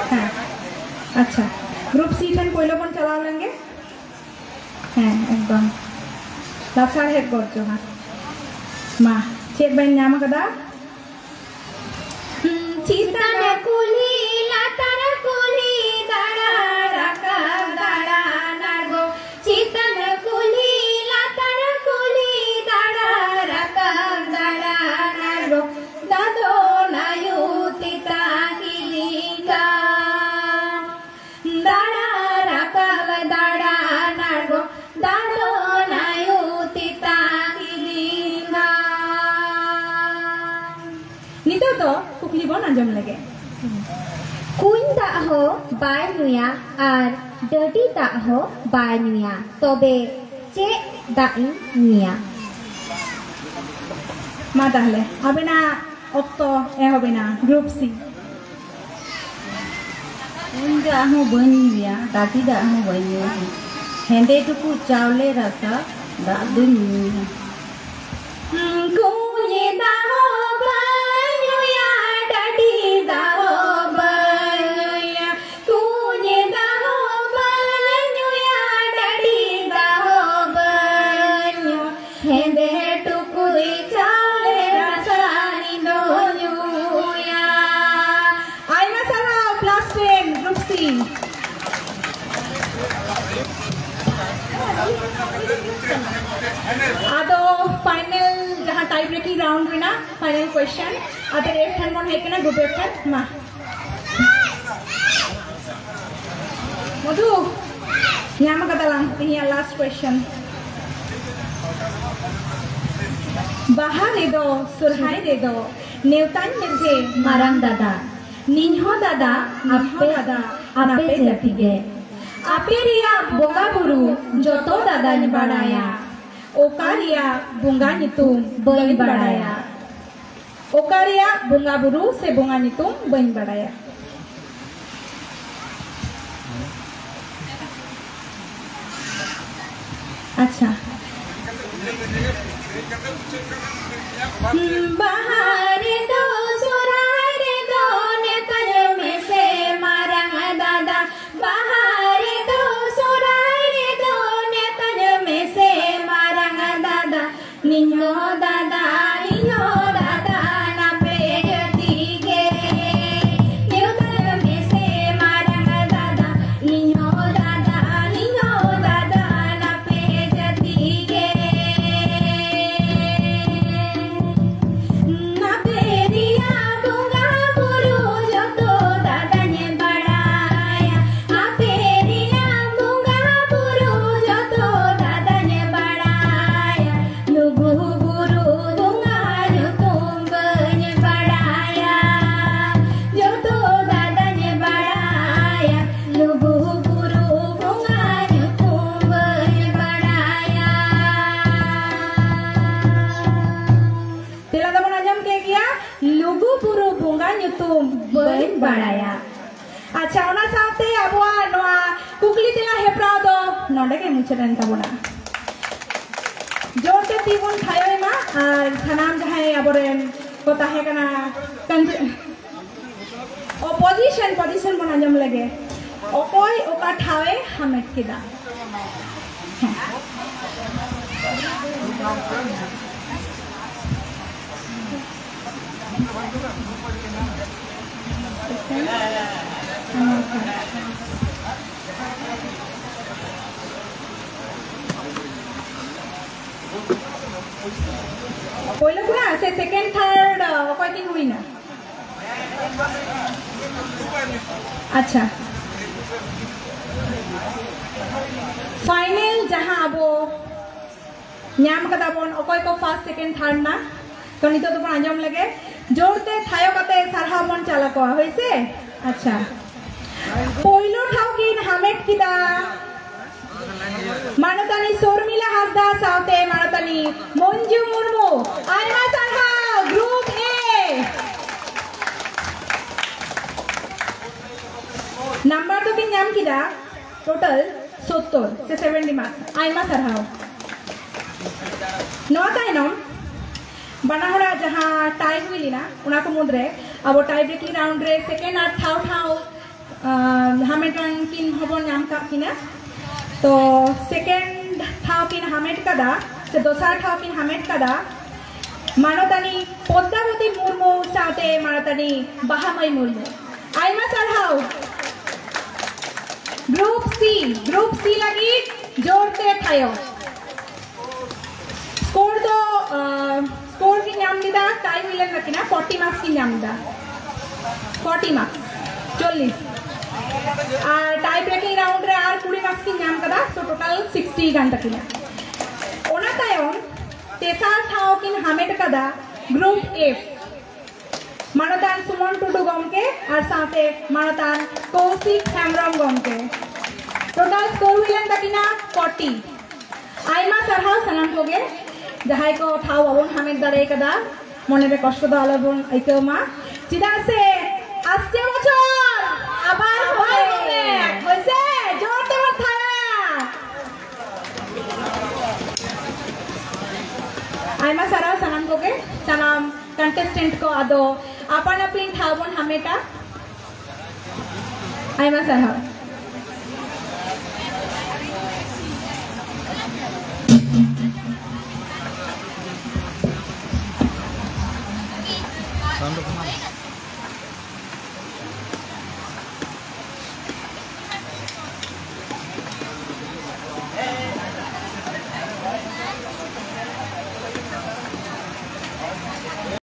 ᱦᱮᱸ, ᱟᱪᱪᱷᱟ, ᱜᱨᱩᱯ ᱥᱤ ᱴᱷᱮᱱ ᱯᱳᱭᱞᱳ ᱵᱚᱱ ᱪᱟᱞᱟᱣ ᱞᱮᱱ ᱜᱮ᱾ ᱦᱮᱸ, ᱮᱠᱫᱚᱢ ᱞᱟᱥᱟᱲᱦᱮᱫ ᱜᱚᱰ ᱡᱚᱦᱟᱨ᱾ ᱢᱟ, ᱪᱮᱫ ᱵᱮᱱ ᱧᱟᱢ ᱟᱠᱟᱫᱟ? ᱪᱮᱛᱟᱱ ᱠᱩᱞᱦᱤ ᱞᱟᱛᱟᱨ ᱠᱩᱞᱦᱤ ᱫᱟᱬᱟ ᱨᱟᱠᱟᱵ ᱫᱟᱬᱟ ᱟᱬᱜᱚ, ᱪᱮᱛᱟᱱ ᱠᱩᱞᱦᱤ ᱞᱟᱛᱟᱨ ᱠᱩᱞᱦᱤ ᱫᱟᱬᱟ ᱨᱟᱠᱟᱵ ᱫᱟᱬᱟ ᱟᱬᱜᱚ, ᱫᱟᱫᱚᱱ ᱟᱭᱳ ᱛᱮᱛᱟᱝ ᱤᱫᱤ ᱠᱟᱱ᱾ ᱫᱟᱬᱟ ᱨᱟᱠᱟᱵ ᱫᱟᱬᱟ ᱟᱬᱜᱚ, ᱫᱟᱫᱚᱱ ᱟᱭᱳ ᱛᱮᱛᱟᱝ ᱤᱫᱤ ᱠᱟᱱ᱾ ᱱᱤᱛᱚᱜ ᱫᱚ ᱠᱩᱠᱞᱤ ᱵᱚᱱ ᱟᱸᱡᱚᱢ ᱞᱮᱜᱮ᱾ ᱠᱩᱧ ᱫᱟᱜ ᱦᱚᱸ ᱵᱟᱭ ᱧᱩᱭᱟ ᱟᱨ ᱰᱟᱹᱰᱤ ᱫᱟᱜ ᱦᱚᱸ ᱵᱟᱭ ᱧᱩᱭᱟ, ᱛᱚᱵᱮ ᱪᱮᱫ ᱫᱟᱜ ᱤᱧ ᱧᱩᱭᱟ? ᱢᱟ ᱛᱟᱦᱞᱮ, ᱟᱵᱮᱱᱟᱜ ᱚᱠᱛᱚ ᱮᱦᱚᱵ ᱮᱱᱟ, ᱜᱨᱩᱯ ᱥᱤ᱾ ᱠᱩᱧ ᱫᱟᱜ ᱦᱚᱸ ᱵᱟᱹᱧ ᱧᱩᱭᱟ, ᱰᱟᱹᱰᱤ ᱫᱟᱜ ᱦᱚᱸ ᱵᱟᱹᱧ ᱧᱩᱭᱟ, ᱦᱮᱸᱫᱮ ᱴᱩᱠᱩᱡ ᱪᱟᱣᱞᱮ ᱨᱟᱥᱟ ᱫᱟᱜ ᱫᱚᱧ ᱧᱩᱭᱟ᱾ ᱠᱩᱧ ᱫᱟᱜ ᱦᱚᱸ ᱵᱟᱹᱧ ᱧᱩᱭᱟ, ᱰᱟᱹᱰᱤ ᱫᱟᱜ ᱦᱚᱸ ᱵᱟᱹᱧ ᱧᱩᱭᱟ, ᱠᱩᱧ ᱫᱟᱜ ᱦᱚᱸ ᱵᱟᱹᱧ ᱧᱩᱭᱟ, ᱰᱟᱹᱰᱤ ᱫᱟᱜ ᱦᱚᱸ ᱵᱟᱹᱧ ᱧᱩᱭᱟ, ᱦᱮᱸᱫᱮ ᱴᱩᱠᱩᱡ ᱪᱟᱣᱞᱮ ᱨᱟᱥᱟ ᱤᱧ ᱫᱚ ᱧᱩᱭᱟ᱾ ᱟᱭᱢᱟ ᱥᱟᱨᱦᱟᱣ, ᱠᱞᱟᱥ ᱴᱮᱱ, ᱜᱨᱩᱯ ᱥᱤ᱾ ᱟᱫᱚ ᱯᱷᱟᱭᱱᱮᱞ ᱡᱟᱦᱟᱸ ᱴᱟᱭ ᱵᱨᱮᱠᱤᱝ ᱨᱟᱣᱩᱱᱰ ᱨᱮᱱᱟᱜ ᱯᱷᱟᱭᱱᱮᱞ ᱠᱚᱭᱮᱥᱪᱮᱱ, ᱟᱫᱚ ᱮᱯᱷ ᱴᱷᱮᱱ ᱵᱚᱱ ᱦᱮᱡ ᱠᱟᱱᱟ, ᱜᱨᱩᱯ ᱮᱯᱷ ᱴᱷᱮᱱ᱾ ᱢᱟ ᱢᱚᱫᱷᱩ, ᱧᱟᱢ ᱠᱟᱫᱟᱞᱟᱝ ᱛᱮᱦᱮᱧᱟᱜ ᱞᱟᱥᱴ ᱠᱚᱭᱮᱥᱪᱮᱱ᱾ ᱵᱟᱦᱟ ᱨᱮᱫᱚ, ᱥᱚᱨᱦᱟᱭ ᱨᱮᱫᱚ ᱱᱮᱣᱛᱟᱧ ᱢᱮᱥᱮ ᱢᱟᱨᱟᱝ ᱫᱟᱫᱟ, ᱱᱤᱧᱦᱚ ᱫᱟᱫᱟ, ᱱᱤᱧᱦᱚ ᱟᱯᱮ, ᱫᱟᱫᱟ, ᱟᱯᱮ ᱟᱯᱮ ᱡᱟᱹᱛᱤ ᱡᱟᱹᱛᱤ ᱜᱮ᱾ ᱟᱯᱮ ᱨᱮᱭᱟᱜ ᱵᱚᱸᱜᱟ ᱵᱩᱨᱩ ᱡᱚᱛᱚ ᱫᱟᱫᱟᱧ ᱵᱟᱲᱟᱭᱟ᱾ ᱚᱠᱟ ᱨᱮᱭᱟᱜ ᱵᱚᱸᱜᱟ ᱧᱩᱛᱩᱢ ᱵᱟᱹᱧ ᱵᱟᱹᱧ ᱵᱟᱲᱟᱭᱟ᱾ ᱵᱟᱲᱟᱭᱟ᱾ ᱚᱠᱟ ᱨᱮᱭᱟᱜ ᱵᱚᱸᱜᱟ ᱵᱩᱨᱩ ᱥᱮ ᱵᱚᱸᱜᱟ ᱧᱩᱛᱩᱢ ᱵᱟᱹᱧ ᱵᱟᱲᱟᱭᱟ᱾ ᱟᱪᱪᱷᱟ᱾ ᱵᱟᱦᱟ ᱨᱮᱫᱚ ᱥᱚᱨᱦᱟᱭ ᱨᱮᱫᱚ ᱱᱮᱣᱛᱟᱧ ᱢᱮᱥᱮ ᱢᱟᱨᱟᱝ ᱫᱟᱫᱟ, ᱵᱟᱦᱟ ᱨᱮᱫᱚ ᱥᱚᱨᱦᱟᱭ ᱨᱮᱫᱚ ᱱᱮᱣᱛᱟᱧ ᱢᱮᱥᱮ ᱢᱟᱨᱟᱝ ᱫᱟᱫᱟ, ᱱᱤᱧᱦᱚ ᱫᱟᱫᱟ, ᱱᱤᱧᱦᱚ ᱫᱟᱫᱟ, ᱱᱟᱯᱮ ᱡᱟᱹᱛᱤ ᱜᱮ᱾ ᱱᱮᱣᱛᱟᱧ ᱢᱮᱥᱮ ᱢᱟᱨᱟᱝ ᱫᱟᱫᱟ, ᱱᱤᱧᱦᱚ ᱫᱟᱫᱟ, ᱱᱤᱧᱦᱚ ᱫᱟᱫᱟ, ᱱᱟᱯᱮ ᱡᱟᱹᱛᱤ ᱜᱮ᱾ ᱞᱩᱜᱩ ᱵᱩᱨᱩ ᱵᱚᱸᱜᱟ ᱧᱩᱛᱩᱢ ᱵᱟᱹᱧ ᱵᱟᱲᱟᱭᱟ᱾ ᱟᱪᱪᱷᱟ, ᱚᱱᱟ ᱥᱟᱶᱛᱮ ᱟᱵᱚᱣᱟᱜ ᱱᱚᱣᱟ ᱠᱩᱠᱞᱤ ᱛᱮᱞᱟ ᱦᱮᱯᱨᱟᱣ ᱫᱚ ᱱᱚᱰᱮ ᱜᱮ ᱢᱩᱪᱟᱹᱫ ᱮᱱ ᱛᱟᱵᱚᱱᱟ᱾ ᱡᱳᱨ ᱛᱮ ᱛᱤ ᱵᱚᱱ ᱛᱷᱟᱭᱚᱭ ᱢᱟ ᱟᱨ ᱥᱟᱱᱟᱢ ᱡᱟᱦᱟᱸᱭ ᱟᱵᱚᱨᱮᱱ ᱠᱚ ᱛᱟᱦᱮᱸ ᱠᱟᱱᱟ, ᱠᱟᱱ-, ᱚᱯᱳᱡᱤᱥᱚᱱ, ᱯᱚᱡᱤᱥᱚᱱ ᱵᱚᱱ ᱟᱸᱡᱚᱢ ᱞᱮᱜᱮ᱾ ᱚᱠᱚᱭ ᱚᱠᱟ ᱴᱷᱟᱶ ᱮ ᱦᱟᱢᱮᱴ ᱠᱮᱫᱟ? ᱦᱮᱸ᱾ ᱯᱳᱭᱞᱳ ᱠᱷᱚᱱᱟᱜ ᱥᱮ ᱥᱮᱠᱮᱱᱰ, ᱛᱷᱟᱨᱰ, ᱚᱠᱚᱭ ᱠᱤᱱ ᱦᱩᱭᱱᱟ? ᱟᱪᱪᱷᱟ, ᱯᱷᱟᱭᱱᱮᱞ ᱡᱟᱦᱟᱸ ᱟᱵᱚ ᱧᱟᱢ ᱠᱟᱫᱟ ᱵᱚᱱ, ᱚᱠᱚᱭ ᱠᱚ ᱯᱷᱟᱨᱥᱴ, ᱥᱮᱠᱮᱱᱰ, ᱛᱷᱟᱨᱰ ᱱᱟ, ᱛᱚ ᱱᱤᱛᱚᱜ ᱫᱚᱵᱚᱱ ᱟᱸᱡᱚᱢ ᱞᱮᱜᱮ, ᱡᱳᱨ ᱛᱮ ᱛᱷᱟᱭᱚ ᱠᱟᱛᱮ ᱥᱟᱨᱦᱟᱣ ᱵᱚᱱ ᱪᱟᱞ ᱟᱠᱚᱣᱟ, ᱦᱳᱭ ᱥᱮ? ᱟᱪᱪᱷᱟ, ᱯᱳᱭᱞᱳ ᱴᱷᱟᱶ ᱠᱤᱱ ᱦᱟᱢᱮᱴ ᱠᱮᱫᱟ ᱢᱟᱱᱚᱛᱟᱱᱤ ᱥᱚᱨᱢᱤᱞᱟ ᱦᱟᱸᱥᱫᱟ ᱥᱟᱶᱛᱮ ᱢᱟᱱᱚᱛᱟᱱᱤ ᱢᱚᱧᱡᱩ ᱢᱩᱨᱢᱩ᱾ ᱟᱭᱢᱟ ᱥᱟᱨᱦᱟᱣ, ᱜᱨᱩᱯ ᱮ᱾ ᱱᱟᱢᱵᱟᱨ ᱫᱚ ᱠᱤᱱ ᱧᱟᱢ ᱠᱮᱫᱟ ᱴᱳᱴᱟᱞ ᱥᱳᱛᱛᱳᱨ ᱥᱮ ᱥᱮᱵᱷᱮᱱᱴᱤ ᱢᱟᱨᱠᱥ᱾ ᱟᱭᱢᱟ ᱥᱟᱨᱦᱟᱣ᱾ ᱱᱚᱣᱟ ᱛᱟᱭᱱᱚᱢ ᱵᱟᱱᱟ ᱦᱚᱲᱟᱜ ᱡᱟᱦᱟᱸ ᱴᱟᱭ ᱦᱩᱭ ᱞᱮᱱᱟ, ᱚᱱᱟ ᱠᱚ ᱢᱩᱫᱽᱨᱮ ᱟᱵᱚ ᱴᱟᱭ ᱵᱨᱮᱠᱤᱝ ᱨᱟᱣᱩᱱᱰ ᱨᱮ ᱥᱮᱠᱮᱱᱰ ᱟᱨ ᱛᱷᱟᱨᱰ ᱴᱷᱟᱶ, ᱟᱸ, ᱦᱟᱢᱮᱴᱟᱱ ᱠᱤᱱ ᱦᱚᱸᱵᱚᱱ ᱧᱟᱢ ᱠᱟᱜ ᱠᱤᱱᱟ᱾ ᱛᱚ ᱥᱮᱠᱮᱱᱰ ᱴᱷᱟᱶ ᱠᱤᱱ ᱦᱟᱢᱮᱴ ᱠᱟᱫᱟ ᱥᱮ ᱫᱚᱥᱟᱨ ᱴᱷᱟᱶ ᱠᱤᱱ ᱦᱟᱢᱮᱴ ᱠᱟᱫᱟ ᱢᱟᱱᱚᱛᱟᱱᱤ ᱯᱚᱫᱽᱫᱟᱵᱚᱛᱤ ᱢᱩᱨᱢᱩ ᱥᱟᱶᱛᱮ ᱢᱟᱱᱚᱛᱟᱱᱤ ᱵᱟᱦᱟᱢᱟᱹᱭ ᱢᱩᱨᱢᱩ᱾ ᱟᱭᱢᱟ ᱥᱟᱨᱦᱟᱣ᱾ ᱜᱨᱩᱯ ᱥᱤ, ᱜᱨᱩᱯ ᱥᱤ ᱞᱟᱹᱜᱤᱫ ᱡᱳᱨ ᱛᱮ ᱛᱷᱟᱭᱚ᱾ ᱥᱠᱳᱨ ᱫᱚ, ᱟᱸ, ᱥᱠᱳᱨ ᱠᱤᱱ ᱧᱟᱢ ᱞᱮᱫᱟ, ᱴᱟᱭ ᱦᱩᱭ ᱞᱮᱱ ᱛᱟᱹᱠᱤᱱᱟ, ᱯᱷᱳᱨᱴᱤ ᱢᱟᱨᱠᱥ ᱠᱤᱱ ᱧᱟᱢ ᱞᱮᱫᱟ, ᱯᱷᱳᱨᱴᱤ ᱢᱟᱨᱠᱥ, ᱪᱚᱞᱞᱤᱥ᱾ ᱟᱨ ᱴᱟᱭ ᱵᱨᱮᱠᱤᱝ ᱨᱟᱣᱩᱱᱰ ᱨᱮ ᱟᱨ ᱠᱩᱲᱤ ᱢᱟᱨᱠᱥ ᱠᱤᱱ ᱧᱟᱢ ᱠᱟᱫᱟ, ᱥᱳ ᱴᱳᱴᱟᱞ ᱥᱤᱠᱥᱴᱤ ᱠᱟᱱ ᱛᱟᱹᱠᱤᱱᱟ᱾ ᱚᱱᱟ ᱛᱟᱭᱚᱢ ᱛᱮᱥᱟᱨ ᱴᱷᱟᱶ ᱠᱤᱱ ᱦᱟᱢᱮᱴ ᱠᱟᱫᱟ ᱜᱨᱩᱯ ᱮᱯᱷ᱾ ᱢᱟᱱᱚᱛᱟᱱ ᱥᱩᱢᱚᱱ ᱴᱩᱰᱩ ᱜᱚᱢᱠᱮ ᱟᱨ ᱥᱟᱶᱛᱮ ᱢᱟᱱᱚᱛᱟᱱ ᱠᱚᱣᱥᱤᱠ ᱦᱮᱢᱵᱨᱚᱢ ᱜᱚᱢᱠᱮ᱾ ᱴᱳᱴᱟᱞ ᱥᱠᱳᱨ ᱦᱩᱭ ᱞᱮᱱ ᱛᱟᱹᱠᱤᱱᱟ ᱯᱷᱳᱨᱴᱤ᱾ ᱟᱭᱢᱟ ᱥᱟᱨᱦᱟᱣ ᱥᱟᱱᱟᱢ ᱠᱚᱜᱮ, ᱡᱟᱦᱟᱸᱭ ᱠᱚ ᱴᱷᱟᱶ ᱵᱟᱵᱚᱱ ᱦᱟᱢᱮᱴ ᱫᱟᱲᱮ ᱠᱟᱫᱟ, ᱢᱚᱱᱮᱨᱮ ᱠᱚᱥᱴᱚ ᱫᱚ ᱟᱞᱚᱵᱚᱱ ᱟᱹᱭᱠᱟᱹᱣ ᱢᱟ, ᱪᱮᱫᱟᱜ ᱥᱮ ᱟᱥᱪᱮ ᱵᱚᱪᱷᱚᱨ ᱟᱵᱟᱨ ᱦᱚᱭ ᱵᱚᱱᱮ, ᱦᱳᱭᱥᱮ? ᱡᱳᱨ ᱛᱮᱵᱚᱱ ᱛᱷᱟᱭᱟ᱾ ᱟᱭᱢᱟ ᱥᱟᱨᱦᱟᱣ ᱥᱟᱱᱟᱢ ᱠᱚᱜᱮ, ᱥᱟᱱᱟᱢ contestant ᱠᱚ᱾ ᱟᱫᱚ ᱟᱯᱟᱱ ᱟᱹᱯᱤᱱ ᱴᱷᱟᱶ ᱵᱚᱱ ᱦᱟᱢᱮᱴᱟ᱾ ᱟᱭᱢᱟ ᱥᱟᱨᱦᱟᱣ᱾